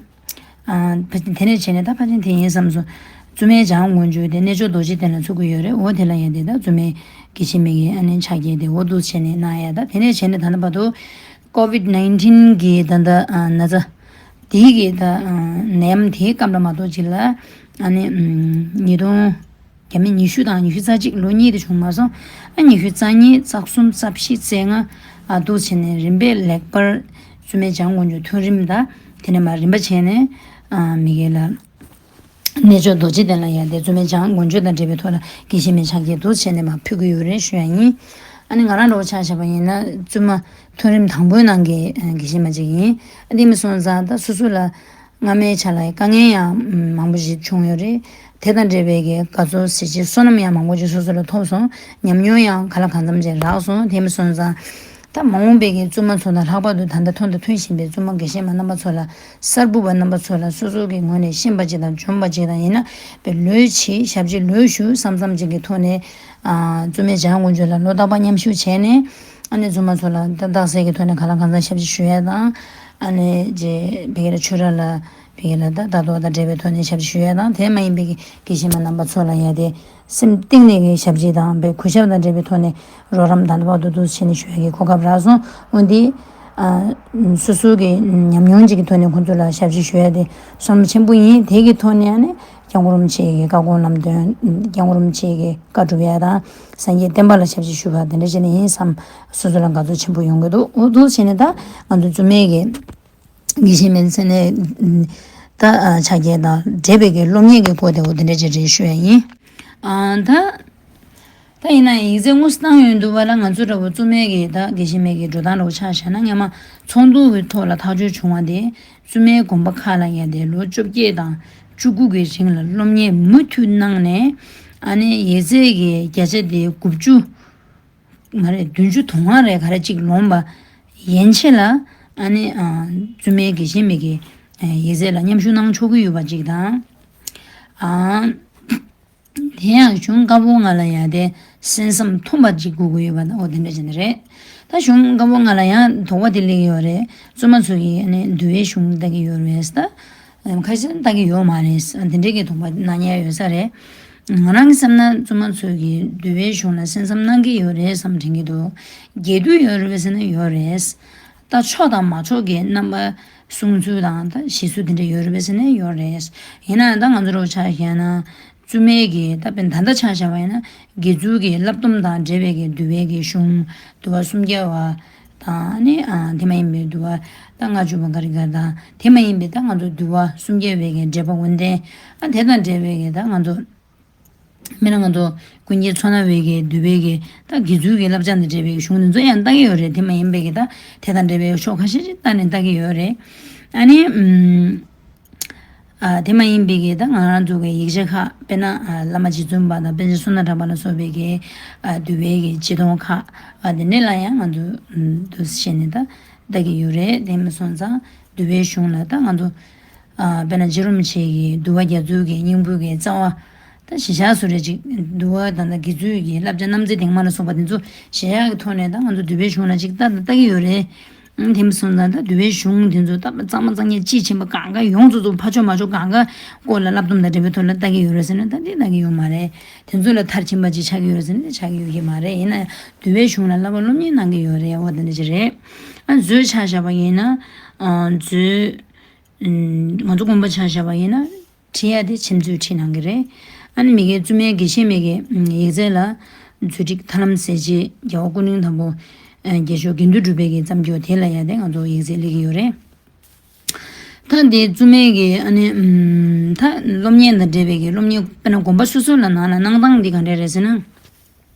ཨ་ཕལ་ཆེར་དེ་ནས་བྱས་ནས་ད་ཕལ་ཆེར་དེ་ཡིན་བསམ་སོང་། བཙུན་མའི་བྱམས་མགོན་མཆོག་དེ་རྣལ་འབྱོར་རྡོ་རྗེ་གདན་ལ་ཚུགས་ཀྱི་ཡོད་རེད། འོ་དེ་ལ་ཡང་དེ་ད་བཙུན་མའི་དགེ་བཤེས་མའི་གི་ཨ་ནི་ཕྱག་རྒྱ་དེ་འོ་འདུག་བྱས་ནས་གནང་ཡ། ད་དེ་ནས་བྱས་ནས་ད་ལྟ་བར་དུ་ཀོ་ཝིད་ནའིན་ཊིན་གི་ད་ལྟ་ན་ཚ་དེའི་གི་ད་ནད་ཡམས་དེའི་སྐབས་ལ་མ་གཏོགས་ཅིག་ལ་ཨ་ནི་ཉིས་སྟོང་རྒྱ་མི་ཉི་ཤུ་དང་ཉི་ཤུ་རྩ་གཅིག་ལོ་གཉིས་དེ་བྱུང་མ་སོང་། ཨ་ཉི་ཤུ་རྩ་གཉིས་རྩ་གསུམ་རྩ་བཞི་རྩ་ལྔ་ཨ་འདུག་བྱས་ནས་རིམ་པས་ལེགས་པར་བཙུན་མའི་བྱམས་མགོན་མཆོག་མཐོ་རིམ་ད་དེ་ནས་མ་རིམ་པ་བྱས་ནས་ཨ་མི་གེ་ལ། རྣལ་འབྱོར་རྡོ་རྗེ་གདན་ལ་ཡང་དེ་བཙུན་མའི་བྱམས་མགོན་མཆོག་དང་འབྲེལ་བའི་ཐོག་ལ་དགེ་བཤེས་མའི་ཕྱག་རྒྱ་འདུག་བྱས་ནས་མར་ཕུལ་གྱི་ཡོད་རེད་ཞུ་ཡ་ཡིན། ཨ་ནི་ང་རང་འདྲ་བོ་ཆ་བཞག་པ་ཡིན་ན་བཙུན་མ་མཐོ་རིམ་དང་པོའི་ནང་གི་དགེ་བཤེས་མ་ཅིག་ཡིན། ཨ་དེ་མིན་སོང་ཙང་ད་སོ་སོ་ལ་སྔ་མའི་ཆ་ལ་དཀའ་ངལ་ཡང་མང་པོ་ཞིག་བྱུང་ཡོད་རེད། དེ་དང་འབྲེལ་བའི་གི་དགའ་ཚོར་གཟི་བརྗིད་བསོད་ནམས་ཡང་མང་པོ་ཞིག་སོ་སོ་ལ་ཐོབ་སོང་། ཉམས་མྱོང་ཡང་ག་ལ་གང་འཚམ་ཅིག་རག་སོང་། དེ་མིན་སོང་ཙང་། ད་མ་འོངས་པའི་གི་བཙུན་མ་ཚོ་དང་ལྷག་པར་དུ་ད་ལྟ་ཐོན་དང་ཐོན་བཞིན་པའི་བཙུན་མ་དགེ་བཤེས་མ་རྣམ་པ་ཚོ་ལ་གསར་བུ་བ་རྣམ་པ་ཚོ་ལ་སོ་སོ་གི་ངོས་ནས་ཤེས་པ་ཅིག་དང་འཇོན་པ་ཅིག་དང་ཡིན་ན་པའི་ལོས་བྱེད་ཞབས་ཕྱི་ལོས་ཞུ་བསམ་བསམ་ཅིག་གི་ཐོག་ནས་ཨ་བཙུན་མའི་བྱམས་མགོན་མཆོག་ལ་ལོ་རྟག་པར་མཉམ་ཞུགས་བྱས་ནས་ཨ་ནི་བཙུན་མ་ཚོ་ལ་ད་རྟགས་གསལ་གྱི་ཐོག་ནས་གང་ལ་གང་འཚམ་ཞབས་ཕྱི་ཞུ་ཡས་དང་ཨ་ནི་རྗེ་བི་གེ་ལ་ཆོས་ར་ལ་བི་གེ་ལ་ད་ལྟ་རྟོགས་དང་འབྲེལ་བའི་ཐོག་ནས་ཞབས་ཕྱི་ཞུ་ཡས་དང་དེ་མ་ཡིན་པའི་དགེ་བཤེས་མ་རྣམ་པ་ཚོ་ལ་ཡ་དེ། སེམས་གཏིང་ནས་ཀྱི་ཞབས་ཕྱི་དང་བའི་གུས་ཞབས་དང་འབྲེལ་བའི་ཐོག་ནས་རོགས་རམ་དང་འདོད་པ་འདུག་འདུག་བྱས་ནས་ཞུ་ཡ་གི་གོ་སྐབས་རག་སོང་། འོན་ཏེ་ཨ་སོ་སོ་གི་ཉམས་མྱོང་ཅིག་གི་ཐོག་ནས་ཁོང་ཚོ་ལ་ཞབས་ཕྱི་ཞུ་ཡ་དེ་བསོད་ནམས་ཆེན་པོ་ཡིན། དེ་གི་ཐོག་ནས་ཨ་ནི་སྐྱབས་མགོན་རིན་པོ་ཆེ་གི་བཀའ་དགོངས་ལམ་སྟོན་སྐྱབས་མགོན་རིན་པོ་ཆེ་གི་བཀའ་སྒྲུབ་ཡ་དང་སངས་རྒྱས་བསྟན་པ་ལ་ཞབས་ཕྱི་ཞུ་བ་དེ་འདྲ་བྱས་ནས་ཡིན་བསམ་སོ་སོ་ལ་དགའ་ཚོར་ཆེན་པོ་ཡོང་གི་འདུག་འོ་འདུག་བྱས་ནས་ད་ང་ཚོ་བཙུན་མའི་གི་དགེ་བཤེས་མའི་མཚན་ནས་ད་ཕྱག་རྒྱ་དང་འབྲེལ་བའི་གི་སློབ་གཉེར་གྱི་སྐོར་དེ་འོ་དེ་འདྲ་ཅིག་རེད་ཞུ་ཡ་ཡིན། ཨ་ད་ད་ཡིན་ན་ཡིག་ཚད་དངོས་སུ་བཏང་ཡོད་འདུག་པ་ལ་ང་ཚོ་འདྲ་བོ་བཙུན་མའི་གི་ད་དགེ་བཤེས་མའི་གི་འགྲོ་སྟངས་འདྲ་བོ་ཆ་བཞག་ན་སྔ་མ་ཚོགས་འདུ་གི་ཐོག་ལ་ཐག་གཅོད་བྱུང་བ་དེ་བཙུན་མའི་དགོན་པ་ཁག་ལ་ཡ་དེ་ལོ་བཅོ་བརྒྱད་དང་བཅུ་དགུ་གི་རིང་ལ་སློབ་གཉེར་མུ་མཐུད་གནང་ནས་ཨ་ནི་ཡིག་ཚད་ཀྱི་བརྒྱ་ཆ་དེ་དགུ་བཅུ། ང་རེ་བདུན་ཅུ་དོན་ལྔ་རེ་ག་རེ་གཅིག་ལོངས་པ་ཡན་ཆད་ལ་ཨ་ནི་ཨ་བཙུན་མའི་དགེ་བཤེས་མའི་གི་ཡིག་ཚད་ལ་མཉམ་ཞུགས་གནང་ཆོག་གི་ཡོད་པ་གཅིག་དང་། ཨ་དེ་ཡང་གཞུང་བཀའ་པོད་ལྔ་ལ་ཡང་དེ་གསན་བསམ་མཐུན་པ་གཅིག་དགོས་ཀྱི་ཡོད་པ་འོ་དེ་འདྲ་ཅིག་རེད། ད་གཞུང་བཀའ་པོད་ལྔ་ལ་ཡང་དོགས་པ་དེ་སླེབས་ཀྱི་ཡོད་རེད། བཙུན་མ་ཚོ་གིས་ཨ་ནི་འདུལ་བའི་གཞུང་ལྟ་གི་ཡོད་རེད་ད། ཁ་ཤས་ལྟ་གི་ཡོད་མ་རེད། དེ་འདྲས་ཀྱི་དོགས་པ་གནང་ཉེན་ཡོད་ས་རེད། ང་རང་གི་བསམ་ན་བཙུན་མ་ཚོས་ཀྱི་འདུལ་བའི་གཞུང་ལ་གསན་བསམ་གནང་གི་ཡོད་རེད་བསམ་དྲན་གྱི་འདུག་འགལ་འདུ་ཡོད་རེད་པས་ཟེར་ན་ཡོད་རེད། ད་ཆོག་དང་མ་ཆོག་གི་རྣམ་པ་གསུང་ཚུལ་དང་ད་བཞེད་ཚུལ་དེ་འདྲ་ཡོད་རེད་པས་ཟེར་ན་ཡོད་རེད། ཡིན་ན་ཡང་ད་ང་ཚོ་རོགས་ཆ་བཞག་ན་བཙུན་མའི་གི་ད་དཔེར་ན་ད་ལྟ་ཆ་བཞག་པ་ཡིན་ན་དགེ་ཚུལ་གྱི་བསླབ་སྡོམ་དང་འབྲེལ་བའི་གི་འདུལ་བའི་གི་གཞུང་འདུལ་བ་སུམ་བརྒྱ་པ། དང་ནི་ཨ་དེ་མ་ཡིན་པའི་འདུལ་བ་ད་ལྔ་བཅུ་པ་ག་རེ་ག་དང་དེ་མ་ཡིན་པའི་ད་ང་ཚོ་འདུལ་བ་སུམ་བརྒྱ་པའི་གི་འགྲེལ་པ་ཡོན་ཏན་ཨ་དེ་དང་འབྲེལ་བའི་གི་ད་ང་ཚོ་མི་ལ་ང་ཚོ་ཀུན་མཁྱེན་མཚོ་སྣ་བའི་གི་འདུལ་བའི་གི་ད་དགེ་ཚུལ་གྱི་བསླབ་བྱ་འདི་འགྲེལ་བའི་གི་གཞུང་འདི་ཚོ་ཡང་ལྟ་གི་ཡོད་རེད། དེ་མ་ཡིན་པའི་གི་ད་དེ་དང་འབྲེལ་བའི་ཕྱོགས་ཁ་ཤས་ཅིག་ལྟ་ནས་ལྟ་གི་ཡོད་རེད། ཨ་ནི་ཨམ། ཨ་དེ་མ་ཡིན་པའི་གི་ད་ང་རང་ཚོ་གི་ཡིག་ཆ་ཁག་དཔེར་ན་ཨ་བླ་མ་རྗེ་བཙུན་པ་དང་པཎ་ཆེན་བསོད་ནམས་གྲགས་པ་ལ་སོགས་པའི་གི་ཨ་འདུལ་བའི་གི་སྤྱི་དོན་ཁག་ཨ་དེ་འདྲས་ལ་ཡང་ང་ཚོ་འདུ་ཤེས་ནས་ད་ལྟ་གི་ཡོད་རེད། དེ་མ་སོང་ཙང་འདུལ་བའི་གཞུང་ལ་ད་ང་ཚོ་ཨ་དཔེར་ན་རྗེ་རིན་པོ་ཆེ་གི་འདུལ་བ་རྒྱ་མཚོའི་གི་སྙིང་པོའི་གི་རྩ་བ་ད་གཞི་བཞག་སུ་རེད་ཅིག་འདུལ་བ་དང་ད་དགེ་ཚུལ་གྱི་བསླབ་བྱ་རྣམ་འབྱེད་དེང་མ་ལ་སོགས་པ་དེ་ཚོ་གཞི་བཞག་གི་ཐོག་ནས་ད་ང་ཚོ་འདུལ་བའི་གཞུང་ལ་ཅིག་ལྟ་ད་ལྟ་གི་ཡོད་རེད། དེ་མ་སོང་ཙང་ད་འདུལ་བའི་གཞུང་དེ་ཚོ་ད་གཙང་མ་གཙང་རྐྱང་དཔྱིས་ཕྱིན་པ་གང་ག་ཡོངས་སུ་རྫོགས་ཕར་ཕྱོགས་མར་ཕྱོགས་གང་ག་སྐོར་ལ་བསླབ་སྡོམ་དང་འབྲེལ་བའི་ཐོག་ལ་ལྟ་གི་ཡོད་རེད་ཟེར་ན་ད་འདི་ལྟ་གི་ཡོད་མ་རེད། དེ་ཚོ་ལ་མཐར་ཕྱིན་པ་ཅིག་ཆགས་ཀྱི་ཡོད་རེད་ཟེར་ན་ཆགས་ཀྱི་ཡོད་ཀྱི་མ་རེད། ཡིན་ན་འདུལ་བའི་གཞུང་ལ་བསླབ་པ་སློབ་གཉེར་གནང་གི་ཡོད་རེད། འོ་དེ་འདྲ་ཅིག་རེད། ཨ་མཛོད་ཆ་བཞག་པ་ཡིན་ན་ཨ་མཛོད་ང་ཚོ་དགོན་པ་ཆ་བཞག་པ་ཡིན་ན། ཁྲིད་ཡ་དེ་ཆེད་མཛོད་ཁྲིད་གནང་གི་རེད། ཨ་ནི་མི་གའི་བཙུན་མའི་དགེ་བཤེས་མའི་གི་ཡིག་ཚད་ལ་མཛོད་ཁྲིད་ཐར་ལམ་ཟེར་རྗེས་རྒྱལ་བ་ཀུན་གླིང་དང་པོ་རྒྱལ་མཆོག་དགེ་འདུན་གྲུབ་པའི་གི་བརྩམས་ཆོས་དེ་ལ་ཡ་དེ་ང་ཚོ་ཡིག་ཚད་སླེབས་ཀྱི་ཡོད་རེད། ད་འདི་བཙུན་མའི་གི་ཨ་ནི་ད་སློབ་གཉེར་དང་འབྲེལ་བའི་གི་སློབ་གཉེར་དཔེར་ན་དགོན་པ་སོ་སོ་ལ་ནང་ལ་གནང་སྟངས་འདི་ག་འདྲ་རེད་ཟེར་ན།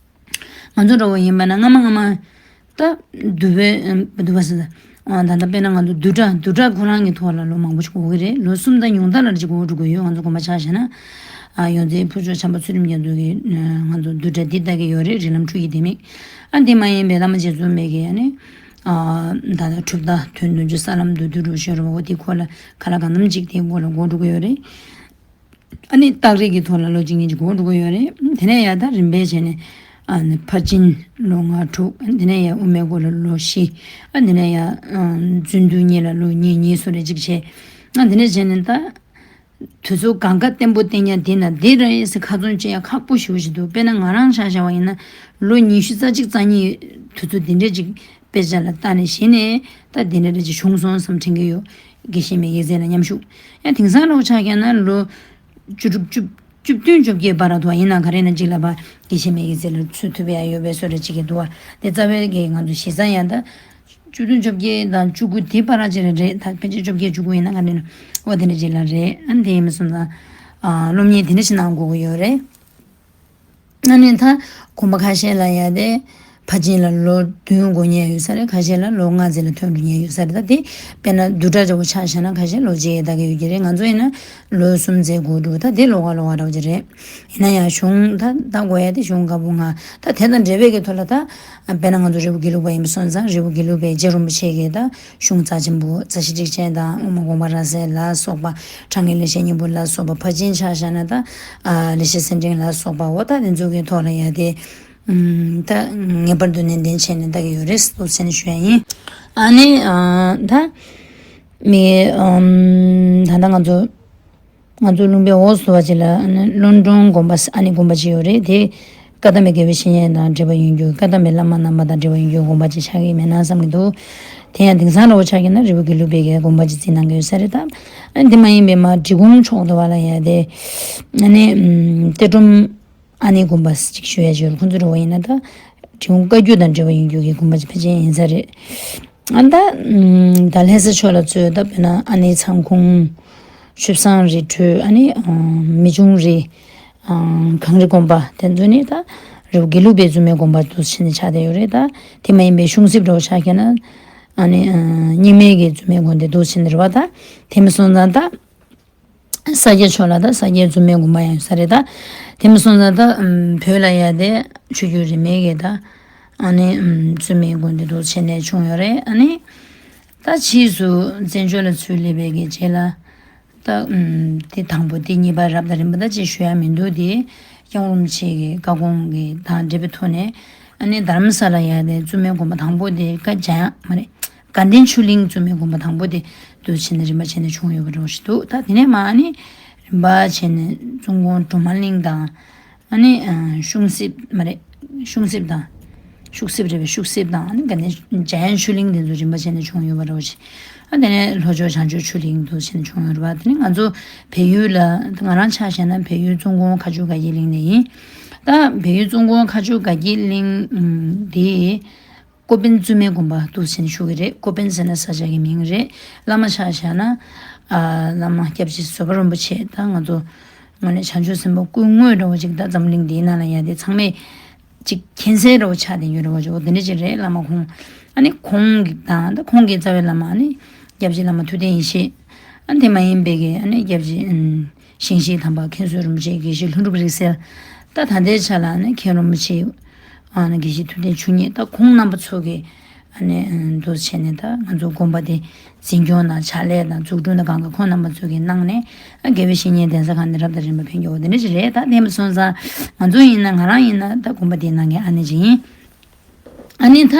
ང་ཚོ་འདྲ་བོ་ཡིན་པ་ན་སྔ་མ་སྔ་མ་ད་འདུལ་བའི་འདུལ་བ་ཟེར་ད་ད་ལྟ་དཔེར་ན་ང་ཚོ་བདུན་ཕྲག་བདུན་ཕྲག་ཁོ་རང་གི་ཐོག་ལ་ལོ་མང་པོ་ཞིག་འགོར་གི་རེད། ལོ་གསུམ་དང་ཉུང་མཐའ་ལ་ཅིག་འགོར་འགྲོ་གི་ཡོད། ང་ཚོ་དགོན་པ་ཆ་བཞག་ན་ཨ་ཡོངས་འཛིན་ཕུར་ལྕོག་བྱམས་པ་ཚུལ་ཁྲིམས་རྒྱ་མཚོ་གིས་ང་ཚོ་བདུན་ཕྲག་འདི་ལྟ་གི་ཡོད་རེད། རིགས་ལམ་འཕྲུལ་གྱི་ལྡེ་མིག་ཨ་འདི་མ་ཡིན་པའི་བླ་མ་རྗེ་བཙུན་མའི་གི་ཨ་ནི་ཨ་ད་ལྟ་གྲུབ་མཐའ་དོན་བདུན་ཅུ་ས་ལམ་མདོ་སྡེ་རུ་ཤོར་བ་འོ་དེ་ཁོ་ལ་ག་ལ་གང་འཚམ་ཅིག་དེའི་མགོ་ལ་འགོར་འགྲོ་གི་ཡོད་རེད། ཨ་ནི་སྟག་རིག་གི་ཐོག་ལ་ལོ་གཅིག་གཉིས་ཀྱི་འགོར་འགྲོ་གི་ཡོད་རེད། དེ་ནས་ཡར་ད་རིམ་པས་བྱས་ནས་ཨ་ནི་ཕར་ཕྱིན་ལོ་ལྔ་དྲུག་ཨ་དེ་ནས་ཡར་དབུ་མའི་སྐོར་ལ་ལོ་བཞི་ཨ་དེ་ནས་ཡར་ཨ་རྫུན་སྡུད་གཉིས་ལ་ལོ་གཉིས་གཉིས་སོགས་རེ་གཅིག་བྱས། ཨ་དེ་ནས་བྱས་ནས་ད་ དུས་ཚོད་གང་ག་བརྟན་པོ་བསྟན་ཡ་དེ་ན་འདི་རེད་ཟེར་ཁ་ཚོན་བཅད་ཡ་ཁག་པོ་ཞེ་པོ་ཞིག་འདུག་དཔེར་ན་ང་རང་ཆ་བཞག་པ་ཡིན་ན་ལོ་ཉི་ཤུ་རྩ་གཅིག་རྩ་གཉིས་དུས་ཚོད་འདི་འདྲས་ཅིག་དཔེ་ཆ་ལ་བལྟས་ནས་གཞི་ནས་ད་འདི་འདྲས་ཅིག་བྱུང་སོང་བསམ་དྲན་གྱི་ཡོད། དགེ་བཤེས་མའི་དབྱེ་མཚན་ལ་མཉམ་ཞུགས། ཡང་དེང་སང་ལོ་ཆ་བཞག་ན་ལོ་བཅུ་དྲུག་བཅུ་བཅུ་བདུན་བཅོ་བརྒྱད་བར་དུ་ཡིན་ན་ག་རེ་ན་གཅིག་ལ་ཕར་དགེ་བཤེས་མའི་དབྱེ་མཚན་ལ་ཚུད་ཐུབ་ཡ་ཡོད་པའི་བཟོ་འདྲ་ཅིག་གི་འདུག་བ། དེ་རྩ་བའི་གི་ང་ཚོ་གཞི་རྩ་ཡང་ད། བཅུ་བདུན་བཅོ་བརྒྱད་དང་བཅུ་དགུ་དེ་བར་ཅིག་ལ་རེད། ད་ཕལ་ཆེར་བཅོ་བརྒྱད་བཅུ་དགུ་ཡིན་ན་ག་རེ་ན་འོ་དེ་འདྲ་ཅིག་ལ་རེད། ཨ་ནི་དེ་ཡིན་མིན་སོང་ཙང་ཨ་སློབ་གཉེར་དེ་འདྲ་ཞིག་གནང་དགོས་ཀྱི་ཡོད་རེད། ཨ་ནི་ད་དགོན་པ་ཁ་ཤས་ལ་ཡ་དེ་ཕར་ཕྱིན་ལ་ལོ་བདུན་འགོར་མཁན་ཡོད་ས་རེད། ཁ་ཤས་ལ་ལོ་ལྔ་ཙམ་ལ་ཐོན་འགྲོ་མཁན་ཡོད་ས་རེད། ད་དེ་དཔེར་ན་བསྡུས་གྲྭ་འདྲ་བོ་ཆ་བཞག་ན་ཁ་ཤས་ལོ་གཅིག་ལྟ་གི་ཡོད་ཀྱི་རེད། ང་ཚོ་ཡིན་ན་ལོ་གསུམ་ཙམ་འགོར་འགྲོ། ད་དེ་ལོགས་ཀ་ལོགས་ཀ་འདྲ་བོ་ཅིག་རེད། ཡིན་ན་ཡང་གཞུང་ད་ད་དགོས་ཡ་དེ་གཞུང་བཀའ་པོད་ལྔ། ད་དེ་དང་འབྲེལ་བའི་གི་ཐོག་ལ་ད་དཔེར་ན་ང་ཚོ་རི་བོ་དགེ་ལུགས་པ་ཡིན་པ་སོང་ཙང་རི་བོ་དགེ་ལུགས་པའི་རྗེ་རིན་པོ་ཆེ་གི་ད་གཞུང་རྩ་ཆེན་པོ་རྩ་ཤེ་ཊཱིཀ་ཆེན་དང་དབུ་མ་དགོངས་པ་རབ་གསལ་ལ་སོགས་པ། ཁྲ་ངེ་ལེགས་བཤད་སྙིང་པོ་ལ་སོགས་པ། ཕར་ཕྱིན་ཆ་བཞག་ན་ད་ཨ་ལེགས་བཤད་གསེར་ཕྲེང་ལ་སོགས་པ། འོ་ད་དེ་ཚོ་གི་ཐོག་ལ་ཡ་དེ་ད་ངེས་པར་དུ་ནན་ཏན་བྱས་ནས་ལྟ་གི་ཡོད་རེད་འདུག་ཟེར་ནས་ཞུ་ཡ་ཡིན། ཨ་ནི་ཨ་ད་མི་ཨམ་ད་ལྟ་ང་ཚོ་ང་ཚོ་ལུང་པའི་འོག་སུ་བ་ཅིག་ལ་ཨ་ནི་ལྷུན་གྲུབ་དགོན་པ་ཨ་ནི་དགོན་པ་ཅིག་ཡོད་རེད། དེ་བཀའ་གདམས་པའི་དགེ་བའི་བཤེས་གཉེན་དང་འབྲེལ་བ་ཡོད་རྒྱུ། བཀའ་གདམས་པའི་བླ་མ་རྣམ་པ་དང་འབྲེལ་བ་ཡོད་རྒྱུ་དགོན་པ་ཅིག་ཆགས་ཀྱི་མེད་ན་བསམ་གྱི་འདུག་དེ་ཡང་དེང་སང་འདྲ་བོ་ཆགས་ཀྱི་ན་རི་བོ་དགེ་ལུགས་པའི་གི་དགོན་པ་ཅིག་བརྩིས་གནང་གི་ཡོད་ས་རེད། ད་ཨ་ནི་དེ་མ་ཡིན་པའི་མར་འབྲི་གུང་ཕྱོགས་དེ་བ་ལ་ཡ་དེ་ཨ་ནི་ཨམ་གཏེར་སྒྲོམ་ཨ་ནི་དགོན་པ་ཅིག་ཞུ་ཡ་ཅིག་ཡོད་རེད། ཁོང་ཚོ་འདྲ་བོ་ཡིན་ན་ད་འབྲི་གུང་བཀའ་བརྒྱུད་དང་འབྲེལ་བ་ཡོད་རྒྱུ་གི་དགོན་པ་ཅིག་ཕལ་ཆེར་ཡིན་ས་རེད། ཨ་ད་ཨམ་ད་ལྷ་ས་ཕྱོགས་ལ་ཚུད་ད་དཔེར་ན་ཨ་ནི་ཚང་ཁུང་། ཆུ་བཟང་རི་ཁྲོད། ཨ་ནི་ཨམ་མི་ཆུང་རི། ཨམ་གངས་རི་དགོན་པ་དེ་ཚོ་ནི་ད་རི་བོ་དགེ་ལུགས་པའི་བཙུན་མའི་དགོན་པ་འདུག་ཕྱིན་ནས་ཆགས་བསྡད་ཡོད་རེད། ད་དེ་མ་ཡིན་པའི་གཞུང་གསེབ་འདྲ་བོ་ཆགས་ཀྱི་ན་ཨ་ནི་ཨམ་རྙིང་མའི་གི་བཙུན་མའི་དགོན་སྡེ་འདུག་ཕྱིན་རེད་བ། ད་དེ་མིན་སོང་ཙང་ད་ས་སྐྱ་ཕྱོགས་ལ་ད་ས་སྐྱའི་བཙུན་མའི་དགོན་པ་ཡང་ཡོད་ས་རེད། ད་དེ་མིན་སོང་ཙང་ད་ཨམ་བོད་ལ་ཡ་དེ་ཆོས་བརྒྱུད་རིས་མེད་ཀྱི་ད་ཨ་ནི་ཨམ་བཙུན་མའི་དགོན་སྡེ་འདུག་ཕྱིན་ནས་བྱུང་ཡོད་རེད། ཨ་ནི་ད་ཕྱིས་སུ་བཙན་བྱོལ་ལ་ཚུར་སླེབས་པའི་གི་རྗེས་ལ། ད་ཨམ་དེ་དང་པོ་དེ་གཉིས་པ་རབ་དང་རིམ་པ་ད་ཅིག་ཞུ་ཡ་མི་འདུག་དེ་སྐྱབས་མགོན་རིན་པོ་ཆེ་གི་བཀའ་དགོངས་གི་དང་འབྲེལ་བའི་ཐོག་ནས་ཨ་ནི་རྡ་རམ་ས་ལ་ཡ་དེ་བཙུན་མའི་དགོན་པ་དང་པོ་དེ་བཀའ་འཇམ་དབྱངས་མ་རེད། དགའ་ལྡན་ཆོས་གླིང་བཙུན་མའི་དགོན་པ་དང་པོ་དེ་འདུག་ཕྱིན་ནས་རིམ་པ་བྱས་ནས་བྱུང་ཡོད་པ་འདྲ་བོ་ཞིག་འདུག་ད་དེ་ནས་མ་ཨ་ནི་རིམ་པ་བྱས་ནས་བཙུན་དགོན་གྲུབ་དམར་གླིང་དང་། ཨ་ནི་ཨ་ཤུང་སྲིབ་མ་རེད། ཤུང་སྲིབ་དང་། ཤུག་སྲིབ་རེད་པས། ཤུག་སྲིབ་དང་ཨ་ནི་དགའ་ལྡན་འཇམ་དབྱངས་ཆོས་གླིང་དེ་ཚོ་རིམ་པ་བྱས་ནས་བྱུང་ཡོད་པ་འདྲ་བོ་ཞིག་ཨ་དེ་ནས་ལྷོ་ཕྱོགས་བྱང་ཆུབ་ཆོས་གླིང་དུ་ཕྱིན་བྱུང་ཡོད་རེད་པ། དེ་ནི་ང་ཚོ་བལ་ཡུལ་ལ་ང་རང་ཆ་བཞག་ན་བལ་ཡུལ་བཙུན་དགོན་མཁར་ཆུ་དགའ་སྐྱིད་གླིང་ནས་ཡིན། ད་བལ་ཡུལ་བཙུན་དགོན་མཁར་ཆུ་དགའ་སྐྱིད་གླིང་འདི་ཀོ་པན་བཙུན་མའི་དགོན་པ་འདུག་ཕྱིན་ཞུ་གི་རེད། ཀོ་པན་ཟེར་ན་ས་ཆ་གི་མིང་རེད། བླ་མ་ཆ་བཞག་ན་ཨ་བླ་མ་སྐྱབས་རྗེ་བཟོད་པ་རིན་པོ་ཆེ་ད་ང་ཚོ་དངོས་གནས་བྱང་ཆུབ་སེམས་དཔའ་སྐུ་དངོས་འདྲ་བོ་ཅིག་ད་འཛམ་གླིང་འདིའི་ནང་ལ་ཡ་དེ་ཚང་མས་ཅིག་མཁྱེན་གསལ་འདྲ་བོ་ཆགས་བསྡད་ཡོད་རེད་བ། ཅོ་འདི་འདྲ་ཅིག་རེད། བླ་མ་ཁོང་ཨ་ནི་ཁོང་གི་དང་ད་ཁོང་གི་རྩ་བའི་བླ་མ་ཨ་ནི་སྐྱབས་རྗེ་བླ་མ་ཐུབ་བསྟན་ཡེ་ཤེས། ཨ་ནི་དེ་མ་ཡིན་པའི་གི་ཨ་ནི་སྐྱབས་རྗེ་ཨམ་ཞིང་གཤེགས་དམ་པ་མཁན་ཟུར་རིན་པོ་ཆེ་དགེ་བཤེས་ལྷུན་གྲུབ་རིག་གསལ། ད་ད་ལྟའི་ཆ་ལ་ཨ་ནི་མཁན་རིན་པོ་ཆེ་ཨ་ནི་དགེ་བཤེས་ཐུབ་བསྟན་ཆོས་ཉིད། ད་ཁོང་རྣམ་པ་ཚོ་གི་ཨ་ནི་འདུ་བྱས་ནས་ད་ང་ཚོ་དགོན་པ་དེ་འཛིན་སྐྱོང་དང་ཕྱག་ལས་དང་འཛུགས་སྐྲུན་དང་གང་ག་ཁོང་རྣམ་པ་ཚོ་གིས་གནང་ནས་ཨ་དགེ་བའི་བཤེས་གཉེན་གདན་ས་ཁག་ནས་རབ་དང་རིམ་པ་ཕན་གྱི་འོ་དེ་འདྲ་ཞིག་རེད། ད་དེ་མ་སོང་ཙང་ང་ཚོ་ཡིན་ན་ང་རང་ཡིན་ན་ད་དགོན་པ་དེའི་ནང་གི་ཨ་ནེ་ཅིག་ཡིན། ཨ་ནི་ད་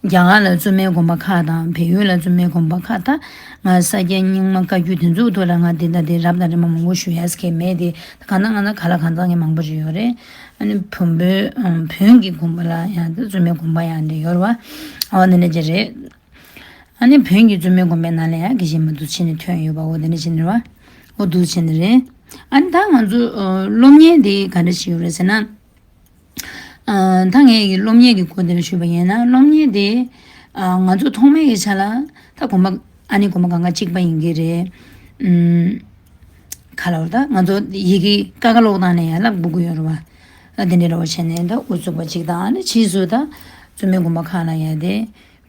རྒྱ་གར་ལ་བཙུན་མའི་དགོན་པ་ཁག་དང་བལ་ཡུལ་ལ་བཙུན་མའི་དགོན་པ་ཁག་ད་ང་ས་སྐྱ་རྙིང་མ་བཀའ་བརྒྱུད་དེ་ཚོའི་ཐོག་ལ་ང་དེ་ད་དེ་རབ་དང་རིམ་པ་མང་པོ་ཞུ་ཡ་ཟེར་མཁན་མེད་དེ། ད་གང་ལྟར་ང་ད་ག་ལ་གང་འཚམ་གི་མང་པོ་ཞིག་ཡོད་རེད། ཨ་ནི་བོན་པོའི་ཨ་བོན་གྱི་དགོན་པ་ལ་ཡང་ད་བཙུན་མའི་དགོན་པ་ཡང་འདི་ཡོད་རེད་བ། འོ་འདི་འདྲ་ཅིག་རེད། ཨ་ནི་བོན་གྱི་བཙུན་མའི་དགོན་པའི་ནང་ལ་ཡང་དགེ་བཤེས་མ་འདུག་ཕྱིན་ནས་ཐོན་ཡོད་པ། འོ་འདི་འདྲ་ཅིག་རེད་བ། འོ་འདུག་ཕྱིན་ནས་རེད། ཨ་ནི་ད་ང་ཚོ་ཨ་སློབ་གཉེར་འདི་ག་འདྲ་ཞིག་ཡོད་རེད་ཟེར་ན། ཨ་ད་ངས་ཀྱི་སློབ་གཉེར་གྱི་སྐོར་འདི་ལ་ཞུས་པ་ཡིན་ན་སློབ་གཉེར་འདི་ཨ་ང་ཚོ་ཐོག་མའི་གི་ཆ་ལ་ད་དགོན་པ་ཨ་ནི་དགོན་པ་གང་ག་གཅིག་པ་ཡིན་གྱི་རེད། ཨུམ། ག་ལ་བར་ད་ང་ཚོ་ཡི་གེ་ཀ་ཁ་ཀློག་སྟངས་ནས་ཡང་བསླབ་དགོས་ཀྱི་ཡོད་རེད་བ། ཨ་དེ་འདྲའི་འདྲ་བོ་བྱས་ནས་ད་དབུ་ཚུགས་པ་གཅིག་དང་ཨ་ནི་ཕྱིས་སུ་ད་བཙུན་མའི་དགོན་པ་ཁག་ལ་ཡང་དེ་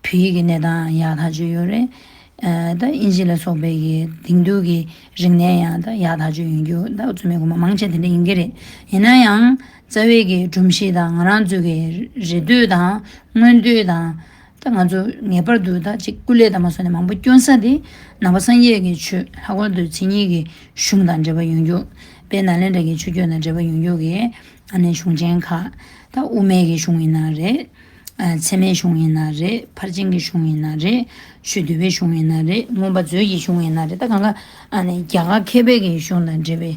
བོད་ཡིག་གི་གནས་སྟངས་ཡག་ཐག་ཆོད་ཡོད་རེད། ཨ་ད་དབྱིན་ཇི་ལ་སོགས་པའི་གི་དེང་དུས་ཀྱི་རིག་གནས་ཡང་ད་ཡག་ཐག་ཆོད་ཡོང་རྒྱུ་ད་བཙུན་མའི་དགོན་པ་མང་ཆེ་དེ་འདྲ་ཡིན་གྱི་རེད། ཡིན་ན་ཡང་རྩ་བའི་གི་སྒྲོམ་གཞི་དང་ང་རང་ཚོའི་གི་རེ་འདོད་དང་མངོན་འདོད་དང་། ད་ང་ཚོ་ངེས་པར་དུ་ད་ཅིག་སྐུ་ལས་དང་མ་སོང་ནས་མང་པོ་བསྐྱོན་ས་དེ་ནང་པ་སངས་རྒྱས་ཀྱི་ཆོས་ལྷག་པར་དུ་མཚན་ཉིད་ཀྱི་གཞུང་དང་འབྲེལ་བ་ཡོང་རྒྱུ། དཔལ་ནཱ་ལེནྡྲ་གི་ཆོས་བརྒྱུད་དང་འབྲེལ་བ་ཡོང་རྒྱུ་གི་ཨ་ནི་གཞུང་ཆེན་ཁག་ད་དབུ་མའི་གི་གཞུང་ཡིན་ན་རེད། ཚད་མའི་གཞུང་ཡིན་ན་རེད། ཕར་ཕྱིན་གྱི་གཞུང་ཡིན་ན་རེད། ཆོས་འདུལ་བའི་གཞུང་ཡིན་ན་རེད། མངོན་པ་མཛོད་ཀྱི་གཞུང་ཡིན་ན་རེད། ད་གང་ག་ཨ་ནི་རྒྱ་གར་མཁས་པའི་གི་གཞུང་དང་འབྲེལ་བའི་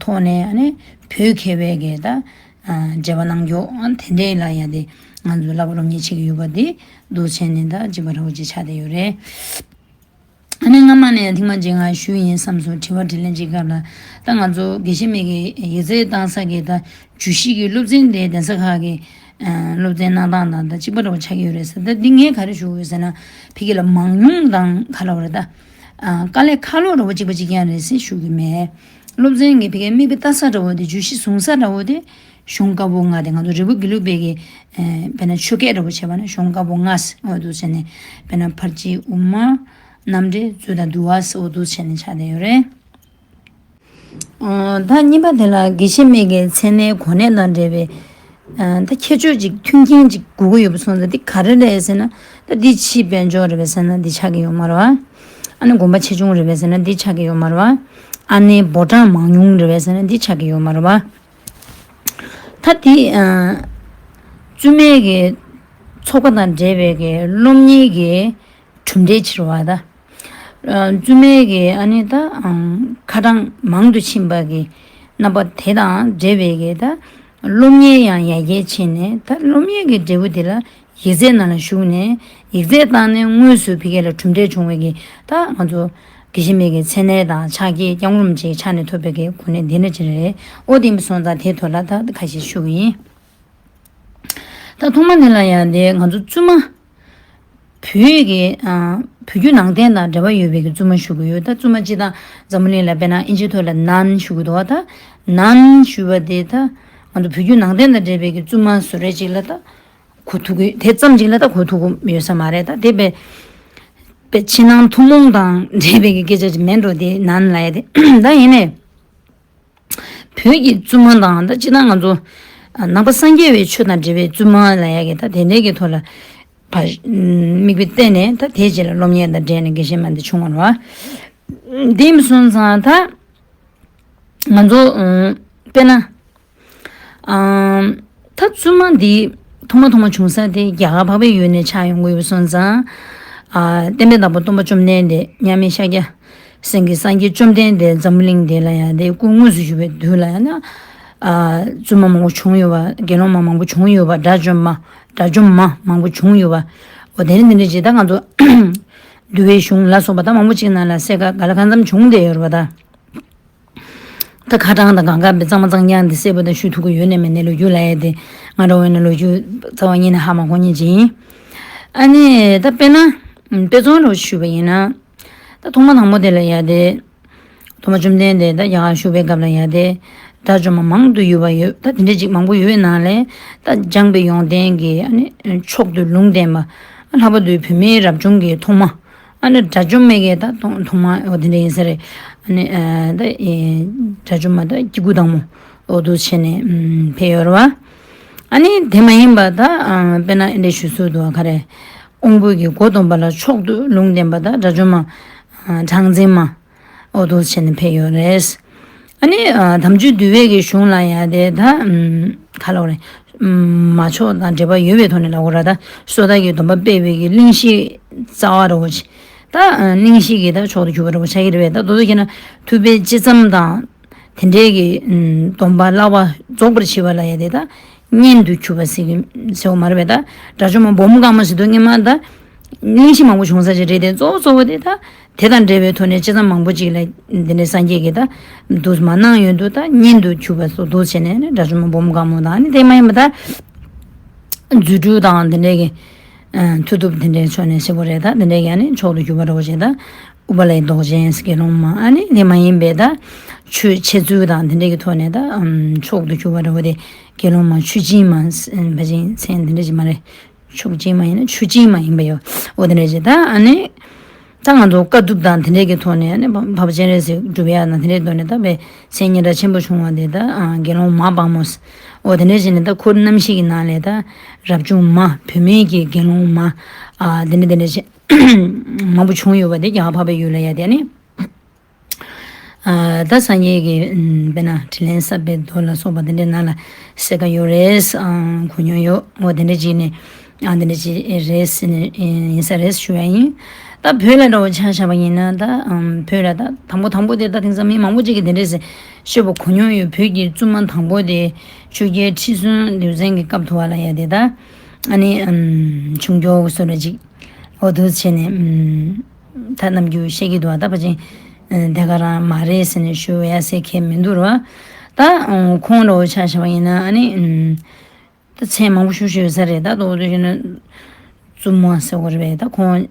ཐོག་ནས་ཨ་ནི་བོད་མཁས་པའི་གི་ད་འགྲེལ་པ་གནང་རྒྱུ་དེ་འདྲའི་ལ་ཡ་དེ་ང་ཚོ་བསླབ་པ་སློབ་གཉེར་བྱེད་ཀྱི་ཡོད་པ་དེ་འདུག་བྱས་ནས་ད་གཅིག་པ་འདྲ་བོ་ཅིག་ཆགས་བསྡད་ཡོད་རེད། ཨ་ནི་སྔ་མ་ནས་ཡང་ཐེངས་མ་གཅིག་ང་ཞུས་ཡིན་བསམ་སོང་། དྲི་བ་དྲིས་ལན་གཅིག་སྐབས་ལ་ད་ང་ཚོ་དགེ་བཤེས་མའི་གི་ཡིག་ཚད་བཏང་ས་གི་ད་བརྗོད་གཞི་གི་སློབ་ཚན་དེ་གདན་ས་ཁག་གི་སློབ་ཚན་གནང་སྟངས་དང་ད་གཅིག་པ་འདྲ་བོ་ཆགས་ཀྱི་ཡོད་རེད་ཟེར། ད་འདི་ངས་ག་རེ་ཞུ་དགོས་ཟེར་ན་ཕ་གི་ལ་མང་ཉུང་དང་ག་ལ་བ་རེད། ད་དཀའ་ལས་ཁག་ལོས་འདྲ་བོ་གཅིག་པ་གཅིག་རྐྱང་རེད་ཟེར་ཞུ་གི་མེད། སློབ་ཚན་གི་ཕ་གི་མིག་དཔེ་ལྟ་ས་འདྲ་བོ་དེ་བརྗོད་གཞི་བཟུང་ས་འདྲ་བོ་དེ་གཞུང་བཀའ་པོད་ལྔ་དེ་ང་ཚོ་རི་བོ་དགེ་ལུགས་པའི་གི་དཔེར་ན་ཆོས་སྐད་འདྲ་བོ་བྱས་པ་ན་གཞུང་བཀའ་པོད་ལྔ་ཟེར་འོ་འདུག་ཟེར་ནས་དཔེར་ན་ཕར་ཕྱིན་དབུ་མ། རྣམ་འགྲེལ་མཛོད་དང་འདུལ་བ་སོགས་འདུག་བྱས་ནས་ཆགས་བསྡད་ཡོད་རེད། ཨོ། ད་གཉིས་པ་དེ་ལ་དགེ་བཤེས་མའི་གི་མཚན་གནས་གོ་གནས་དང་འབྲེལ་བའི་ཨ་ད་ཁྱད་ཆོས་ཅིག་མཐུན་རྐྱེན་ཅིག་དགོས་ཀྱི་ཡོད་པ་སོང་ཙང་འདི་ག་རེ་རེད་ཟེར་ན། ད་འདི་ཕྱིའི་དཔལ་འབྱོར་རེད་པས་ཟེར་ན་འདི་ཆགས་ཀྱི་ཡོད་མ་རེད་བ། ཨ་ནི་དགོན་པ་ཆེ་ཆུང་རེད་པས་ཟེར་ན་འདི་ཆགས་ཀྱི་ཡོད་མ་རེད་བ། ཨ་ནི་འབོར་གྲངས་མང་ཉུང་རེད་པས་ཟེར་ན་འདི་ཆགས་ཀྱི་ཡོད་མ་རེད་བ། ད་དེ་ཨ་བཙུན་མའི་གི་ཚོགས་པ་དང་འབྲེལ་བའི་གི་སློབ་གཉེར་གྱི་གྲུབ་འབྲས་ཕྱིར་བ་ད། ཨ་བཙུན་མའི་གི་ཨ་ནི་ད་ཨང་ཁ་གྲངས་མང་དུ་ཕྱིན་པ་གི་རྣམ་པ་དེ་དང་འབྲེལ་བའི་གི་ད་སློབ་གཉེར་ཡང་ཡར་རྒྱས་ཕྱིན་ནས་ད་སློབ་གཉེར་གི་འབྲས་བུ་དེ་ལ་ཡིག་ཚད་ནང་ལ་ཞུགས་ནས་ཡིག་ཚད་བཏང་ནས་དངོས་སུ་ཕ་གི་ལ་གྲུབ་འབྲས་བྱུང་བའི་གི་ད་ང་ཚོ་དགེ་བཤེས་མའི་གི་མཚན་གནས་དང་ཕྱག་འཁྱེར་བརྐྱང་རུམ་ཅིག་ཕྱག་ནས་ཐོབ་པའི་གི་གོ་གནས་འདི་འདྲ་ཅིག་རེད། ཨོ་དེ་མི་སོང་ཙང་དེའི་ཐོག་ལ་ད་ཁ་ཤས་ཞུ་གི་ཡིན། ད་ཐོག་མ་དེ་ལ་ཡང་དེ་ང་ཚོ་བཙུན་མ་བོད་ཀྱི་ཨ་བོད་བརྒྱུད་ནང་བསྟན་དང་འབྲེལ་བ་ཡོད་པའི་གི་བཙུན་མ་ཞུ་གི་ཡོད། ད་བཙུན་མ་སྤྱི་དང་འཛམ་བུ་གླིང་ལ་དཔེར་ན་ཨིན་ཇིའི་ཐོག་ལ་ནན་ཞུ་གི་འདུག་ད་ནན་ཞུ་བ་དེ་ད་ང་ཚོ་བོད་བརྒྱུད་ནང་བསྟན་དང་འབྲེལ་བའི་གི་བཙུན་མ་བཟོ་རེ་ཅིག་ལ་ད་གོ་ཐུབ་གི་དེ་ཙམ་ཅིག་ལ་ད་གོ་ཐུབ་གི་ཡོད་ས་མ་རེད། ད་དེ་བས་པའི་ཕྱི་ནང་ཐུན་མོང་དང་འབྲེལ་བའི་གི་སྐད་ཆ་ཅིག་མེད་འགྲོ་དེ་ནན་ལ་ཡ་དེ་ད་ཡིན་ནས། བོད་ཀྱི་བཙུན་མ་དང་ད་སྤྱིར་བཏང་ང་ཚོ་ནང་པ་སངས་རྒྱས་པའི་ཆོས་དང་འབྲེལ་བའི་བཙུན་མ་ལ་ཡ་གི་ད་དེ་འདྲའི་གི་ཐོག་ལ་བ་མིག་དཔེ་བལྟས་ནས་ད་དེའི་རྗེས་ལ་སློབ་གཉེར་དང་འབྲེལ་ནས་དགེ་བཤེས་མ་འདི་བྱུང་བ་རེད་བ། དེ་མི་སོང་ཙང་ད་ང་ཚོ་དཔེར་ན། ཨམ། ད་བཙུན་མ་འདི་ཐོག་མ་ཐོག་མ་བྱུང་ས་དེ་རྒྱ་གར་འཕགས་པའི་ཡུལ་ནས་ཆགས་ཡོང་གི་ཡོད་པ་སོང་ཙང་། ཨ། བསྟན་པའི་བདག་པོ་སྟོན་པ་བཅོམ་ལྡན་འདས་མཉམ་མེད་ཤཱཀྱ་སེང་གེ་སངས་རྒྱས་བཅོམ་ལྡན་འདས་འཛམ་བུ་གླིང་འདི་ལ་ཡང་དེ་སྐུ་དངོས་སུ་བཞུགས་པའི་དུས་ལ་ཡང་ན། ཨ། བཙུན་མ་མང་པོ་བྱུང་ཡོད་པ། དགེ་སློང་མ་མང་པོ་བྱུང་ཡོད་པ། དགྲ་བཅོམ་མ་དགྲ་བཅོམ་མ་མང་པོ་བྱུང་ཡོད་པ། འོ་དེ་ནི་འདི་འདྲ་ཅིག་ད་ང་ཚོ་འདུལ་བའི་གཞུང་ལ་སོགས་པ་ད་མང་པོ་ཅིག་ནང་ལ་གསལ་ཁ་ག་ལ་གང་འཚམ་བྱུང་བསྡད་ཡོད་རེད་པ་ད། ད་ཁ་གྲངས་དང་གང་ག་པའི་གཙང་མ་གཙང་རྐྱང་འདི་གསལ་པོ་དང་ཞུ་ཐུབ་ཀྱི་ཡོད་ནས་མེད་ནས་ལོ་རྒྱུས་ལ་ཡ་དེ་ང་འདྲ་བོ་ཡིན་ན་ལོ་རྒྱུས་རྩ་བ་ཉིད་ནས་ཧ་མ་གོ་མཁན་ཅིག་ཡིན། ཨ་ནི་ད་དཔེར་ན་དཔེ་མཚོན་རུ་ཞུས་པ་ཡིན་ན། ད་ཐོག་མ་དང་པོ་དེ་ལ་ཡ་དེ་སྟོན་པ་བཅོམ་ལྡན་འདས་ད་རྒྱ་གར་བཞུགས་པའི་སྐབས་ལ་ཡ་དེ་དགྲ་བཅོམ་པ་མང་དུ་ཡོད་པ་ཡོད། ད་དེ་འདྲ་ཅིག་མང་པོ་ཡོད་པའི་ནང་ལས་ད་སྦྱངས་པའི་ཡོན་ཏན་གྱི་ཨ་ནི་མཆོག་ཏུ་ལུང་བསྟན་པ་ལྷག་པར་དུ་བུད་མེད་རབ་བྱུང་གི་ཐོག་མ། ཨ་ནི་དགྲ་བཅོམ་མའི་གི་ད་ཐོག་ཐོག་མ་འོ་དེ་འདྲ་ཡིན་ས་རེད། ཨ་ནི་ཨ་ད་ཨེ་དགྲ་བཅོམ་མ་ད་སྐྱེ་དགུ་དང་པོ་འོ་འདུག་བྱས་ནས་ཨམ་ཕེབས་ཡོད་རེད་བ། ཨ་ནི་དེ་མ་ཡིན་པ་ད་ཨ་དཔེར་ན་ཨེ་འདྲ་ཞུ་སྲོལ་འདུག་བ། ག་རེ། དབང་པོ་གི་སྒོ་སྡོམ་པ་ལ་མཆོག་ཏུ་ལུང་བསྟན་པ་ད་དགྲ་བཅོམ་མ་ཨ་གྲངས་འཛིན་མ་འོ་འདུག་བྱས་ནས་ཕེབས་ཡོད་རེད། ཨ་ནི་ཨ་དམ་ཆོས་འདུལ་བའི་གི་གཞུང་ལ་ཡ་དེ་ད་ཨམ་ག་ལབ་རེད། ཨམ་མ་ཆོག་དང་འབྲེལ་བ་ཡོད་པའི་ཐོག་ནས་ལབ་དགོས་ར། ད་སོ་ཐར་གྱི་སྡོམ་པ་སྤེལ་བའི་གི་གླེང་གཞི་རྩ་བ་རུ་ཅིག་ད་ཨ་གླེང་གཞི་གི་ད་མཆོག་ཏུ་གྱུར་པ་རུ་ཆགས་ཀྱི་རེད་པས། ད་དོ་དོ་ཁྱེད་ན་ཐུབ་པའི་དཔྱད་མཚམས་དང་དེ་འདྲའི་གི་ཨམ་སྡོམ་པ་བསླབ་པ་རྫོགས་པར་བྱེད་པ་ལ་ཡ་དེ་ད་གཉེན་དུ་གྱུར་པ་ཟེར་གི་ཟེར་བ་མ་རེད་པས། ད་དགྲ་བཅོམ་མ་སྦོམ་དཀར་མོ་ཟེར་དུས་སྔོན་མ་ད་གླེང་གཞི་མང་པོ་བྱུང་ས་ཅིག་རེད་དེ། གཙོ་བོ་གཙོ་བོ་དེ་ད་དེ་དང་འབྲེལ་བའི་ཐོག་ནས་དཔྱད་མཚམས་མང་པོ་ཅིག་ལ་འདི་འདྲའི་སངས་རྒྱས་ཀྱིས་ད་འདུག་མ་གནང་ཡོད་འདུག་ད་གཉེན་དུ་གྱུར་པ་སོགས་འདུག་བྱས་ནས་ནི་དགྲ་བཅོམ་མ་སྦོམ་དཀར་མོ་དང་ནི་དེ་མ་ཡིན་པ་ད་རྫུ་འཕྲུལ་དང་དེ་འདྲའི་གི་མཐུ་སྟོབས་དེ་འདྲའི་ཕྱོགས་ནས་ཞེ་པོ་རེད། ད་དེ་འདྲའི་གི་ནི་མཆོག་ཏུ་གྱུར་པ་རེད་བ་ཞེས་ད་ཨུཏྤ་ལའི་མདོག་ཅན་དགེ་སློང་མ། ཨ་ནི་དེ་མ་ཡིན་པའི་ད་ཆོས་འཆད་ཚུལ་དང་དེ་འདྲའི་གི་ཐོག་ནས་ད་མཆོག་ཏུ་གྱུར་པ་རེད་བ། དེ་དགེ་སློང་མ་ཆོས་སྦྱིན་མ་ཕལ་ཆེར་མཚན་དེ་འདྲ་ཅིག་མ་རེད། ཆོས་སྦྱིན་མ་ཡིན་ན་ཆོས་སྦྱིན་མ་ཡིན་པ་ཡོད། འོ་དེ་འདྲ་ཅིག་ད་ཨ་ནི། ད་ང་ཚོ་དཀའ་ཐུབ་དང་དེ་འདྲས་ཀྱི་ཐོག་ནས་ཨ་ནི་འཕགས་པ་སྤྱན་རས་གཟིགས་སྒྲུབ་ཡག་དང་དེ་འདྲས་ཐོག་ནས་ད་པའི་མཚན་སྙན་གྲགས་ཆེན་པོ་བྱུང་བ་དེ་ད་དགེ་སློང་མ་དཔའ་མོ། འོ་དེ་འདྲས་བྱས་ནས་ད་འཁོར་རྣམ་བཞི་གི་ནང་ལས་ད་རབ་བྱུང་མ་བུད་མེད་ཀྱི་དགེ་སློང་མ། དེ་འདྲས་དེ་འདྲས་བྱས་མང་པོ་བྱུང་ཡོད་པ་དེ་རྒྱ་གར་འཕགས་པའི་ཡུལ་ལ་ཡ་དེ་ནི། ད་སངས་རྒྱས་ཀྱི་དཔེར་ན་དྲིན་ལན་བསབ་པའི་མདོ་ལ་སོགས་པ་དེ་འདྲའི་ནང་ལ་གསལ་ཁ་ཡོད་རེད། གོ་མྱོང་ཡོད། འོ་དེ་འདྲ་ཅིག་ནས་ ཨ་འདི་འདྲ་ཅིག་རེད་ཟེར་ནས་ཡིན་ས་རེད་ཞུ་ཡ་ཡིན། ད་བོད་ལ་འདྲ་བོ་ཆ་བཞག་པ་ཡིན་ན་ད་ཨམ་བོད་ལ་ད་དང་པོ་དང་པོ་དེ་ད་དེང་སང་མི་མང་པོ་ཅིག་གིས་འདི་འདྲས་ཟེར་ཤོད་པ་གོ་མྱོང་ཡོད། བོད་ཀྱི་བཙུན་མ་དང་པོ་དེ་ཆོས་རྒྱལ་ཁྲི་སྲོང་ལྡེའུ་བཙན་གྱི་སྐབས་ཐུག་པ་ལ་ཡ་དེ་ད་ཨ་ནི་ཨམ་བྱུང་རྒྱུ་བཟོ་འདྲ་ཅིག་འོ་འདུག་བྱས་ནས་ཨམ་ད་རྣམ་འགྱུར་བཤད་ཀྱི་འདུག་ད་ཕལ་ཆེར་དེ་ག་རང་མ་རེད་ཟེར་ནས་ཞུ་ཡ་ཟེར་མཁན་མི་འདུག་ར། ད་ཁོང་འདྲ་བོ་ཆ་བཞག་པ་ཡིན་ན་ཨ་ནི་ཨམ། ད་མཚན་མང་པོ་ཞུ་ཞུ་ཡོད་ས་རེད། ད་དོ་དོ་ཞུ་ན་བཙུན་མོ་ཟེར་བ་རེད་པས། ད་ཁོང་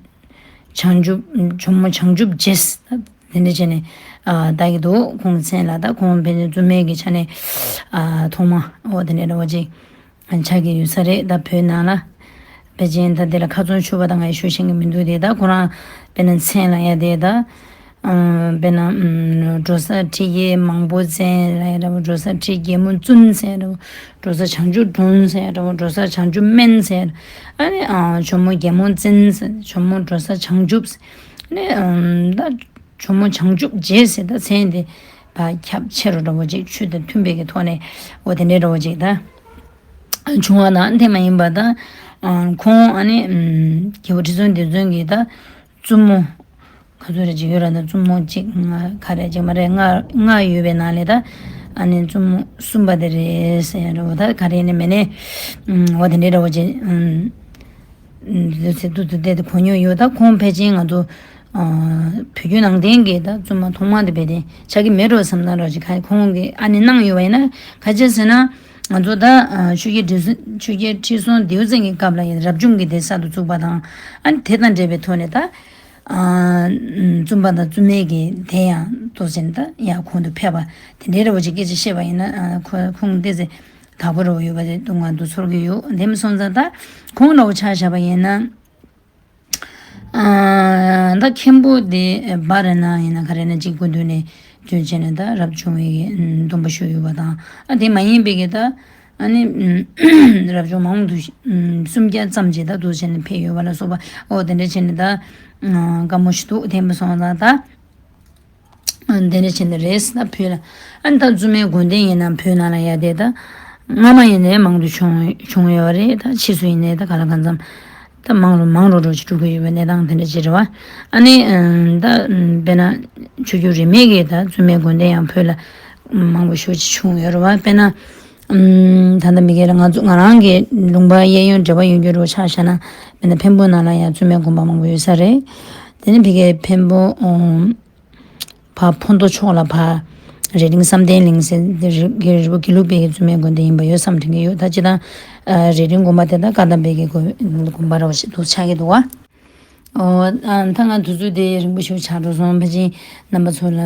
བྱང་ཆུབ་ཇོ་མོ་བྱང་ཆུབ་རྗེ་ཟེར་ད་དེ་འདྲ་བྱས་ནས་ཨ་བཏགས་ཀྱི་འདུག་ཁོང་མཚན་ལ། ད་ཁོང་ཕན་ཚུན་བཙུན་མའི་གི་ཆ་ནས་ཨ་ཐོག་མ་འོ་དེ་འདྲ་འདྲ་བོ་ཅིག་ཆགས་ཀྱི་ཡོད་ས་རེད། ད་བོད་ནང་ལ་ཕལ་ཆེར་ད་དེ་ལ་ཁ་ཚོན་ཆུད་པ་དང་ང་ཡི་ཞུ་ཤེས་ཀྱི་མི་འདུག་དེ་ད་ཁོ་རང་དཔེར་ན་མཚན་ལ་ཡ་དེ་ད། དཔེར་ན་འགྲོ་ས་ཁྲི་རྒྱལ་མང་པོ་བཙན་ལ་ཡ་འདྲ་བོ། འགྲོ་ས་ཁྲི་རྒྱལ་མོ་བཙུན་ཟེར་ཡ་འདྲ་བོ། འགྲོ་ས་བྱང་ཆུབ་སྒྲོན་ཟེར་ཡ་འདྲ་བོ། འགྲོ་ས་བྱང་ཆུབ་སྨན་ཟེར་ཡ། ཨ་ནི་ཇོ་མོ་རྒྱལ་མོ་བཙན་ཟེར། ཇོ་མོ་འགྲོ་ས་བྱང་ཆུབ་ཟེར། ཨ་ནི་ད་ཇོ་མོ་བྱང་ཆུབ་རྗེ་ཟེར་ད་མཚན་དེ་ཕར་ཁྱབ་ཆེ་རུ་འདྲ་བོ་ཅིག་ཆོས་དང་མཐུན་པའི་གི་ཐོག་ནས་འོ་དེ་འདྲའི་འདྲ་བོ་ཅིག་ད་བྱུང་བ་དང་དེ་མ་ཡིན་པ་ད་ཁོང་ཨ་ནི་རྒྱལ་པོ་ཁྲི་སྲོང་ལྡེའུ་བཙན་གྱི་ད་བཙུན་མོ། ག་ཚོད་རེ་ཅིག་ཡོད་ར། ད་བཙུན་མོ་གཅིག་ལྔ་ག་རེ་ཅིག་མ་རེད། ལྔ་ལྔ་ཡོད་པའི་ནང་ལས་ད་ཨ་ནི་བཙུན་མོ་གསུམ་པ་དེ་རེད་ཟེར་ཡ་འདྲ་བོ། ད་ག་རེ་ནི་མེད་ནས་འོ་དེ་འདྲའི་འདྲ་བོ་ཅིག་འདུག་ཟེར་འདུག་འདུག་བལྟས་ཏེ་གོ་མྱོང་ཡོད། ད་ཁོང་ཕལ་ཆེར་ང་ཚོ་བོད་བརྒྱུད་ནང་བསྟན་གྱི་ད་བཙུན་མ་ཐོག་མ་དེ་བས་ཏེ་ཆགས་ཀྱི་མེད་འགྲོ་བསམ་ན་འདྲ་བོ་ཅིག་ག་ཁོང་གིས་ཨ་ནི་གནང་ཡོད་པ་ཡིན་ན་ག་ཅི་ཟེར་ན། ང་ཚོ་ད་ཆོས་རྒྱལ་ཁྲི་སྲོང་ཆོས་རྒྱལ་ཁྲི་སྲོང་ལྡེའུ་བཙན་གྱི་སྐབས་ལ་ཡིན་རབ་བྱུང་གི་དེ་གསར་དུ་བཙུགས་པ་དང་། ཨ་ནི་དེ་དང་འབྲེལ་བའི་ཐོག་ནས་ད། བཙུན་པ་དང་བཙུན་མའི་གི་དེ་ཡང་ཏོག་ཙམ་ད་ཡང་གོང་དུ་ཕེབས་པ་དེ་འདྲའི་འདྲ་བོ་ཅིག་སྐད་ཆ་བཤད་པ་ཡིན་ན་ཁོ་ཁོང་ཏོག་ཙམ་དག་པོ་འདྲ་བོ་ཡོད་པ་དེ་ང་ཚོ་ཚོར་གྱི་ཡོད། དེ་མིན་སོང་ཙང་ད་ཁོང་འདྲ་བོ་ཆ་བཞག་པ་ཡིན་ན། ད་མཁན་པོ་དེ་བ་རེ་ན་ཡིན་ན་ག་རེ་ན་གཅིག་པུ་འདུག་ནས་བརྗོད་བྱས་ནས་ད་རབ་བྱུང་བའི་སྡོམ་པ་ཞུས་ཡོད་པ་དང་། ཨ་དེ་མ་ཡིན་པའི་གི་ད་ཨ་ནི་རབ་བྱུང་མང་དུ་སུམ་བརྒྱ་ཙམ་ཅིག་ད་འདུག་བྱས་ནས་ཕེབས་ཡོད་པ་ལ་སོགས་པ་འོ་དེ་འདྲ་བྱས་ནས་ད་དཀའ་མོ་ཞིག་འདུག་དེ་མི་སོང་ཙང་ད། དེ་འདྲ་བྱས་ནས་རེད་ཟེར་ན་བོད་ལ། ཨ་ནི་ད་བཙུན་མའི་དགོན་སྡེ་ཡིན་ན་བོད་ནང་ལ་ཡ་དེ་ད། སྔ་མ་ཡིན་ནའི་མང་དུ་བྱུང་བྱུང་ཡོད་རེད། ད་ཕྱིས་སུ་ཡིན་ནའི་ད་ག་ལ་གང་འཚམ། ད་མང་རུ་མང་རུ་རུ་ཅིག་འགྲོ་གི་ཡོད་པའི་གནས་སྟངས་དེ་འདྲ་ཅིག་རེད་བ། ཨ་ནི་ད་དཔེར་ན་ཆོས་བརྒྱུད་རིས་མེད་ཀྱི་ད་བཙུན་མའི་དགོན་སྡེ་ཡང་བོད་ལ་མང་པོ་ཞེ་པོ་ཅིག་བྱུང་ཡོད་རེད་བ། དཔེར་ན། ད་ལྟ་མི་སྒེར་ལ་ང་ཚོ་ང་རང་གི་ལུང་པ་གཡས་གཡོན་འབྲེལ་བ་ཡོད་རྒྱུ་རུ་ཆ་བཞག་ན། དཔེར་ན་འཕན་པོ་ནང་ལ་ཡང་བཙུན་མའི་དགོན་པ་མང་པོ་ཡོད་ས་རེད། དེ་ནི་ཕ་གིའི་འཕན་པོ། ཕ་ཕོ་མདོ་ཕྱོགས་ལ་ཕ། རྭ་སྒྲེང་བསམ་གཏན་གླིང་ཟེར་རི་རི་བོ་དགེ་ལུགས་པའི་གི་བཙུན་མའི་དགོན་སྡེ་ཡིན་པ་ཡོད་བསམ་དྲན་གྱི་ཡོད། ད་སྤྱིར་བཏང་། རྭ་སྒྲེང་དགོན་པ་དེ་དག་བཀའ་གདམས་པའི་གི་དགོན་པ་འདྲ་བོ་ཞིག་ཏུ་ཆགས་ཀྱི་འདུག་བ། ཨོ། ད་ང་དུས་ཚོད་དེ་རིང་པོ་ཞིག་ཆགས་འགྲོ་སོང་། ཕལ་ཆེར་རྣམ་པ་ཚོ་ལ་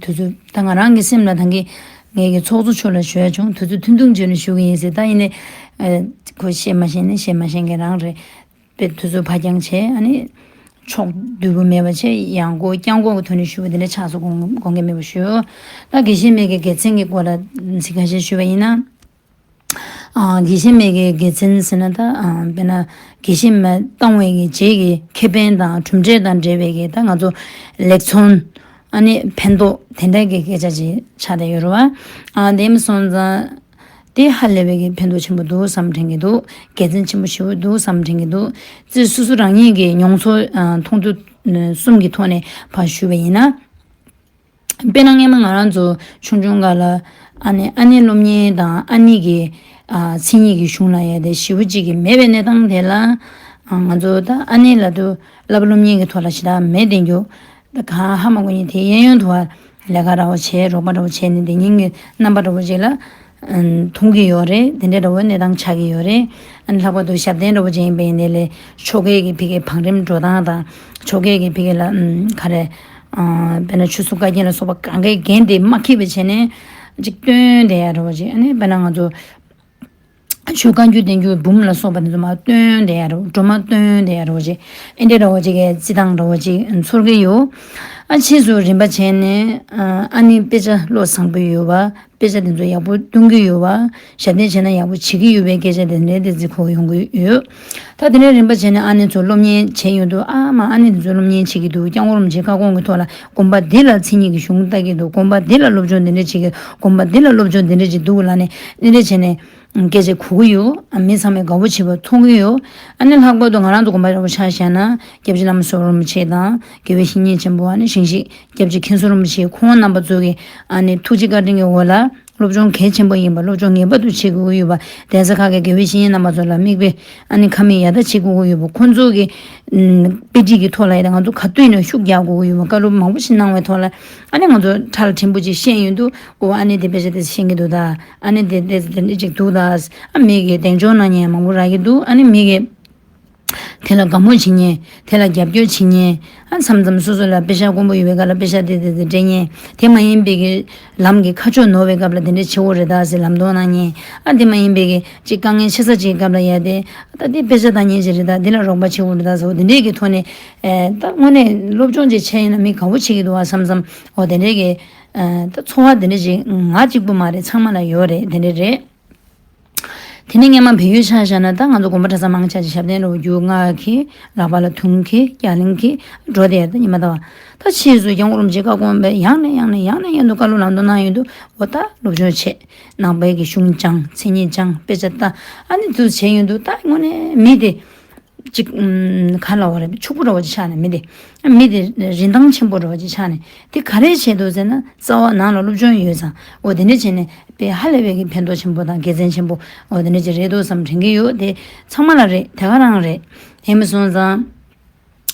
དུས་ཚོད་ད་ང་རང་གི་སེམས་ལ་ད་གིན་ངའི་གི་ཚོགས་གཙོ་མཆོག་ལ་ཞུ་ཡ་བྱུང་། དུས་ཚོད་ཐུང་ཐུང་བྱས་ནས་ཞུ་གི་ཡིན་ཟེར། ད་ཡིན་ནའི་ཁོ་བཤད་མ་ཤེས་ནི་བཤད་མ་ཤེས་མཁན་རང་རེད། དཔེ་དུས་ཚོད་ཕར་འགྱངས་བྱས། ཨ་ནི་ཕྱོགས་བསྡུས་པོ་མེད་པ་བྱས། ཡང་སྒོ་བརྐྱང་སྒོ་གི་ཐོག་ནས་ཞུ་བ་འདི་འདྲ་ཆགས་སོང་། དགོངས་དགོངས་འགལ་མེད་པ་ཞུ། ད་དགེ་བཤེས་མའི་གི་དགེ་མཚན་གྱི་སྐོར་ལ་ཚིག་ཁ་ཤས་ཞུ་བ་ཡིན་ན། ཨ་དགེ་བཤེས་མའི་གི་དགེ་མཚན་ཟེར་ན་ད་ཨ་དཔེར་ན་དགེ་བཤེས་མ་བཏང་བའི་གི་རྗེས་ཀྱི་ཁེ་ཕན་དང་གྲུབ་འབྲས་དང་འབྲེལ་བའི་གི་ད་ང་ཚོ་ལེགས་ཚོང་། ཨ་ནི་ཕན་ཐོགས་དེ་འདྲ་གི་སྐད་ཆ་ཅིག་ཆགས་བསྡད་ཡོད་རེད་བ། ཨ་དེ་མིན་སོང་ཙང་། དེ་ཧ་ལས་པའི་གི་ཕན་ཐོགས་ཆེན་པོ་འདུག་བསམ་དྲན་གྱི་འདུག་དགེ་མཚན་ཆེན་པོ་ཞེ་པོ་འདུག་བསམ་དྲན་གྱི་འདུག་རྩིས་སོ་སོ་རང་ཉིད་ཀྱི་མྱོང་ཚོར་ཨ་མཐོང་ཐོས་གསུམ་གྱི་ཐོག་ནས་ཕར་ཞུས་པ་ཡིན་ན། དཔེར་ན་སྔས་མ་ང་རང་ཚོ་ཆུང་ཆུང་སྒང་ལ་ཨ་ནི་ཨ་ནེ་སློབ་གཉེར་དང་ཨ་ནེ་གི་ཨ་མཚན་ཉིད་ཀྱི་གཞུང་ལ་ཡ་དེ་ཞེ་པོ་ཅིག་གི་མེད་པའི་གནས་སྟངས་དེ་ལ། ཨ་ང་ཚོ་ད་ཨ་ནེ་ལ་དུ་བསླབ་པ་སློབ་གཉེར་གྱི་ཐོག་ལ་ཞེ་དྲག་མེད་བསྡད་རྒྱུ། ད་གང་ཧ་མ་གོ་ནི་དེ་གཡས་གཡོན་དུ་བ་ལས་ཀ་འདྲ་བོ་བྱས། རོགས་པ་འདྲ་བོ་བྱས་ནས་དེ་ཉིན་གྱི་རྣམ་པ་འདྲ་བོ་ཅིག་ལ་མཐོང་གི་ཡོད་རེད། དེ་འདྲའི་འདྲ་བོ་གནས་སྟངས་ཆགས་ཀྱི་ཡོད་རེད། ཨ་ནི་ལྷག་པར་དུ་ཞབས་བརྟན་འདྲ་བོ་ཅིག་ཡིན་པ་ཡིན་ནའི་ལས་ཆོ་གའི་གི་ཕ་གིའི་བང་རིམ་འགྲོ་སྟངས་དང་། ཆོ་གའི་གི་ཕ་གི་ལ་ཨམ་ག་རེ། ཨ་དཔེར་ན་ཆོས་སྲུང་བཀའ་རྒྱན་ལ་སོགས་པ་གང་གའི་འགན་དེ་མ་འཁྱེར་བ་བྱས་ནས་ཅིག་བཏོན་བསྡད་ཡ་འདྲ་བོ་ཅིག་ཨ་ནི་དཔེར་ན་ང་ཚོ་ཆོས་བཀའ་འགྱུར་བསྟན་འགྱུར་འབུམ་ལ་སོགས་པ་དེ་ཚོ་མར་བཏོན་བསྡད་ཡ་འདྲ་བོ། སྒྲོལ་མ་བཏོན་བསྡད་ཡ་འདྲ་བོ་ཅིག་ཨེ་འདྲའི་འདྲ་བོ་ཅིག་གི་རྩི་སྟངས་འདྲ་བོ་ཅིག་ཚོར་གི་ཡོད། ཨ་ཕྱིས་སུ་རིམ་པ་བྱས་ནས་ཨ་ཨ་ནི་དཔེ་ཆ་བློ་བཟང་པོ་ཡོད་པ། དཔེ་ཆ་དེ་ཚོ་ཡག་པོ་སྟོན་གྱི་ཡོད་པ། ཞབས་བརྟན་བྱས་ན་ཡག་པོ་བྱེད་ཀྱི་ཡོད་པའི་སྐད་ཆ་དེ་འདྲའི་དེ་ཚོ་གོ་ཡོང་གི་ཡོད། ད་དེ་ནས་རིམ་པ་བྱས་ནས་ཨ་ནེ་ཚོ་སློབ་གཉེར་བྱས་ཡོང་དུས། ཨ་མ་ཨ་ནེ་དེ་ཚོ་སློབ་གཉེར་བྱེད་ཀྱི་འདུག་སྐྱབས་མགོན་རིན་པོ་ཆེའི་བཀའ་དགོངས་ཀྱི་ཐོག་ལ་དགོན་པ་འདི་ལ་མཚན་ཉིད་ཀྱི་གཞུང་བཏགས་ཀྱི་འདུག་དགོན་པ་འདི་ལ་སློབ་སྦྱོང་འདི་འདྲ་བྱེད་ཀྱི། དགོན་པ་འདི་ལ་སློབ་སྦྱོང་འདི་འདྲ་བྱེད་འདུག་ལབ་ནས་འདི་འདྲ་བྱས་ནས། སྐད་ཆ་གོ་གི་ཡོད། མི་ཚང་མས་དགའ་པོ་བྱེད་པ་མཐོང་གི་ཡོད། ཨ་ནི་ལྷག་པར་དུ་ང་རང་ཚོ་དགོན་པ་རིན་པོ་ཆེ་ཆ་བཞག་ན་སྐྱབས་རྗེ་བླ་མ་ཟུར་པ་རིན་པོ་ཆེ་དང་དགེ་བའི་བཤེས་གཉེན་ཆེན་པོ་ཨ་ནི་ཞིང་གཤེགས་སྐྱབས་རྗེ་མཁན་ཟུར་རིན་པོ་ཆེ་ཁོང་རྣམ་པ་ཚོ་གི་ཨ་ནི་ཐུགས་རྗེ་བཀའ་དྲིན་གྱི་འོག་ལ་སློབ་སྦྱོང་གལ་ཆེན་པོ་ཡིན་པ། སློབ་སྦྱོང་ངེས་པར་དུ་བྱེད་དགོས་ཀྱི་ཡོད་པ། གདན་ས་ཁག་གི་དགེ་བའི་བཤེས་གཉེན་རྣམ་པ་ཚོ་ལ་མིག་དཔེ་ཨ་ནི་ཁ་མིག་ཡར་ལྟ་བྱེད་དགོས་ཀྱི་ཡོད་པ། ཁོང་ཚོ་གི་ཨམ་དཔེ་ཁྲིད་ཀྱི་ཐོག་ལ་ཡ་ད་ང་ཚོ་ག་དུས་ནས་ཤུགས་རྒྱག་དགོས་ཀྱི་ཡོད་པ། བཀའ་སློབ་མང་པོ་ཞིག་གནང་བའི་ཐོག་ལ་ཨ་ནི་ང་ཚོ་ཁྲ་ལ་ཕྲན་བུ་ཅིག་ཤེས་ཡོང་དུས། ཨོ་ཨ་ནི་དེ་དཔེ་ཆ་དེ་ཤེས་ཀྱི་འདུག་ད། ཨ་ནི་དེ་དེ་དེ་འདྲ་ཅིག་འདུག་ད། ཨ་མི་གི་གདེང་འཇོག་གནང་མཁན་མང་པོ་རག་གི་འདུག། ཨ་ནི་མི་གི་དེ་ལ་དགའ་མོ་བྱེད་མཁན། དེ་ལ་རྒྱབ་སྐྱོར་བྱེད་མཁན། ཨ་མཚམས་མཚམས་སོ་སོ་ལ་དཔེ་ཆ་དཀོན་པོ་ཡོད་པའི་སྐབས་ལ་དཔེ་ཆ་དེ་དེ་དེ་སྤྲད་མཁན། དེ་མ་ཡིན་པའི་གི་ལམ་གྱི་ཁ་ཕྱོགས་ནོར་བའི་སྐབས་ལ་དེ་འདྲ་བྱེད་དགོས་རེད་ད་ཟེར་ལམ་སྟོན་གནང་མཁན། ཨ་དེ་མ་ཡིན་པའི་གི་ཅིག་དཀའ་ངལ་ཆེ་ས་ཅིག་གི་སྐབས་ལ་ཡ་དེ་ད་དེ་དཔེ་ཆ་ལྟ་མཁན་ཅིག་རེད་ད། དེ་ལ་རོགས་པ་བྱེད་དགོས་རེད་ད་ཟེར། འོ་དེ་འདྲའི་གི་ཐོག་ནས་ཨེ་ད་དངོས་གནས་སློབ་སྦྱོང་ཅིག་བྱས་ཡིན་ན་མི་དགའ་པོ་བྱེད་ཀྱི་འདུག་བ་བསམ་བསམ། འོ་དེ་འདྲའི་གི་ཨེ་ད་ཚོར་བ་དེ་འདྲ་ཅིག་ང་གཅིག་པུ་མ་རེད། ཚང་མ་ལ་ཡོད་རེད། དེ་འདྲ་རེད། དེ་ནས་སྔས་མ་བལ་ཡུལ་ཆ་བཞག་ན་ད་ང་ཚོ་དགོན་པ་གྲྭ་ཚང་མང་ཆེ་ཆ་ཞབས་བརྟན་རུ་རྒྱུག་སྔགས་ཀྱི་ལག་པ་ལ་དུང་གི་རྒྱ་གླིང་གི་འགྲོ་དེ་ད་ཉི་མ་ད་བ། ད་ཕྱིས་སུ་སྐྱབས་མགོན་རིན་པོ་ཆེ་བཀའ་དགོངས་པས་ཡང་ནས་ཡང་ནས་ཡང་ནས་ཡང་དུ་བཀའ་སློབ་ལམ་སྟོན་གནང་ཡོང་དུས། འོ་ད་སློབ་སྦྱོང་བྱེད། ནང་པའི་གི་གཞུང་སྦྱང་། མཚན་ཉིད་སྦྱང་། དཔེ་ཆ་ལྟ། ཨ་ནི་དུ་བྱས་ཡོང་དུས་ད་དངོས་གནས་མི་དེ་ཅིག་ཨམ་ག་ལབ་དགོས་རེད། ཕྱུག་པོ་འདྲ་བོ་ཅིག་ཆགས་ནས་མི་དེ། མི་དེ་རིན་ཐང་ཆེན་པོ་འདྲ་བོ་ཅིག་ཆགས་ནས། དེ་ག་རེ་བྱས་འདུག་ཟེར་ན་རྩ་བ་ནང་ལ་སློབ་སྦྱོང་ཡོད་ཙང་། འོ་དེ་འདྲ་བྱས་ནས་དཔེ་ཧ་ལས་པའི་གི་ཕན་ཐོགས་ཆེན་པོ་དང་དགེ་མཚན་ཆེན་པོ་འོ་དེ་འདྲ་ཅིག་རེད་འདུག་བསམ་དྲན་གྱི་ཡོད། དེ་ཚང་མ་ལ་རེད། དེ་ག་རང་རེད། དེ་མིན་སོང་ཙང་།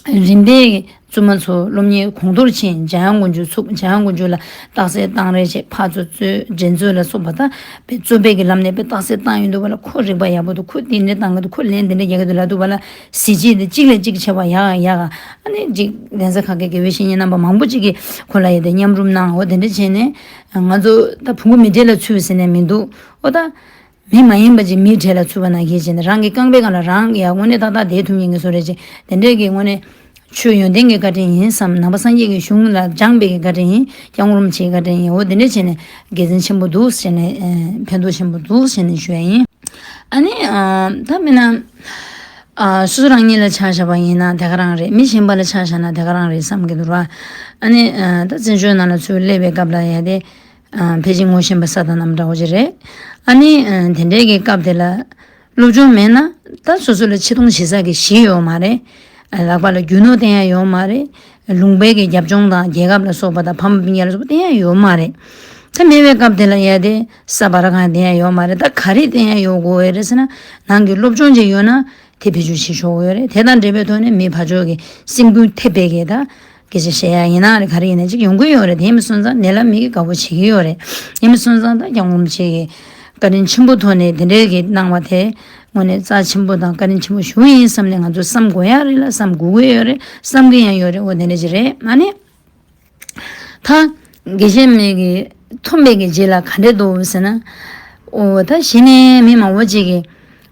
རིམ་པས་བཙུན་མ་ཚོ་སློབ་གཉེར་གོང་མཐོར་ཕྱིན། འཇམ་དབྱངས་དགོངས་མཇུག་ཚུགས། འཇམ་དབྱངས་དགོངས་མཇུག་ལ་རྟགས་གསལ་གཏང་རེས་བྱས། ཕར་ཚུར་རྩོད་འགྲན་རྩོད་ལ་སོགས་པ་ད་དཔེ་རྩོད་པའི་གི་ལམ་ནས་དཔེ་རྟགས་གསལ་བཏང་ཡོང་དུས་བ་ལ། ཁོ་རིག་པ་ཡག་པོ་འདུག། ཁོ་འདི་འདྲ་བཏང་གི་འདུག། ཁོ་ལན་འདི་འདྲ་རྒྱག་གི་འདུག་ལབ་དུས་བ་ལ། གཟི་བརྗིད་དེ་གཅིག་ལས་གཅིག་ཆེ་བ་ཡག་ཡག། ཨ་ནི་ཅིག་གདན་ས་ཁག་གི་དགེ་བའི་བཤེས་གཉེན་རྣམ་པ་མང་པོ་ཅིག་གིས་ཁོ་ལ་ཡ་དེ་མཉམ་རུབ་གནང་། འོ་དེ་འདྲ་བྱས་ནས་ང་ཚོ་ད་བུ་མོ་མི་གྲལ་ལ་ཚུད་ཟེར་ནས་མི་འདུག། འོ་ད། མི་མ་ཡིན་པ་ཅིག་མིའི་གྲལ་ལ་ཚུད་པ་ནང་བཞིན་བྱས་ནས། རང་གི་རྐང་པའི་སྒང་ལ་རང་ཡ་དངོས་གནས་ཏག་ཏག་བསྡད་ཐུབ་མཁན་གྱི་བཟོ་འདྲ་ཅིག། དེ་འདྲའི་གི་དངོས་གནས་ཆོས་ཡོན་ཏན་གྱི་བཀའ་དྲིན་ཡིན་བསམ། ནང་པ་སངས་རྒྱས་ཀྱི་གཞུང་ལ་སྦྱངས་པའི་གི་བཀའ་དྲིན་ཡིན། སྐྱབས་མགོན་རིན་པོ་ཆེའི་བཀའ་དྲིན་ཡིན། འོ་དེ་འདྲ་བྱས་ནས་དགེ་མཚན་ཆེན་པོ་འདུག་ཟེར་ནས། ཨ་ཕན་ཐོགས་ཆེན་པོ་འདུག་ཟེར་ནས་ཞུ་ཡ་ཡིན། ཨ་ནི་ཨ་ད་མིན་ན་ཨ་སོ་སོ་རང་ཉིད་ལ་ཆ་བཞག་པ་ཡིན་ན་དེ་ག་རང་རེད། མི་གཞན་པ་ལ་ཆ་བཞག་ན་དེ་ག་རང་རེད་བསམ་གྱི་འདུག་ར། ཨ་ནི་ཨ་ད་བཙན་བྱོལ་ནང་ལ་ཚུར་སླེབས་པའི་སྐབས་ལ་ཡ་དེ། ཨ་ཕལ་ཆེར་ངོ་ཤེས་པ་ས་དང་གནམ་འདྲ་བོ་ཅིག་རེད། ཨ་ནི་ཨ་དེ་འདྲའི་གི་སྐབས་དེ་ལ་སློབ་སྦྱོང་མེད་ན་ད་སོ་སོ་ལ་ཆེ་མཐོང་བྱེད་ས་གི་གཞི་ཡོད་མ་རེད། ཨ་ལག་པ་ལ་རྒྱུ་ནོར་བསྟན་ཡ་ཡོད་མ་རེད། ལུང་པའི་གི་རྒྱབ་ལྗོངས་དང་རྒྱལ་ཁབ་ལ་སོགས་པ་དང་ཕ་མ་སྤུན་ཀྱག་ལ་སོགས་པ་བསྟན་ཡ་ཡོད་མ་རེད། ད་མེད་པའི་སྐབས་དེ་ལ་ཡ་དེ་ས་བར་གང་བསྟན་ཡ་ཡོད་མ་རེད། ད་ག་རེ་བསྟན་ཡ་ཡོད་དགོས་ཡ་རེད་ཟེར་ན། ནང་གི་སློབ་སྦྱོང་ཅིག་ཡོད་ན། དེ་བེད་སྤྱོད་བྱེད་ཆོག་གི་ཡོད་རེད། དེ་དང་འབྲེལ་བའི་ཐོག་ནས་མི་ཕར་ཕྱོགས་ཀྱི་སེམས་འགུལ་ཐེབས་པའི་གི་ད་སྐད་ཆ་བཤད་ཡ་ཡིན་ན་རེད། ག་རེ་ཡིན་ན་ཅིག་ཡོང་གི་ཡོད་རེད། དེ་མིན་སོང་ཙང་ནད་ལ་མི་གི་དགའ་པོ་བྱེད་ཀྱི་ཡོད་རེད། དེ་མིན་སོང་ཙང་ད་སྐྱབས་མགོན་རིན་པོ་ཆེ་གི་བཀའ་དྲིན་ཆེན་པོ་ཐོག་ནས་དེ་འདྲའི་གི་གནང་བ་དེ་དངོས་གནས་རྩ་ཆེན་པོ་དང་བཀའ་དྲིན་ཆེན་པོ་ཞུ་ཡིན་བསམ་ནས་ང་ཚོ་བསམ་དགོས་ཡ་རེད་ལ། བསམ་དགོས་ཀྱི་ཡོད་རེད། བསམ་གི་ཡང་ཡོད་རེད། འོ་དེ་འདྲ་ཅིག་རེད། ཨ་ནི། ད་དགེ་བཤེས་མའི་གི་མཐོང་བའི་གི་རྗེས་ལ་ག་འདྲས་འདུག་ཟེར་ན། ཨོ་ད་གཞི་ནས་མི་མང་པོ་ཅིག་གིས་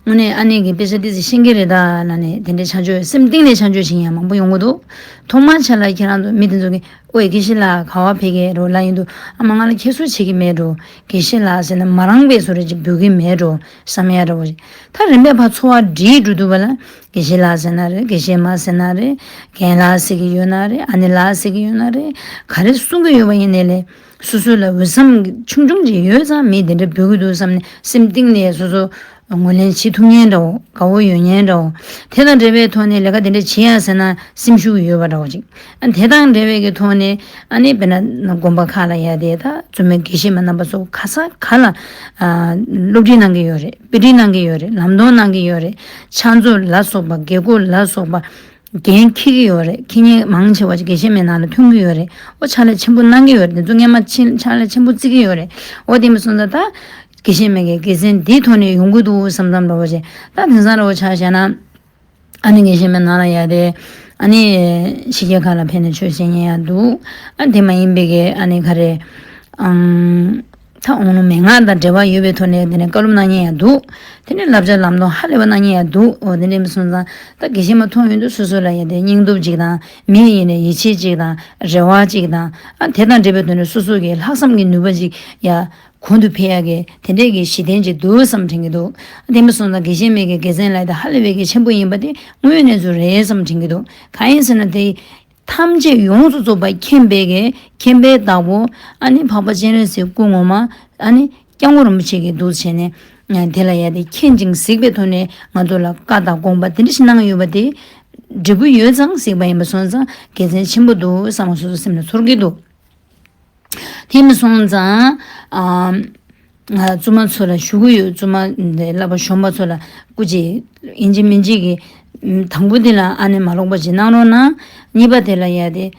དངོས་གནས་ཨ་ནེ་གི་དཔེ་ཆ་ཏོག་ཙམ་ཤེས་ཀྱི་རེད་ད་ལབ་ནས་དེ་འདྲས་ཆ་འཇོག་སེམས་གཏིང་ནས་ཆ་འཇོག་བྱེད་མཁན་ཡང་མང་པོ་ཡོང་གི་འདུག། ཐོག་མར་ཆ་ལ་ཁྱེད་རང་ཚོ་མི་དེ་ཚོ་གིས་ཨོའི་དགེ་བཤེས་ལགས་ག་བ་ཕེབས་ཀྱི་རེད་ལབ་ཡོང་དུས། ཨ་མ་ང་ལ་ཁྱད་གསོད་བྱེད་ཀྱི་མེད་འགྲོ། དགེ་བཤེས་ལགས་ཟེར་ནས་མ་རངས་པའི་བཟོ་འདྲ་ཅིག་འབོད་ཀྱི་མེད་འགྲོ་བསམ་ཡ་འདྲ་བོ་ཞིག། ད་རིམ་པས་ཕར་ཚོར་བ་འདྲེས་འགྲོ་དུས་བ་ལ། དགེ་བཤེས་ལགས་ཟེར་ན་རེད། དགེ་བཤེས་མ་ཟེར་ན་རེད། རྒན་ལགས་ཟེར་གྱི་ཡོད་ན་རེད། ཨ་ནེ་ལགས་ཟེར་གྱི་ཡོད་ན་རེད། ག་རེ་གསུང་གི་ཡོད་པ་ཡིན་ནའི་ལས། སོ་སོ་ལ་འོས་འཚམ་ཆུང་ཆུང་ཅིག་ཡོད་ཙང་མི་དེ་འདྲ་འབོད་ཀྱི་འདུག་བསམ་ནས་སེམས་གཏིང་ནས་སོ་སོ་ངོས་ལེན་བྱེད་ཐུབ་མཁན་འདྲ་བོ། དགའ་བོ་ཡོད་མཁན་འདྲ་བོ། དེ་དང་འབྲེལ་བའི་ཐོག་ནས་ལས་ཀ་དེ་འདྲ་བྱེད་ཡ་ཟེར་ན་སེམས་ཤུགས་ཡོད་པ་འདྲ་བོ་ཅིག། ཨ་དེ་དང་འབྲེལ་བའི་གི་ཐོག་ནས་ཨ་ནི་དཔེར་ན་དགོན་པ་ཁག་ལ་ཡ་དེ་ད་བཙུན་མའི་དགེ་བཤེས་མ་རྣམ་པ་ཚོ་ག་ས་ག་ལ་ཨ་སློབ་ཁྲིད་གནང་གི་ཡོད་རེད། དཔེ་ཁྲིད་གནང་གི་ཡོད་རེད། ལམ་སྟོན་གནང་གི་ཡོད་རེད། ཕྱག་མཛོད་ལ་སོགས་པ། དགེ་སྐོས་ལ་སོགས་པ། འགན་འཁྱེར་གྱི་ཡོད་རེད། འཁྱེར་མཁན་མང་ཆེ་བ་ཅིག་དགེ་བཤེས་མའི་ནང་ལ་ཐོན་གྱི་ཡོད་རེད། ཨོ་ཕྱག་ལས་ཆེན་པོ་གནང་གི་ཡོད་རེད། དེ་ཚོ་སྔས་མ་ཕྱིན་ཕྱག་ལས་ཆེན་པོ་བརྩི་གི་ཡོད་རེད། ཨོ་དེ་མིན་སོང་ཙང་ད་དགེ་བཤེས་མའི་གི་དགེ་མཚན་འདིའི་ཐོག་ནས་ཡོང་གི་འདུག་བསམ་བསམ་འདྲ་བོ་ཅིག། ད་དེང་སང་འདྲ་བོ་ཆ་བཞག་ན། ཨ་ནི་དགེ་བཤེས་མའི་ནང་ལ་ཡ་དེ་ཨ་ནི་ཕྱི་རྒྱལ་ཁག་ལ་ཕེབས་ནས་ཆོས་བཤད་མཁན་ཡང་འདུག། ཨ་དེ་མ་ཡིན་པའི་གི་ཨ་ནི་ག་རེ་ཨང་། ད་འོང་ལུགས་མན་ངག་དང་འབྲེལ་བ་ཡོད་པའི་ཐོག་ནས་དེ་ནས་བཀའ་སློབ་གནང་མཁན་ཡང་འདུག། དེ་ནས་བསླབ་བྱ་ལམ་སྟོན་ཧ་ལས་པ་གནང་མཁན་ཡང་འདུག། འོ་དེ་འདྲ་མིན་སོང་ཙང་ད་དགེ་བཤེས་མ་མཐོང་ཡོང་དུས་སོ་སོ་ལ་ཡ་དེ་སྙིང་སྟོབས་ཅིག་དང་། མི་ཡིན་ནའི་ཡིད་ཆེས་ཅིག་དང་། རེ་བ་ཅིག་དང་། ཨ་དེ་དང་འབྲེལ་བའི་ཐོག་ནས་སོ་སོ་གི་ལྷག་བསམ་གྱི་ནུས་པ་ཅིག་ཡ། གོང་དུ་འཕེལ་ཡག་གི་དེ་འདྲས་ཀྱི་གཞི་རྟེན་ཅིག་འདུག་བསམ་དྲན་གྱི་འདུག། དེ་མིན་སོང་ཙང་དགེ་བཤེས་མའི་གི་དགེ་མཚན་ལ་ད་ཧ་ལས་པའི་གི་ཆེན་པོ་ཡིན་པ་དེ་དངོས་ཡོད་གནས་ཚུལ་རེད་བསམ་དྲན་གྱི་འདུག། གང་ཡིན་ཟེར་ན་དེ་ཐམས་ཅད་ཡོངས་སུ་རྫོགས་པ་མཁྱེན་པའི་གི་མཁྱེན་པའི་བདག་པོ་ཨ་ནི་འཕགས་པ་སྤྱན་རས་གཟིགས་སྐུ་ངོ་མ་ཨ་ནི་སྐྱབས་མགོན་རིན་པོ་ཆེ་གི་འདུག་བྱས་ནས། དེ་ལ་ཡ་དེ་མཁྱེན་ཅིང་གཟིགས་པའི་ཐོག་ནས་ང་ཚོ་ལ་བཀའ་དང་དགོངས་པ་དེ་འདྲ་ཞིག་གནང་ཡོད་པ་དེ་འབྲས་བུ་ཡོད་ཙང་གཟིགས་པ་ཡིན་པ་སོང་ཙང་དགེ་མཚན་ཆེན་པོ་འདུག་བསམ་པ་སོ་སོ་སེམས་ལ་ཚོར་གྱི་འདུག་དེ་མ་སོང་ཙང་ཨ་ང་བཙུན་མ་ཚོ་ལ་ཞུ་གི་ཡོད། བཙུན་མ་འདི་བསླབ་པ་གཞོན་པ་ཚོ་ལ་སྐུ་མཁྱེན། ཡིན་གཅིག་མིན་གཅིག་གི་དང་པོ་དེ་ལ་ཨ་ནི་མ་ལོག་པ་ཅིག་གནང་རོགས་གནང་། གཉིས་པ་དེ་ལ་ཡ་དེ།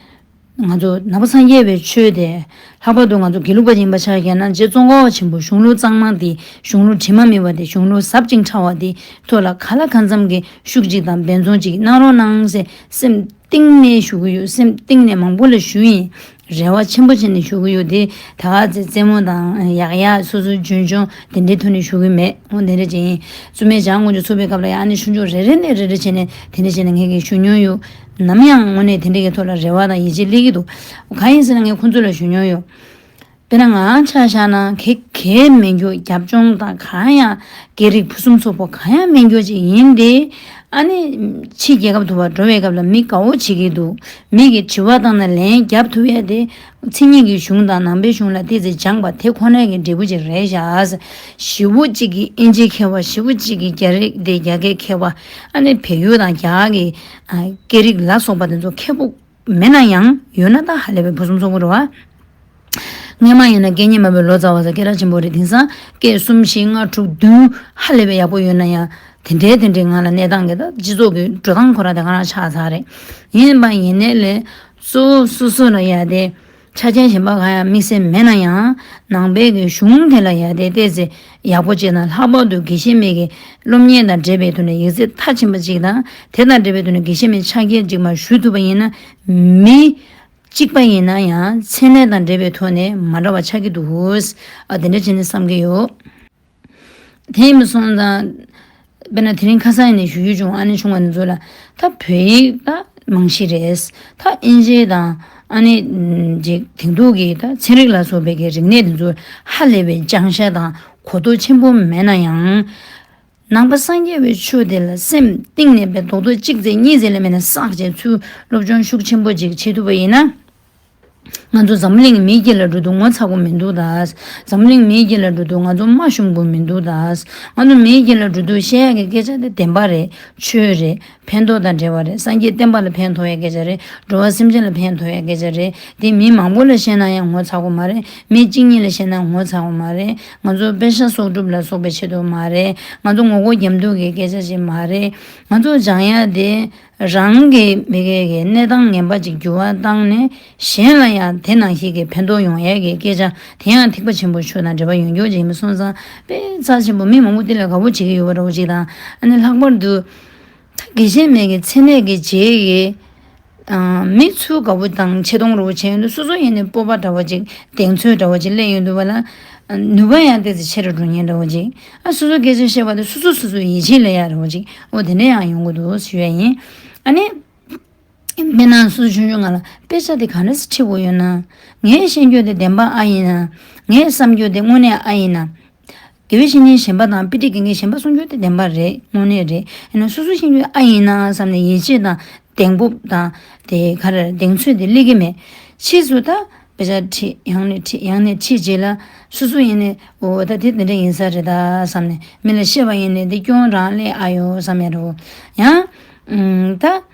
ང་ཚོ་ནང་པ་སངས་རྒྱས་པའི་ཆོས་དེ་ལྷག་པར་དུ་ང་ཚོ་དགེ་ལུགས་པ་ཡིན་པ་ཆགས་ཀྱང་ན་རྗེ་ཙོང་ཁ་པ་ཆེན་པོ་གཞུང་ལུགས་གཙང་མ་དེ་གཞུང་ལུགས་དྲི་མ་མེད་པ་དེ་གཞུང་ལུགས་ཟབ་ཅིང་ཕྲ་བ་དེ་ཐོག་ལ་ག་ལ་གང་འཚམ་གྱི་ཤུགས་གཅིག་དང་འབད་བརྩོན་གཅིག་གནང་རོགས་གནང་ཟེར་སེམས་གཏིང་ནས་ཞུ་གི་ཡོད། སེམས་གཏིང་ནས་མང་པོ་ལ་ཞུ་ཡིན། རེ་བ་ཆེན་པོ་བྱས་ནས་ཞུ་གི་ཡོད་དེ། ད་ག་ཚེ་རྩེད་མོ་དང་ཡག་ཡག་སོ་སོའི་འཇོན་འཇོན་དེ་འདྲའི་ཐོག་ནས་ཞུ་གི་མེད། འོ་དེ་འདྲ་ཅིག་ཡིན། བཙུན་མའི་བྱ་དངོས་གྲུབ་ཚུགས་པའི་སྐབས་ལ་ཡང་ཨ་ནི་ཆུང་ཆུང་རེ་རེ་ནས་རེ་རེ་བྱས་ནས་དེ་འདྲ་བྱས་ནས་ངས་ཀྱིས་ཞུ་མྱོང་ཡོད། ནམ་ཡང་དངོས་གནས་དེ་འདྲ་གི་ཐོག་ལ་རེ་བ་དང་ཡིད་ཆེས་སླེབས་ཀྱི་འདུག་གང་ཡིན་ཟེར་ན་ངས་ཁོང་ཚོ་ལ་ཞུ་མྱོང་ཡོད། དཔེར་ན་ང་ཆ་བཞག་ན་ག་གེ་མེད་རྒྱུ་རྒྱབ་ལྗོངས་དང་གང་ཡང་སྐད་རིགས་ཕུན་སུམ་ཚོགས་པོ་གང་ཡང་མེད་རྒྱུ་ཅིག་ཡིན་ཏེ། ཨ་ནི་ཕྱི་རྒྱལ་ཁབ་དུ་བ་འགྲོ་བའི་སྐབས་ལ་མི་དགའ་བོ་བྱེད་ཀྱི་འདུག་མི་གིས་དྲི་བ་བཏང་ན་ལན་རྒྱབ་ཐུབ་ཡ་དེ་མཚན་ཉིད་ཀྱི་གཞུང་དང་ནང་པའི་གཞུང་ལ་ཏོག་ཙམ་སྦྱངས་པ་དེ་ཁོ་ནའི་གི་འབྲས་བུ་ཅིག་རེད་ཤག་ཞེ་པོ་གཅིག་གིས་དབྱིན་ཇི་མཁས་པ། ཞེ་པོ་གཅིག་གིས་རྒྱ་རིགས་དེ་རྒྱ་སྐད་མཁས་པ། ཨ་ནི་བལ་ཡུལ་དང་རྒྱ་གི་ཨ་སྐད་རིགས་ལ་སོགས་པ་དེ་ཚོ་མཁས་པོ་མེད་ན་ཡང་ཡོད་ན་ད་ཧ་ལས་པའི་ཕུན་སུམ་ཚོགས་པོ་རེད་བ། སྔས་མ་ཡིན་ན་སྐད་གཉིས་མ་བའི་ལོ་ཙཱ་བ་ཟེར་སྐད་གྲགས་ཆེན་པོ་རེད། དེང་སང་སྐད་གསུམ་བཞི་ལྔ་དྲུག་བདུན་ཧ་ལས་པའི་ཡག་པོ་ཡོད་ན་ཡང་དེ་འདྲའི་དེ་འདྲའི་ང་ལ་གནས་སྟངས་ཀྱི་ད་སྤྱི་ཚོགས་ཀྱི་འགྲོ་སྟངས་ཁོ་རང་དེ་ག་རང་ཆགས་ཚར་རེད། ཡིན་པ་ཡིན་ནའི་ལས་གཙོ་བོ་སོ་སོ་ལ་ཡ་དེ་ཆ་རྐྱེན་གཞན་པ་གང་ཡང་དམིགས་བསལ་མེད་ན་ཡང་ནང་པའི་གི་གཞུང་དེ་ལ་ཡ་དེ་ཏོག་ཙམ་ཡག་པོ་བྱས་ན། ལྷག་པར་དུ་དགེ་བཤེས་མའི་གི་སློབ་གཉེར་དང་འབྲེལ་བའི་ཐོག་ནས་ཡིག་ཚད་མཐར་ཕྱིན་པ་ཅིག་དང་། དེ་དང་འབྲེལ་བའི་ཐོག་ནས་དགེ་བཤེས་མའི་ཕྱག་འཁྱེར་ཅིག་མར་ཞུ་ཐུབ་པ་ཡིན་ན། མི་གཅིག་པ་ཡིན་ན་ཡང་མཚན་གནས་དང་འབྲེལ་བའི་ཐོག་ནས་མ་འདྲ་བ་ཆགས་ཀྱི་འདུག་ཨ་དེ་འདྲ་བྱས་ནས་བསམ་གྱི་ཡོད། དེ་ཡིན་པ་སོང་ཙང་། དཔེར་ན་དེ་རིང་ཁ་སང་ཡིན་ནས་ཞུ་རྒྱུ་བྱུང་། ཨ་ནི་ཆུང་བ་འདི་ཚོ་ལ་ད་བོད་ཡིག་ད་རྨང་གཞི་རེད། ད་དབྱིན་ཇི་དང་ཨ་ནི་ཅིག་དེང་དུས་ཀྱི་ད་ཚན་རིག་ལ་སོགས་པའི་གི་རིག་གནས་འདི་ཚོ་ཧ་ལས་པའི་སྦྱང་བཤད་དང་གོ་རྟོགས་ཆེན་པོ་མེད་ན་ཡང་། ནང་པ་སངས་རྒྱས་པའི་ཆོས་དེ་ལ་སེམས་གཏིང་ནས་པའི་རྡོག་རྡོག་གཅིག་ཙེ་གཉིས་ཙེ་ལས་མེད་ན་བསགས་བྱས་ཚུར་སློབ་སྦྱོང་ཤུགས་ཆེན་པོ་ཅིག་བྱེད་ཐུབ་པ་ཡིན་ན། ང་ཚོ་འཛམ་གླིང་མིའི་རྒྱུད་ལ་འགྲོ་དུས་ངོ་ཚ་དགོས་མི་འདུག་ད། འཛམ་གླིང་མིའི་རྒྱུད་ལ་འགྲོ་དུས་ང་ཚོ་དམའ་ཤོམ་དགོས་མི་འདུག་ད། ང་ཚོ་མིའི་རྒྱུད་ལ་འགྲོ་དུས་བཤད་ཡག་གི་སྐད་ཆ་དེ་བདེན་པ་རེད། ཆོས་རེད། ཕན་ཐོགས་དང་འབྲེལ་བ་རེད། སངས་རྒྱས་བསྟན་པ་ལ་ཕན་ཐོགས་ཡག་སྐད་ཆ་རེད། འགྲོ་བ་སེམས་ཅན་ལ་ཕན་ཐོགས་ཡག་སྐད་ཆ་རེད། དེ་མི་མང་པོ་ལ་བཤད་ན་ཡང་ངོ་ཚ་དགོས་མ་རེད། མི་གཅིག་གཉིས་ལ་བཤད་ན་ངོ་ཚ་དགོས་མ་རེད། ང་ཚོ་པེ་ཤ་གསོག་སྒྲུབ་ལ་སོགས་པའི་ཆེད་དུ་མ་རེད། ང་ཚོ་ངོ་རྒོལ་རྒྱབ་འདུག་གི་སྐད་ཆ་ཞིག་མ་རེད། ང་ཚོ་སྦྱང་ཡག་དེ། རང་གི་མི་སྒེར་གྱི་གནས་སྟངས་ངན་པ་ཅིག་འགྱུར་བ་བཏང་ནས་གཞན་ལ་ཡང་དེ་ནང་བཞིན་གྱི་ཕན་ཐོགས་ཡོང་ཡས་ཀྱི་སྐད་ཆ་དེ་ཡང་ཐེག་པ་ཆེན་པོའི་ཆོས་དང་འབྲེལ་བ་ཡོད་རྒྱུ་ཅིག་ཡིན་པ་སོང་ཙང་དཔེ་རྩ་ཆེན་པོ། མི་མང་པོ་དེ་ལ་དགའ་པོ་བྱེད་ཀྱི་ཡོད་པ་འདྲ་བོ་ཅིག་དང་། ཨ་ནི་ལྷག་པར་དུ་ད་དགེ་བཤེས་མའི་གི་མཚན་གནས་ཀྱི་རྗེས་ཀྱི་མི་ཚུར་དགའ་པོ་དང་ཆེ་མཐོང་འདྲ་བོ་བྱས་ཡོང་དུས་སོ་སོ་ཡིན་ནའི་སྤོབས་པ་འདྲ་བོ་ཅིག་གདེང་ཚོད་འདྲ་བོ་ཅིག་སླེབས་ཡོང་དུས་བ་ལ་ནུས་པ་ཡང་ཏོག་ཙམ་ཆེ་རུ་འགྲོ་ཉེན་འདྲ་བོ་ཅིག་ཨ་སོ་སོ་སྐད་ཆ་བཤད་པ་དེ་སོ་སོ་སོ་སོ་ཡིད་ཆེས་ལ་ཡག་རེད་བ་ཅིག་འོ་དེ་འདྲ་ཡང་ཡོང་གི་འདུག་ཞུ་ཡ་ཡིན། ཨ་ནི། དཔེར་ན་སོ་སོ་ཆུང་ཆུང་ང་ལ་དཔེ་ཆ་དེ་ག་འདྲ་སེ་ཁྲིད་དགོས་ཡོད་ན། ངས་ཤེས་རྒྱུ་དེ་བདེན་པ་ཨ་ཡིན་ན། ངས་བསམ་རྒྱུ་དེ་དངོས་གནས་ཨ་ཡིན་ན། དགེ་བའི་བཤེས་གཉེན་གཞན་པ་དང་དཔེ་ཁྲིད་མཁན་གཞན་པ་གསུང་རྒྱུ་དེ་བདེན་པ་རེད། དངོས་གནས་རེད། ཡིན་ན་སོ་སོ་ཤེས་རྒྱུ་ཨ་ཡིན་ན་བསམ་ནས་ཡིད་ཆེས་དང་གདེང་སྤོབས་དང་དེ་ག་རེ་གདེང་ཚོད་དེ་སླེབས་ཀྱི་མེད། ཕྱིས་སུ་ད། དཔེ་ཆ་ཁྲིད། ཡང་ནས་ཁྲིད། ཡང་ནས་ཁྲིད་རྗེས་ལ་སོ་སོ་ཡིན་ནས་འོ་ད་དེ་དེ་འདྲ་ཡིན་ས་རེད་ད་བསམ་ནས་མི་ལ་བཤད་པ་ཡིན་ནས་འདི་སྐྱོན་རང་སླེབས་ཨ་ཡོད་བསམ་ཡ་རེད། ཡང་ད་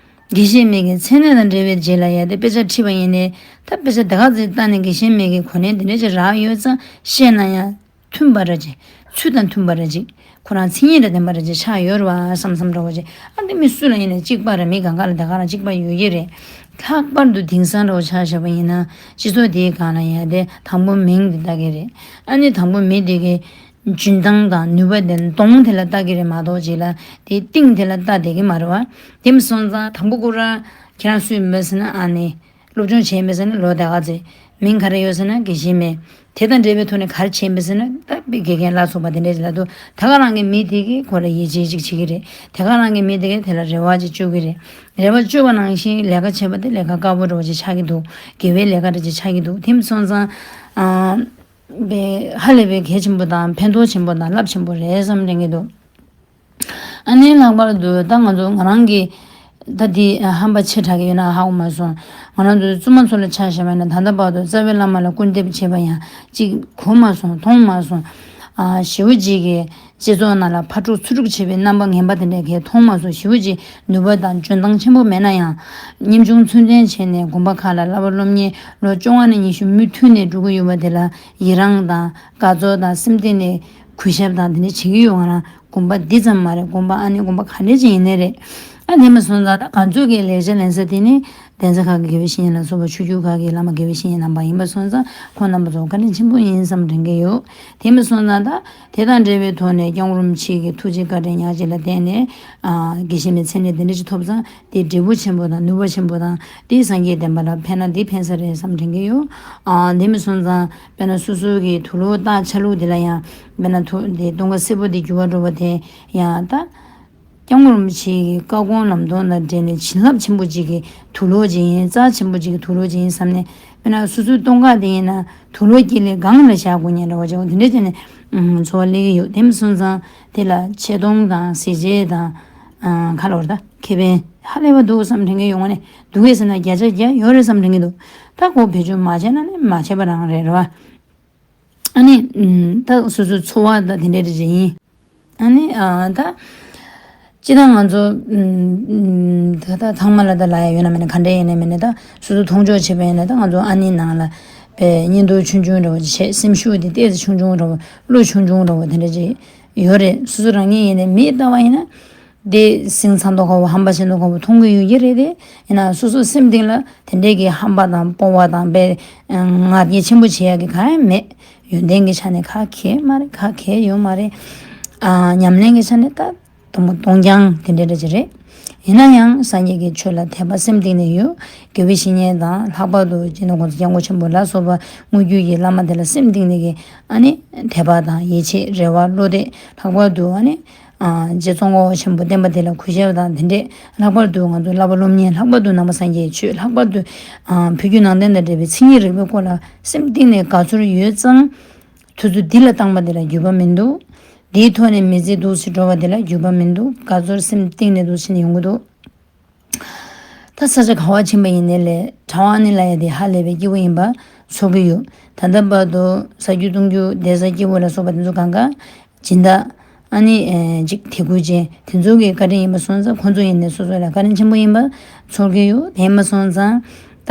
དགེ་བཤེས་མའི་གི་མཚན་གནས་དང་འབྲེལ་བའི་རྗེས་ལ་ཡ་དེ་དཔེ་ཆ་ཁྲིད་པ་ཡིན་ནས་ད་དཔེ་ཆ་དེ་ག་ཚོད་ལྟ་ནས་དགེ་བཤེས་མའི་གི་གོ་གནས་དེ་འདྲ་ཅིག་རག་ཡོད་ཙང་བཤད་ན་ཡང་མཐུན་པ་ར་ཅིག་ཚུལ་དང་མཐུན་པ་ར་ཅིག་ཁོ་རང་མཚན་ཉིད་དང་ལྡན་པ་ར་ཅིག་ཆགས་ཡོད་རེད་བ་བསམ་བསམ་འདྲ་བོ་ཅིག་ཨ་འདི་མི་སུ་ལ་ཡིན་ནའི་གཅིག་པ་རེད། མི་གང་ག་ལ་དེ་ག་རང་གཅིག་པ་ཡོད་ཀྱི་རེད། ལྷག་པར་དུ་དེང་སང་འདྲ་བོ་ཆ་བཞག་པ་ཡིན་ན་སྤྱི་ཚོགས་དེའི་སྒང་ལ་ཡ་དེ་དང་པོ་མིང་དེ་ལྟ་གི་རེད། ཨ་ནི་དང་པོ་མི་དེ་གི་འཇོན་ཐང་དང་ནུས་པ་དེ་གདོང་དེ་ལ་ལྟ་གི་རེད་མ་གཏོགས་ཅིག་ལ་དེ་གཏིང་དེ་ལ་ལྟ་བསྡད་ཀྱི་མ་རེད་བ། དེ་མ་སོང་ཙང་དང་པོ་ཁོ་རང་ཁྱེད་རང་སུ་ཡིན་པ་ཟེར་ན་ཨ་ནི། སློབ་སྦྱོང་བྱས་མེད་ཟེར་ན་ལོ་དེ་ག་ཚོད། མིང་ག་རེ་ཡོད་ཟེར་ན་དགེ་བཤེས་མས། དེ་དང་འབྲེལ་བའི་ཐོག་ནས་ག་རེ་བྱས་མེད་ཟེར་ན་ད་དགེ་རྒན་ལ་སོགས་པ་དེ་འདྲས་ལ་འདུག་ད་ག་རང་གི་མི་དེ་གིས་ཁོ་ལ་ཡིད་ཆེས་ཅིག་བྱེད་ཀྱི་རེད། དེ་ག་རང་གི་མི་དེ་གིས་དེ་ལ་རེ་བ་ཅིག་བཅོལ་གྱི་རེད། རེ་བ་བཅོལ་བ་ནང་བཞིན་ལས་ཀ་བྱེད་པ་དེ་ལས་ཀ་དཀའ་པོ་འདྲ་བོ་ཅིག་ཆགས་ཀྱི་འདུག་དགེ་བའི་ལས་ཀ་འདྲ་ཅིག་ཆགས་ཀྱི་འདུག་དེ་མ་སོང་ཙང་། ཨ། པའི་ཧ་ལས་པའི་གལ་ཆེན་པོ་དང་ཕན་ཐོགས་ཆེན་པོ་དང་རླབས་ཆེན་པོ་རེད་བསམ་དྲན་གྱི་འདུག་ཨ་ནི་ལྷག་པར་དུ་ད་ང་ཚོ་ང་རང་གི་ད་འདི་ཧམ་པ་ཆེ་དྲགས་ཀྱི་ཡོད་ན་ཧ་གོ་མ་སོང་། ང་རང་ཚོ་བཙུན་མ་ཚོ་ལ་ཆ་བཞག་པ་ཡིན་ན་ད་ལྟ་བར་དུ་རྩ་བའི་བླ་མ་ལ་སྐུར་འདེབས་བྱས་པ་ཡང་གཅིག་གོ་མ་སོང་མཐོང་མ་སོང་ ཨ་ཞེ་པོ་ཅིག་གི་སྤྱི་ཚོགས་ནང་ལ་ཕར་འགྲོ་ཚུར་འགྲོ་བྱེད་པའི་རྣམ་པ་ངན་པ་དེ་འདྲ་གས་མཐོང་མ་སོང་། ཞེ་པོ་ཅིག་ནུས་པ་དང་འཇོན་ཐང་ཆེན་པོ་མེད་ན་ཡང་། ཉམ་ཆུང་ཚུལ་ལྡན་བྱས་ནས་དགོན་པ་ཁག་ལ་བསླབ་པ་སློབ་གཉེར་ལོ་བཅོ་ལྔ་ནས་ཉི་ཤུ་མུ་མཐུད་ནས་འགྲོ་གི་ཡོད་པ་དེ་ལ་ཡི་རངས་དང་དགའ་ཚོར་དང་སེམས་གཏིང་ནས་གུས་ཞབས་དང་དེ་འདྲ་བྱེད་ཀྱི་ཡོད། ང་རང་དགོན་པ་འདི་ཙམ་མ་རེད། དགོན་པ་ཨ་ནི་དགོན་པ་ག་འདྲ་ཅིག་ཡིན་ནའི་རེད། ཨ་ནི་མ་སོང་ཙང་ད་ང་ཚོ་གི་ལེགས་སྦྱར་ལེན་ས་དེ་ནི་གདན་ས་ཁག་གི་དགེ་བའི་བཤེས་གཉེན་ལ་སོགས་པ་ཆོས་བརྒྱུད་ཁག་གི་བླ་མ་དགེ་བའི་བཤེས་གཉེན་རྣམ་པ་ཡིན་པ་སོང་ཙང་ཁོང་རྣམ་པ་ཚོ་བཀའ་དྲིན་ཆེན་པོ་ཡིན་བསམ་དྲན་གྱི་ཡོད། དེ་མ་སོང་ཙང་ད་དེ་དང་འབྲེལ་བའི་ཐོག་ནས་སྐྱབས་མགོན་རིན་པོ་ཆེ་གི་ཐུགས་རྗེ་བཀའ་དྲིན་ཉག་གཅིག་ལ་བརྟེན་ནས་ཨ་དགེ་བཤེས་མའི་མཚན་གནས་དེ་འདྲ་ཅིག་ཐོབ་ཙང་དེ་འབྲས་བུ་ཆེན་པོ་དང་ནུས་པ་ཆེན་པོ་དང་དེ་སངས་རྒྱས་བསྟན་པ་ལ་ཕན་ན་དེ་ཕན་ས་རེད་བསམ་དྲན་གྱི་ཡོད། ཨ་དེ་མ་སོང་ཙང་དཔེར་ན་སོ་སོ་གི་དུག་ལོག་བཏགས་ཆ་ལུགས་དེ་ལ་ཡང་དཔེར་ན་ཐུགས་དེ་སྟོན་ཁ་སེར་པོ་དེ་འགྱུར་བ་འགྲོ་བ་དེ་ཡང་ད། སྐྱབས་མགོན་རིན་པོ་ཆེ་གི་བཀའ་དགོངས་ལམ་སྟོན་དང་འབྲེལ་ནས་བྱིན་རླབས་ཆེན་པོ་ཅིག་གི་དུག་ལོག་ཅིག་ཡིན། རྩ་ཆེན་པོ་ཅིག་གི་དུག་ལོག་ཅིག་ཡིན་བསམ་ནས། དཔེར་ན་སོ་སོའི་སྟོན་ཁ་དེ་ཡིན་ན་དུག་ལོག་དཀྱིལ་ལས་སྒང་ལ་བཞག་དགོས་ཉེན་འདྲ་བ་ཅིག་འོང་། དེ་འདྲ་བྱས་ནས་འཚོ་བ་སླེབས་ཀྱི་ཡོད། དེ་མ་སོང་ཙང་དེ་ལ་ཆེ་མཐོང་དང་གཟི་བརྗིད་དང་ག་ལ་བར་ད་ཁེ་ཕན་ཧ་ལས་པ་འདུག་བསམ་དྲན་གྱི་ཡོད། ངོ་ནས་འདུག་གས་ཟེར་ན་བརྒྱ་ཆ་བརྒྱ་ཡོད་རེད་བསམ་དྲན་གྱི་འདུག། ད་ཁོ་བེད་སྤྱོད་མ་བྱས་ན་ནི་མ་བྱས་པ་རང་རེད་རེད་བ། ཨ་ནི་ད་སོ་སོའི་འཚོ་བ་ད་དེ་འདྲ་རེ་རེ་ཡིན། ཨ་ནི་ཨ་ད། སྤྱིར་བཏང་ང་ཚོ་ཨུམ་ད་ད་ཚང་མ་ལ་ད་ལབ་ཡ་ཡོད་ན་མེད་ན་ག་འདྲ་ཡིན་ན་མེད་ན་ད་སོ་སོ་མཐོང་ཕྱོགས་བྱས་པ་ཡིན་ན་ད་ང་ཚོ་ཨ་ནི་ནང་ལ་པའི་གཉེན་འདུན་ཆུང་ཆུང་འདྲ་བོ་ཅིག་བྱས། སེམས་ཤུགས་དེ་ཏོག་ཙམ་ཆུང་ཆུང་འདྲ་བོ་བློ་ཆུང་ཆུང་འདྲ་བོ་དེ་འདྲ་ཅིག་ཡོད་རེད། སོ་སོ་རང་ཉིད་ཡིན་ནའི་མིས་ལྟ་བ་ཡིན་ན། དེ་སེམས་ཚ་མདོག་ཁ་པོ་ཧམ་པ་ཆེ་མདོག་ཁ་པོ་མཐོང་གི་ཡོད་ཀྱི་རེད་དེ། ཡིན་ན་སོ་སོ་སེམས་གཏིང་ལ་དེ་འདྲའི་གི་ཧམ་པ་དང་སྤོབས་པ་དང་པའི་ང་རྒྱལ་ཆེན་པོ་བྱེད་ཡ་གི་གང་ཡང་མེད། ཡོན་ཏན་གྱི་ཆ་ནས་ག་གེ་མ་རེད། ག་གེ་ཡོད་མ་རེད། ཨ་ཉམས་ལེན་གྱི་ཆ་ནས་ད་དུང་གཏོང་རྐྱང་དེ་འདྲ་འདྲ་ཅིག་རེད། ཡིན་ན་ཡང་སངས་རྒྱས་ཀྱི་ཆོས་ལ་དད་པ་སེམས་གཏིང་ནས་ཡོད། དགེ་བའི་བཤེས་གཉེན་དང་ལྷག་པར་དུ་སྤྱི་ནོར་༸གོང་ས་༸སྐྱབས་མགོན་ཆེན་པོ་ལ་སོགས་པ་དངོས་བརྒྱུད་ཀྱི་བླ་མ་དེ་ལ་སེམས་གཏིང་ནས་ཀྱི་ཨ་ནི་དད་པ་དང་ཡིད་ཆེས་རེ་བ་བློ་གཏད། ལྷག་པར་དུ་ཨ་ནི། རྗེ་ཙོང་ཁ་པ་ཆེན་པོ་བསྟན་པ་དེ་ལ་གུས་ཞབས་དང་དེ་འདྲས། ལྷག་པར་དུ་ང་ཚོ་བསླབ་པ་སློབ་གཉེར། ལྷག་པར་དུ་ནང་པ་སངས་རྒྱས་ཆོས། ལྷག་པར་དུ་བོད་བརྒྱུད་ནང་བསྟན་དང་འབྲེལ་བའི་མཚན་ཉིད་རིག་པའི་སྐོར་ལ་སེམས་གཏིང་ནས་དགའ་ཚོར་ཡོད་ཙང་། དུས་ཚོད་འདི་ལ་བཏང་པ་དེ་ལ་འགྱུར་བ་མི་འདུག། འདིའི་ཐོག་ནས་མི་ཚེ་འདུག་སེ་འགྲོ་བ་དེ་ལ་འགྱུར་བ་མི་འདུག། དགའ་ཚོར་སེམས་གཏིང་ནས་འདུག་སེ་ནས་ཡོང་གི་འདུག། ད་ས་ཆ་ག་བ་ཕྱིན་པ་ཡིན་ནའི་ལས་གྲྭ་པ་ཨ་ནི་ལབ་ཡ་དེ་ཧ་ལས་པའི་སྐྱིད་པོ་ཡིན་པ་ཚོར་གྱི་ཡོད། ད་ལྟ་བར་དུ་ཟ་རྒྱུ་བཏུང་རྒྱུ་བསྡད་ས་སྐྱིད་པོ་ལ་སོགས་པ་དེ་ཚོ་གང་ག་སྦྱིན་བདག་ཨ་ནི་ཅིག་དད་གུས་ཅན་དེ་ཚོ་གི་བཀའ་དྲིན་ཡིན་པ་སོང་ཙང་། ཁོང་ཚོ་ཡིན་ནའི་སོ་སོ་ལ་བཀའ་དྲིན་ཆེན་པོ་ཡིན་པ་ཚོར་གྱི་ཡོད། དེ་མ་སོང་ཙང་ད་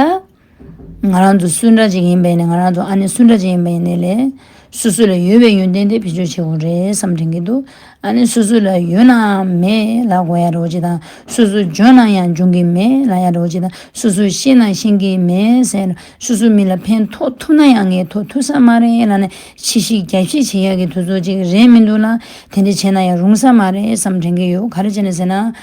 ང་རང་ཚོ་སུ་འདྲ་ཅིག་ཡིན་པ་ཡིན་ནའི། ང་རང་ཚོ་ཨ་ནི་སུ་འདྲ་ཅིག་ཡིན་པ་ཡིན་ནའི་ལས། སོ་སོ་ལ་ཡོད་པའི་ཡོན་ཏན་དེ་བེད་སྤྱོད་བྱེད་དགོས་རེད་བསམ་དྲན་གྱི་འདུག། ཨ་ནི་སོ་སོ་ལ་ཡོད་ནའང་མེད་ལབ་དགོས་ཡ་རོ་ཅི་དང་། སོ་སོ་འཇོན་ན་ཡང་འཇོན་གྱི་མེད་ལབ་ཡ་རོ་ཅི་དང་། སོ་སོ་ཤེས་ན་ཤེས་ཀྱི་མེད་ཟེར། སོ་སོ་མི་ལ་ཕན་ཐོགས་ཐུབ་ན་ཡང་ངས་ཐོགས་ཐུབ་ས་མ་རེད་ལབ་ནས་ཕྱི་བཤིག་རྒྱ་བཤིག་བྱེད་ཡ་གི་དུས་ཚོད་ཅིག་རེད་མི་འདུག་ལ། དེ་འདྲ་བྱས་ན་ཡང་རུང་ས་མ་རེད་བསམ་དྲན་གྱི་ཡོད། ག་རེ་བྱས་ནས་ཟེར་ན།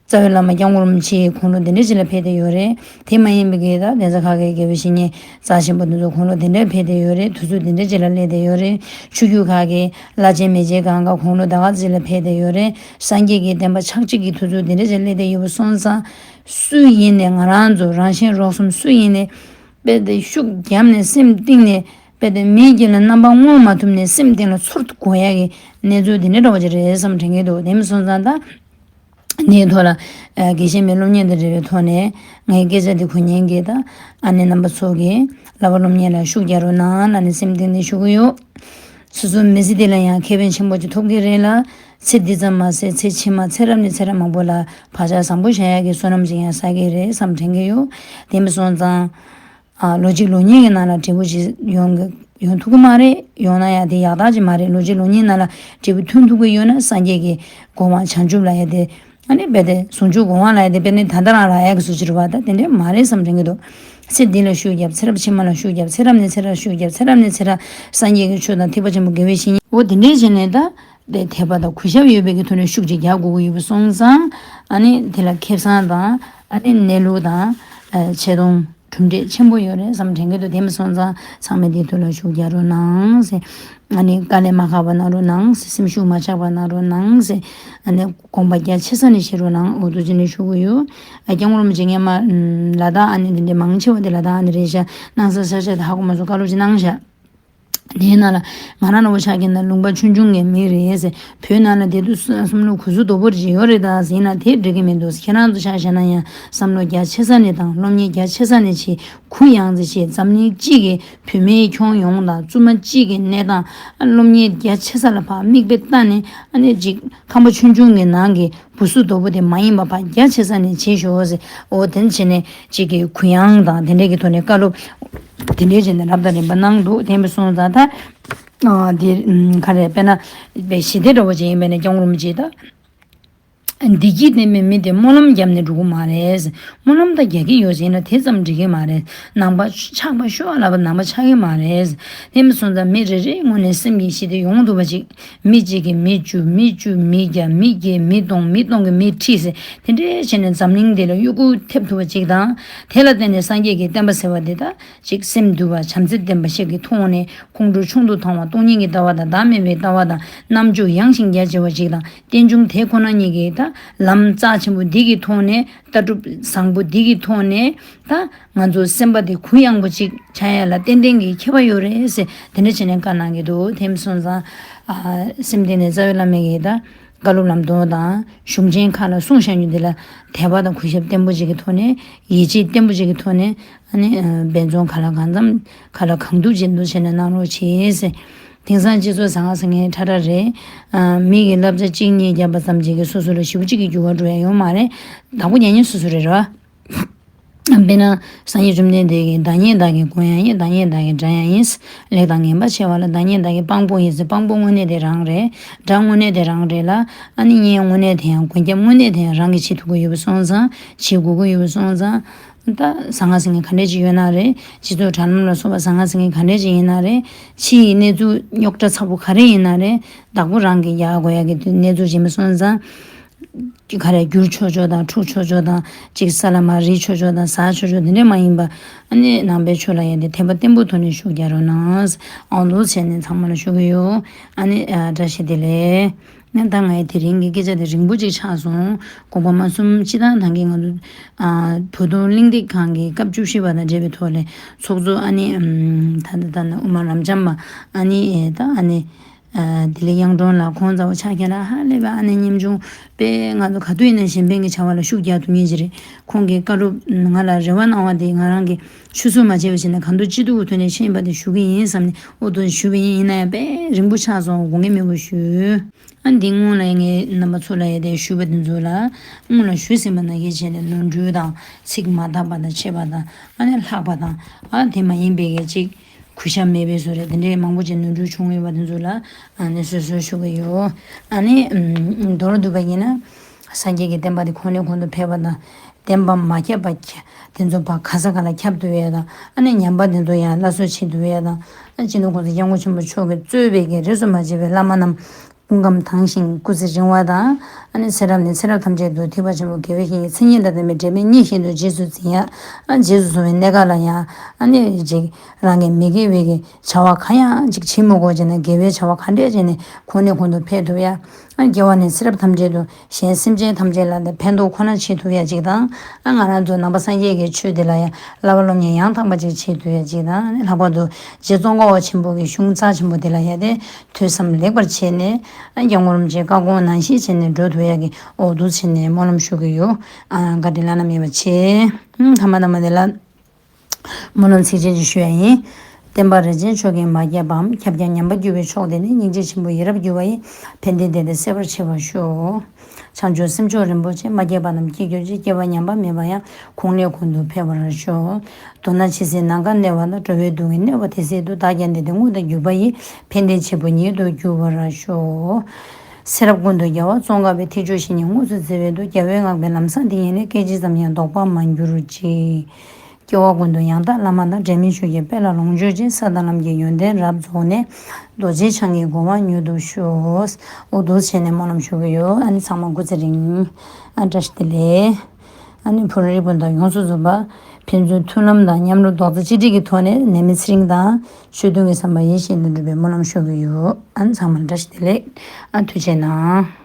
རྩ་བའི་བླ་མ་སྐྱབས་མགོན་རིན་པོ་ཆེའི་དགུང་ལོ་འདི་འདྲ་ཅིག་ལ་ཕེབས་བསྡད་ཡོད་རེད། དེ་མ་ཡིན་པའི་གི་ད་གདན་ས་ཁག་གི་དགེ་བའི་བཤེས་གཉེན་རྩ་ཆེན་པོ་འདི་ཚོ་དགུང་ལོ་འདི་འདྲ་ཕེབས་བསྡད་ཡོད་རེད། དུས་ཚོད་འདི་འདྲ་ཅིག་ལ་སླེབས་བསྡད་ཡོད་རེད། ཆོས་བརྒྱུད་ཁག་གི་བླ་ཆེན་མེས་ཆེན་གང་ག་དགུང་ལོ་ད་ག་ཅིག་ལ་ཕེབས་བསྡད་ཡོད་རེད། སངས་རྒྱས་ཀྱི་བསྟན་པ་ཆགས་འཇིག་གི་དུས་ཚོད་འདི་འདྲ་ཅིག་སླེབས་བསྡད་ཡོད་པ་སོང་ཙང་། སུ་ཡིན་ནའི་ང་རང་ཚོ་རང་གཞན་རོགས་གསུམ་སུ་ཡིན་ནའི་དཔེ་དེ་ཤུགས་བརྒྱབ་ནས་སེམས་གཏིང་ནས་དཔེ་དེ་མིའི་རྒྱུད་ལ་རྣམ་པ་མངོན་མ་ཐུབ་ནས་སེམས་གཏིང་ལ་ཚོར་དགོས་ཡ་གི་གནས་ཚུལ་འདི་འདྲ་འདྲ་བོ་ཅིག་རེད་བསམ་དྲན་གྱི་འདུག། དེ་མ་སོང་ཙང་ད། འདིའི་ཐོག་ལ་དགེ་བཤེས་མའི་སློབ་གཉེར་དང་འབྲེལ་བའི་ཐོག་ནས་ངའི་སྐད་ཆ་འདི་གོ་མཁན་གྱི་ད་ཨ་ནེ་རྣམ་པ་ཚོ་གིས་བསླབ་པ་སློབ་གཉེར་ལ་ཤུགས་རྒྱག་རོགས་གནང་ལབ་ནས་སེམས་གཏིང་ནས་ཞུ་གི་ཡོད། སོ་སོའི་མི་ཚེ་འདི་ལ་ཡང་ཁེ་ཕན་ཆེན་པོ་ཅིག་ཐོབ་ཀྱི་རེད་ལ། ཚེ་འདི་ཙམ་མ་ཟད་ཚེ་ཕྱི་མ་ཚེ་རབས་ནས་ཚེ་རབས་མང་པོ་ལ་བག་ཆགས་བཟང་པོ་བཞག་ཡག་གི་བསོད་ནམས་ཅིག་ཡང་བསགས་ཀྱི་རེད་བསམ་དྲན་གྱི་ཡོད། དེ་མ་སོང་ཙང་། ཨ་ལོ་གཅིག་ལོ་གཉིས་ཀྱི་ནང་ལ་འབྲས་བུ་ཞིག་ཡོང་གི་ཡོང་ཐུབ་ཀྱི་མ་རེད། ཡོང་ན་ཡང་དེ་ཡག་རྟགས་ཅིག་མ་རེད། ལོ་གཅིག་ལོ་གཉིས་ནང་ལ་འབྲས་བུ་ཐོན་ཐུབ་ཀྱི་ཡོད་ན་སངས་རྒྱས་ཀྱི་གོ་འཕང་བྱང་ཆུབ་ལབ་ཡ་དེ། ཨ་ནི་དཔེ་དེ་ཟུང་འཇུག་གོ་འཕང་ལབ་ཡ་དེ་དཔེ་ནི་ད་ལྟ་རང་རག་ཡ་གི་བཟོ་ཅིག་རེད་པ། ད་དེ་འདྲས་མ་རེད་བསམ་དྲན་གྱི་འདུག། ཚེ་འདི་ལ་ཤུགས་རྒྱབ། ཚེ་རབས་ཕྱི་མ་ལ་ཤུགས་རྒྱབ། ཚེ་རབས་ནས་ཚེ་རབས་ཤུགས་རྒྱབ། ཚེ་རབས་ནས་ཚེ་རབས་སངས་རྒྱས་ཀྱི་ཆོས་དང་ཐེག་པ་ཆེན་པོ་དགེ་བའི་བཤེས་གཉེན་འོ་དེ་འདྲས་བྱས་ནས་ད། དེ་དད་པ་དང་གུས་ཞབས་ཡོད་པའི་གི་ཐོག་ནས་ཤུགས་ཅིག་རྒྱག་དགོས་ཀྱི་ཡོད་པ་སོང་ཙང་། ཨ་ནི་དེ་ལ་ཁེ་བཟང་དང་ཨ་ནི་གནས་ལུགས་དང་། ཨ་ཆེ་མཐོང་གྲུབ་འབྲས་ཆེན་པོ་ཡོད་རེད་བསམ་དྲན་གྱི་འདུག། དེ་མ་སོང་ཙང་ཚང་མས་དེའི་ཐོག་ལ་ཤུགས་རྒྱག་རོགས་གནང་ཟེར། ཨ་ནི་དཀའ་ལས་མ་ཁག་པ་གནང་རོགས་གནང་ཟེར། སེམས་ཤུགས་མ་ཆག་པ་གནང་རོགས་གནང་ཟེར། ཨ་ནི་དགོངས་པ་རྒྱ་ཆེ་ས་ནས་བཞེས་རོགས་གནང་འོ་ཐུགས་རྗེ་ཆེ་ཞུ་གི་ཡོད། ཨ་སྐྱབས་མགོན་རིན་པོ་ཆེ་སྔས་མ་ལ་དྭགས་ཨ་ནི་དེ་འདྲའི་མང་ཆེ་བ་དེ་ལ་དྭགས་ཨ་ནི་རེད་ཤག། སྣང་ས་ཤར་ཤག་དེ་ཧ་གོ་མ་སོང་། བཀའ་སློབ་ཅིག་གནང་ཤག། དེའི་ནང་ལ་ང་རང་ལ་བོ་ཆགས་ཀྱི་ན་ལུང་པ་ཆུང་ཆུང་གི་མི་རེད་ཟེར། བོད་ནང་ལ་བསྡད་དུས་བསམ་བློ་གུ་ཟུ་དོ་པོ་ཅིག་ཡོད་རེད་ད་ཟེར་ན་དེ་འགྲིག་གི་མི་འདུག་ཁྱེད་རང་ཚོ་ཆ་བཞག་ན་ཡང་བསམ་བློ་རྒྱ་ཆེ་ས་ནས་དང་སློབ་གཉེར་རྒྱ་ཆེ་ས་ནས་བྱེད། གུ་ཡངས་ཙམ་བྱེད། འཛམ་གླིང་སྤྱི་གི་བུད་མེད་ཁྱོན་ཡོངས་དང་བཙུན་མ་སྤྱི་གི་གནས་སྟངས་སློབ་གཉེར་རྒྱ་ཆེ་ས་ལ་ཕར་མིག་དཔེ་ལྟ་ནས་ཨ་ནི་ཅིག་ཁང་པ་ཆུང་ཆུང་གི་ནང་གི་བུ་སུ་དོ་པོ་དེ་མ་ཡིན་པ་ཕར་རྒྱ་ཆེ་ས་ནས་བྱེད་ཤོག་ཟེར། འོ་དེ་བྱས་ནས་ཅིག་གི་གུ་ཡངས་དང་དེ་འདྲས་ཀྱི་ཐོག་ནས་བཀའ་སློབ་དེ་འདྲས་བྱས་ནས་རབ་དང་རིམ་པ་གནང་འདུག་དེ་མི་སོང་ཙང་ད། ཨ་དེ་ཨམ་ག་རེ་དཔེར་ན་པའི་ཞི་བདེ་འདྲ་བོ་ཅིག་ཡིན་པས་ན་སྐྱབས་མགོན་རིན་པོ་ཆེ་ད། བདེ་སྐྱིད་ལྡན་པའི་མི་དེ་སྨོན་ལམ་བརྒྱབ་ནས་འགྲོ་གི་མ་རེད། སྨོན་ལམ་ད་རྒྱག་གི་ཡོད་ཟེར་ན་དེ་ཙམ་འགྲིག་གི་མ་རེད། ནང་པ་ཆགས་པ་ཤོར་བ་ལབ་པ་ནང་པ་ཆགས་གི་མ་རེད། དེ་མི་སོང་ཙང་མི་རེ་རེའི་ངོས་ནས་སེམས་ཀྱི་ཞི་བདེ་ཡོང་ཐུབ་པ་ཅིག་མི་གཅིག་གིས་མི་བཅུ། མི་བཅུ་མི་བརྒྱ། མི་བརྒྱས་མི་སྟོང་། མི་སྟོང་གིས་མི་ཁྲི་ཟེར། དེ་འདྲས་བྱས་ནས་འཛམ་གླིང་འདི་ལ་གཡོ་འགུལ་ཐེབས་ཐུབ་པ་ཅིག་དང་། དེ་ལ་བརྟེན་ནས་སངས་རྒྱས་ཀྱི་བསྟན་པ་ཟེར་བ་འདི་དག་ཅིག་སེམས་འདུལ་བ་བྱམས་བརྩེ་ལྡན་པ་ཞིག་གི་ཐོག་ནས་ཁོང་ཁྲོ་ཆུང་དུ་གཏོང་བ། སྟོང་ཉིད་ཀྱི་ལྟ་བ་དང་བདག་མེད་པའི་ལྟ་བ་དང་རྣམ་འཇོག་ཡངས་ཤིང་རྒྱ་ཆེ་བ་ཅིག་དང་རྟེན་འབྱུང་དེ་ཁོ་ན་ཉིད་ཀྱི་ད་ལམ་རྩ་ཆེན་པོ་འདི་གི་ཐོག་ནས་ལྟ་གྲུབ་བཟང་པོ་འདི་གི་ཐོག་ནས་ད་ང་ཚོ་སེམས་པ་དེ་གུ་ཡངས་པོ་ཅིག་ཆགས་ཡ་ལ་ཏན་ཏན་གྱི་ཁྱད་པར་ཡོད་རེད་ཟེར་དེ་འདྲ་བྱས་ནས་བཀའ་གནང་གི་འདུག་དེ་མི་སོང་ཙང་ཨ་སེམས་གཏིང་ནས་རྩ་བའི་བླ་མ་གིས་ད་བཀའ་སློབ་ལམ་སྟོན་དང་གཞུང་ཆེན་ཁག་ལ་གསུངས་བཞག་རྒྱུ་འདི་ལ་དད་པ་དང་གུས་ཞབས་བརྟན་པོ་ཅིག་གི་ཐོག་ནས་ཡིད་ཆེས་བརྟན་པོ་ཅིག་གི་ཐོག་ནས་ཨ་ནི་འབད་བརྩོན་ག་ལ་གང་འཚམ་ག་ལ་གང་ཐུབ་ཅིག་འདུག་བྱས་ནས་གནང་རོགས་གྱིས་ཟེར། དེང་སང་སྤྱི་ཚོགས་ཟང་ངེ་ཟིང་ངེ་ཁྲ་ཁྲ་རེད། ཨ་མི་གི་བསླབ་བྱ་གཅིག་གཉིས་བརྒྱབ་པ་ཙམ་ཅིག་གིས་སོ་སོ་ལ་ཞེ་པོ་ཅིག་གི་འགྱུར་བ་འགྲོ་ཡ་ཡོད་མ་རེད། བདག་པོ་ཉན་ཉན་སོ་སོ་རེད་ར། དཔེར་ན་སངས་རྒྱས་བཅོམ་ལྡན་འདས་ཀྱིས་བདག་ཉིད་བདག་གིས་བསྒོ་ཡང་ཡིན། བདག་ཉིད་བདག་གིས་བསྒྲལ་ཡང་ཡིན། ལེགས་དང་ངན་པ་ཕྱེ་བ་ལ་བདག་ཉིད་བདག་གིས་དཔང་པོ་ཡིན་ཟེར། དཔང་པོ་དངོས་གནས་དེ་རང་རེད། དགྲ་དངོས་གནས་དེ་རང་རེད་ལ། ཨ་ནི་གཉེན་དངོས་གནས་དེ་ཡང་མགོན་སྐྱབས་དངོས་གནས་དེ་ཡང་རང་གིས་བྱེད་ཐུབ་ཀྱི་ཡོད་པ་སོང་ཙང་བྱེད་དགོས་ཀྱི་ཡོད་པ་སོང་ཙང་། ད་ཟང་ངེ་ཟིང་ངེ་ག་འདྲས་ཅིག་ཡོད་ན་རེད། སྤྱི་ཚོགས་དྲ་ལམ་ལ་སོགས་པ་ཟང་ངེ་ཟིང་ངེ་ག་འདྲས་ཅིག་ཡིན་ན་རེད། ཕྱི་ཡི་གནས་ཚུལ་རྙོག་དྲ་ཚ་པོ་ག་རེ་ཡིན་ན་རེད། བདག་པོ་རང་གིས་རྒྱག་དགོས་ཡ་གི་གནས་ཚུལ་ཅིག་ཡིན་པ་སོང་ཙང་། ག་རེ་བསྒྱུར་ཆོག་ཆོག་དང་འཁྲུག་ཆོག་ཆོག་དང་ཅིག་ས་ལ་མར་རིལ་ཆོག་ཆོག་དང་ཟ་ཆོག་ཆོག་དེ་འདྲས་མ་ཡིན་པ། ཨ་ནི་ནང་པའི་ཆོས་ལ་ཡ་དེ་དད་པ་བརྟན་པོ་ཐོག་ནས་ཤུགས་རྒྱག་རོགས་གནང་། ཨང་དུ་བྱས་ནས་ཚང་མ་ལ་ཞུ་གི་ཡོད། ཨ་ནི་ཨ་བཀྲ་ཤིས་བདེ་ལེགས། ཨ་ད་ང་ཡི་དེ་རིང་གི་སྐད་ཆ་དེ་རིང་པོ་ཅིག་ཆགས་སོང་། དགོངས་པ་མ་ཚོམ། སྤྱིར་བཏང་ད་གིན་ང་ཚོ་ཨ་བོད་དོན་གླེང་སྟེགས་ཁང་གི་སྐབས་བཅུ་བཞི་པ་དང་འབྲེལ་བའི་ཐོག་ལས་ཚོགས་གཙོ་ཨ་ནི་ཨམ་ད་ད་ད་ན་དབུ་མ་རབ་འབྱམས་པ་ཨ་ནི་ཨེ་ད་ཨ་ནི། ཨ་བདེ་ལེགས་དབྱངས་སྒྲོན་ལགས་ཁོང་རྩ་བ་ཆགས་ཁྱེད་ལ་ཧ་ལས་པའི་ཨ་ནེ་ཉམ་ཆུང་དཔེ་ང་ཚོ་ག་དུས་ཡིན་ན་གཞན་ཕན་གྱི་བྱ་བ་ལ་ཤུགས་རྒྱག་ཐུབ་མཁན་ཅིག་རེད། ཁོང་གིས་བཀའ་སློབ་ང་ལ་རེ་བ་གནང་བ་དེ་ང་རང་གིས་ཆུད་ཟོས་མ་བྱས་པ་བྱས་ནས་གང་ཐུབ་ཅི་ཐུབ་ཀྱི་ཐོག་ནས་ཤེས་ཡོན་པ་དེ་ཞུ་གི་ཡིན་བསམ་ནས་ཨོ་ཏོ་ཞུ་བ་ཡིན། ཡིན་ན་ཡང་དཔེ་རིང་པོ་ཆགས་སོང་། དགོངས་འགལ་མེད་པོ་ཞུ། ཨ་འདི་སྔོན་ལ་ངས་རྣམ་པ་ཚོ་ལ་ཡ་དེ་ཞུས་པ་དེ་ཚོ་ལ་སྔོན་ལ་ཞུས་ཟིན་པ་ན་གལ་ཆེ་ནས་ནོར་འཁྲུལ་དང་ཚིག་མ་དག་པ་དང་ཆད་པ་དང་ཨ་ནི་ལྷག་པ་དང་ཨ་དེ་མ་ཡིན་པའི་གལ་ཅིག་གུས་ཞབས་མེད་པའི་བཟོ་རེད། དེ་འདྲའི་མང་པོ་ཅིག་ནོར་འཁྲུལ་བྱུང་ཡོད་པ་དེ་ཚོ་ལ་ཨ་ནི་གསོལ་གསོལ་ཞུ་གི་ཡོད། ཨ་ནི་མདོར་བསྡུས་པ་ཡིན་ན་སངས་རྒྱས་ཀྱི་བསྟན་པ་དེ་གོང་ནས་གོང་དུ་འཕེལ་བ་དང་བསྟན་པ་མ་ཁྱབ་པ་དེ་ཚོ་ཕར་ག་ས་ག་ལ་ཁྱབ་ཐུབ་ཡས་དང་ཨ་ནི་ཉམས་པ་དེ་ཚོ་ཡང་སླར་གསོ་བྱེད་ཐུབ་ཡས་དང་ཨ་སྤྱི་ནོར་༸གོང་ས་༸སྐྱབས་མགོན་ཆེན་པོ་མཆོག་གིས་གཙོས་པའི་གི་རིས་སུ་མ་ཆད་པའི་བླ་མ་རྣམས་སྐུ་ཁམས་དྭངས་ཤིང་སྐུ་ཚེ་རིང་བ་དང་ཨ་ནི་ཚེ་རབས་ནས་ཚེ་རབས་ཐམས་ཅད་དུ་ཐེག་པ་ཆེན་པོ་དགེ་བའི་བཤེས་གཉེན་མཚན་ཉིད་དང་ལྡན་པའི་འབྲལ་མེད་མཉེས་བཞིན་དུ་རྗེས་སུ་འཛིན་ཡ། ཨ་རྗེས་སུ་བཟུང་བའི་གནས་སྐབས་ལ་ཡང་ཨ་ནི་ཅིག་རང་གི་མི་དགེ་བའི་གི་བྱ་བ་གང་ཡང་ཅིག་བྱེད་མི་དགོས་བྱས་ནས་དགེ་བའི་བྱ་བ་ག་འདྲས་བྱས་ནས་གོང་ནས་གོང་དུ་འཕེལ་ཐུབ་ཡ། ཨ་སྐྱེ་བ་ནས་ཚེ་རབས་ཐམས་ཅད་དུ་གཞན་སེམས་ཅན་ཐམས་ཅད་ལ་ཕན་ཐོགས་ཁོ་ན་བྱེད་ཐུབ་ཡ་ཅིག་དང་ཨ་ང་རང་ཚོ་ནང་པ་སངས་རྒྱས་ཀྱི་ཆོས་འདི་ལ་ཡང་བསླབ་པ་སློབ་གཉེར་ཡང་དག་པ་ཅིག་བྱེད་ཐུབ་ཡ་ཅིག་དང་ཨ་ནི་ལྷག་པར་དུ་རྗེ་ཙོང་ཁ་པ་ཆེན་པོ་གི་གཞུང་རྩ་ཆེན་པོ་འདི་ལ་ཡ་དེ་ཐོས་བསམ་ལེགས་པར་བྱས་ནས་ཨ་སྐྱབས་མགོན་རིན་པོ་ཆེའི་བཀའ་དགོངས་ནང་བཞིན་བྱས་ནས་འགྲོ་ཐུབ་ཡ་གི་འོག་ཏུ་བྱས་ནས་སྨོན་ལམ་ཞུ་གི་ཡོད། ཨ་བཀའ་དྲིན་བླ་ན་མེད་པ་བྱེད། ཨ་ཐ་མ་ཐ་མ་འདི་ལ། སྨོན་ལམ་ཚིགས་བཅད་ཅིག་ཞུ་ཡ་ཡིན། བསྟན་པ་རིན་ཆེན་མཆོག་གིས་མ་བསྐྱབས་པའམ། བསྐྱབས་ཀྱང་ཉམས་པར་གྱུར་པའི་ཕྱོགས་དེ་ནི། སྙིང་རྗེ་ཆེན་པོ་ཡིད་རབ་བསྒྱུར་བ་ཡིས། ཕན་བདེའི་བདེ་དེ་གསལ་བར་བྱེད་པར་ཤོག་བྱང་ཆུབ་སེམས་མཆོག་རིན་པོ་ཆེ། མ་བསྐྱབས་པ་རྣམས་སྐྱེ་གྱུར་ཅིག་སྐྱེ་བ་ཉམས་པ་མེད་པ་ཡང་། གོང་ནས་གོང་དུ་འཕེལ་བར་ཤོག་མདོར་ན་ཇི་སྲིད་ནམ་མཁའ་གནས་པ་དང་། འགྲོ་བའི་སྡུག་བསྔལ་གནས་པ་དེ་སྲིད་དུ། བདག་ཀྱང་དེ་འདྲའི་དངོས་དང་བརྒྱུད་པ་ཡི། ཕན་བདེའི་བྱེད་པོ་ཉིད་དུ་འགྱུར་བར་ཤོག་ཚེ་རབས་ཀུན་ཏུ་རྒྱལ་བ་ཙོང་ཁ་པའི་ཐེག་མཆོག་བཤེས་གཉེན་དངོས་སུ་བརྩི་བའི་མཐུ། རྒྱལ་བའི་བསྔགས་པའི་ལམ་བཟང་དེ་ཉིད་ལས། སྐད་ཅིག་ཙམ་ཡང་ལྡོག་པར་མ་གྱུར་ཅིག་སྐྱེ་བ་ཀུན་ཏུ་ཡང་དག་བླ་མ་དང་། འབྲལ་མེད་ཆོས་ཀྱི་དཔལ་ལ་ལོངས་སྤྱོད་ཅིང་། ས་དང་ལམ་གྱི་ཡོན་ཏན་རབ་རྫོགས་ནས། རྡོ་རྗེ་འཆང་གི་གོ་འཕང་མྱུར་དུ་ཤོག་འོ་འདུག་བྱས་ནས་སྨོན་ལམ་ཞུ་གི་ཡོད། ཨ་ནི་ཚང་མ་སྐུ་ཚེ་རིང་། ཨ་བཀྲ་ཤིས་བདེ་ལེགས། ཨ་ནི་བུ་རེ་རེ་བུ་དང་ཡོངས་སུ་རྫོགས་པ་ཕན་ཚུན་མཐུན་ལམ་དང་མཉམ་རུབ་རྡོག་རྩ་གཅིག་སྒྲིལ་གྱི་ཐོག་ནས་ནད་མེད་ཚེ་རིང་དང་ཆོས་མཐུན་གྱི་བསམ་པ་ཡིད་བཞིན་དུ་འགྲུབ་པའི་སྨོན་ལམ་ཞུ་གི་ཡོད། ཨ་ནི་ཚང་མ་བཀྲ་ཤིས་བདེ་ལེགས། ཨ་ཐུགས་རྗེ་གནང་།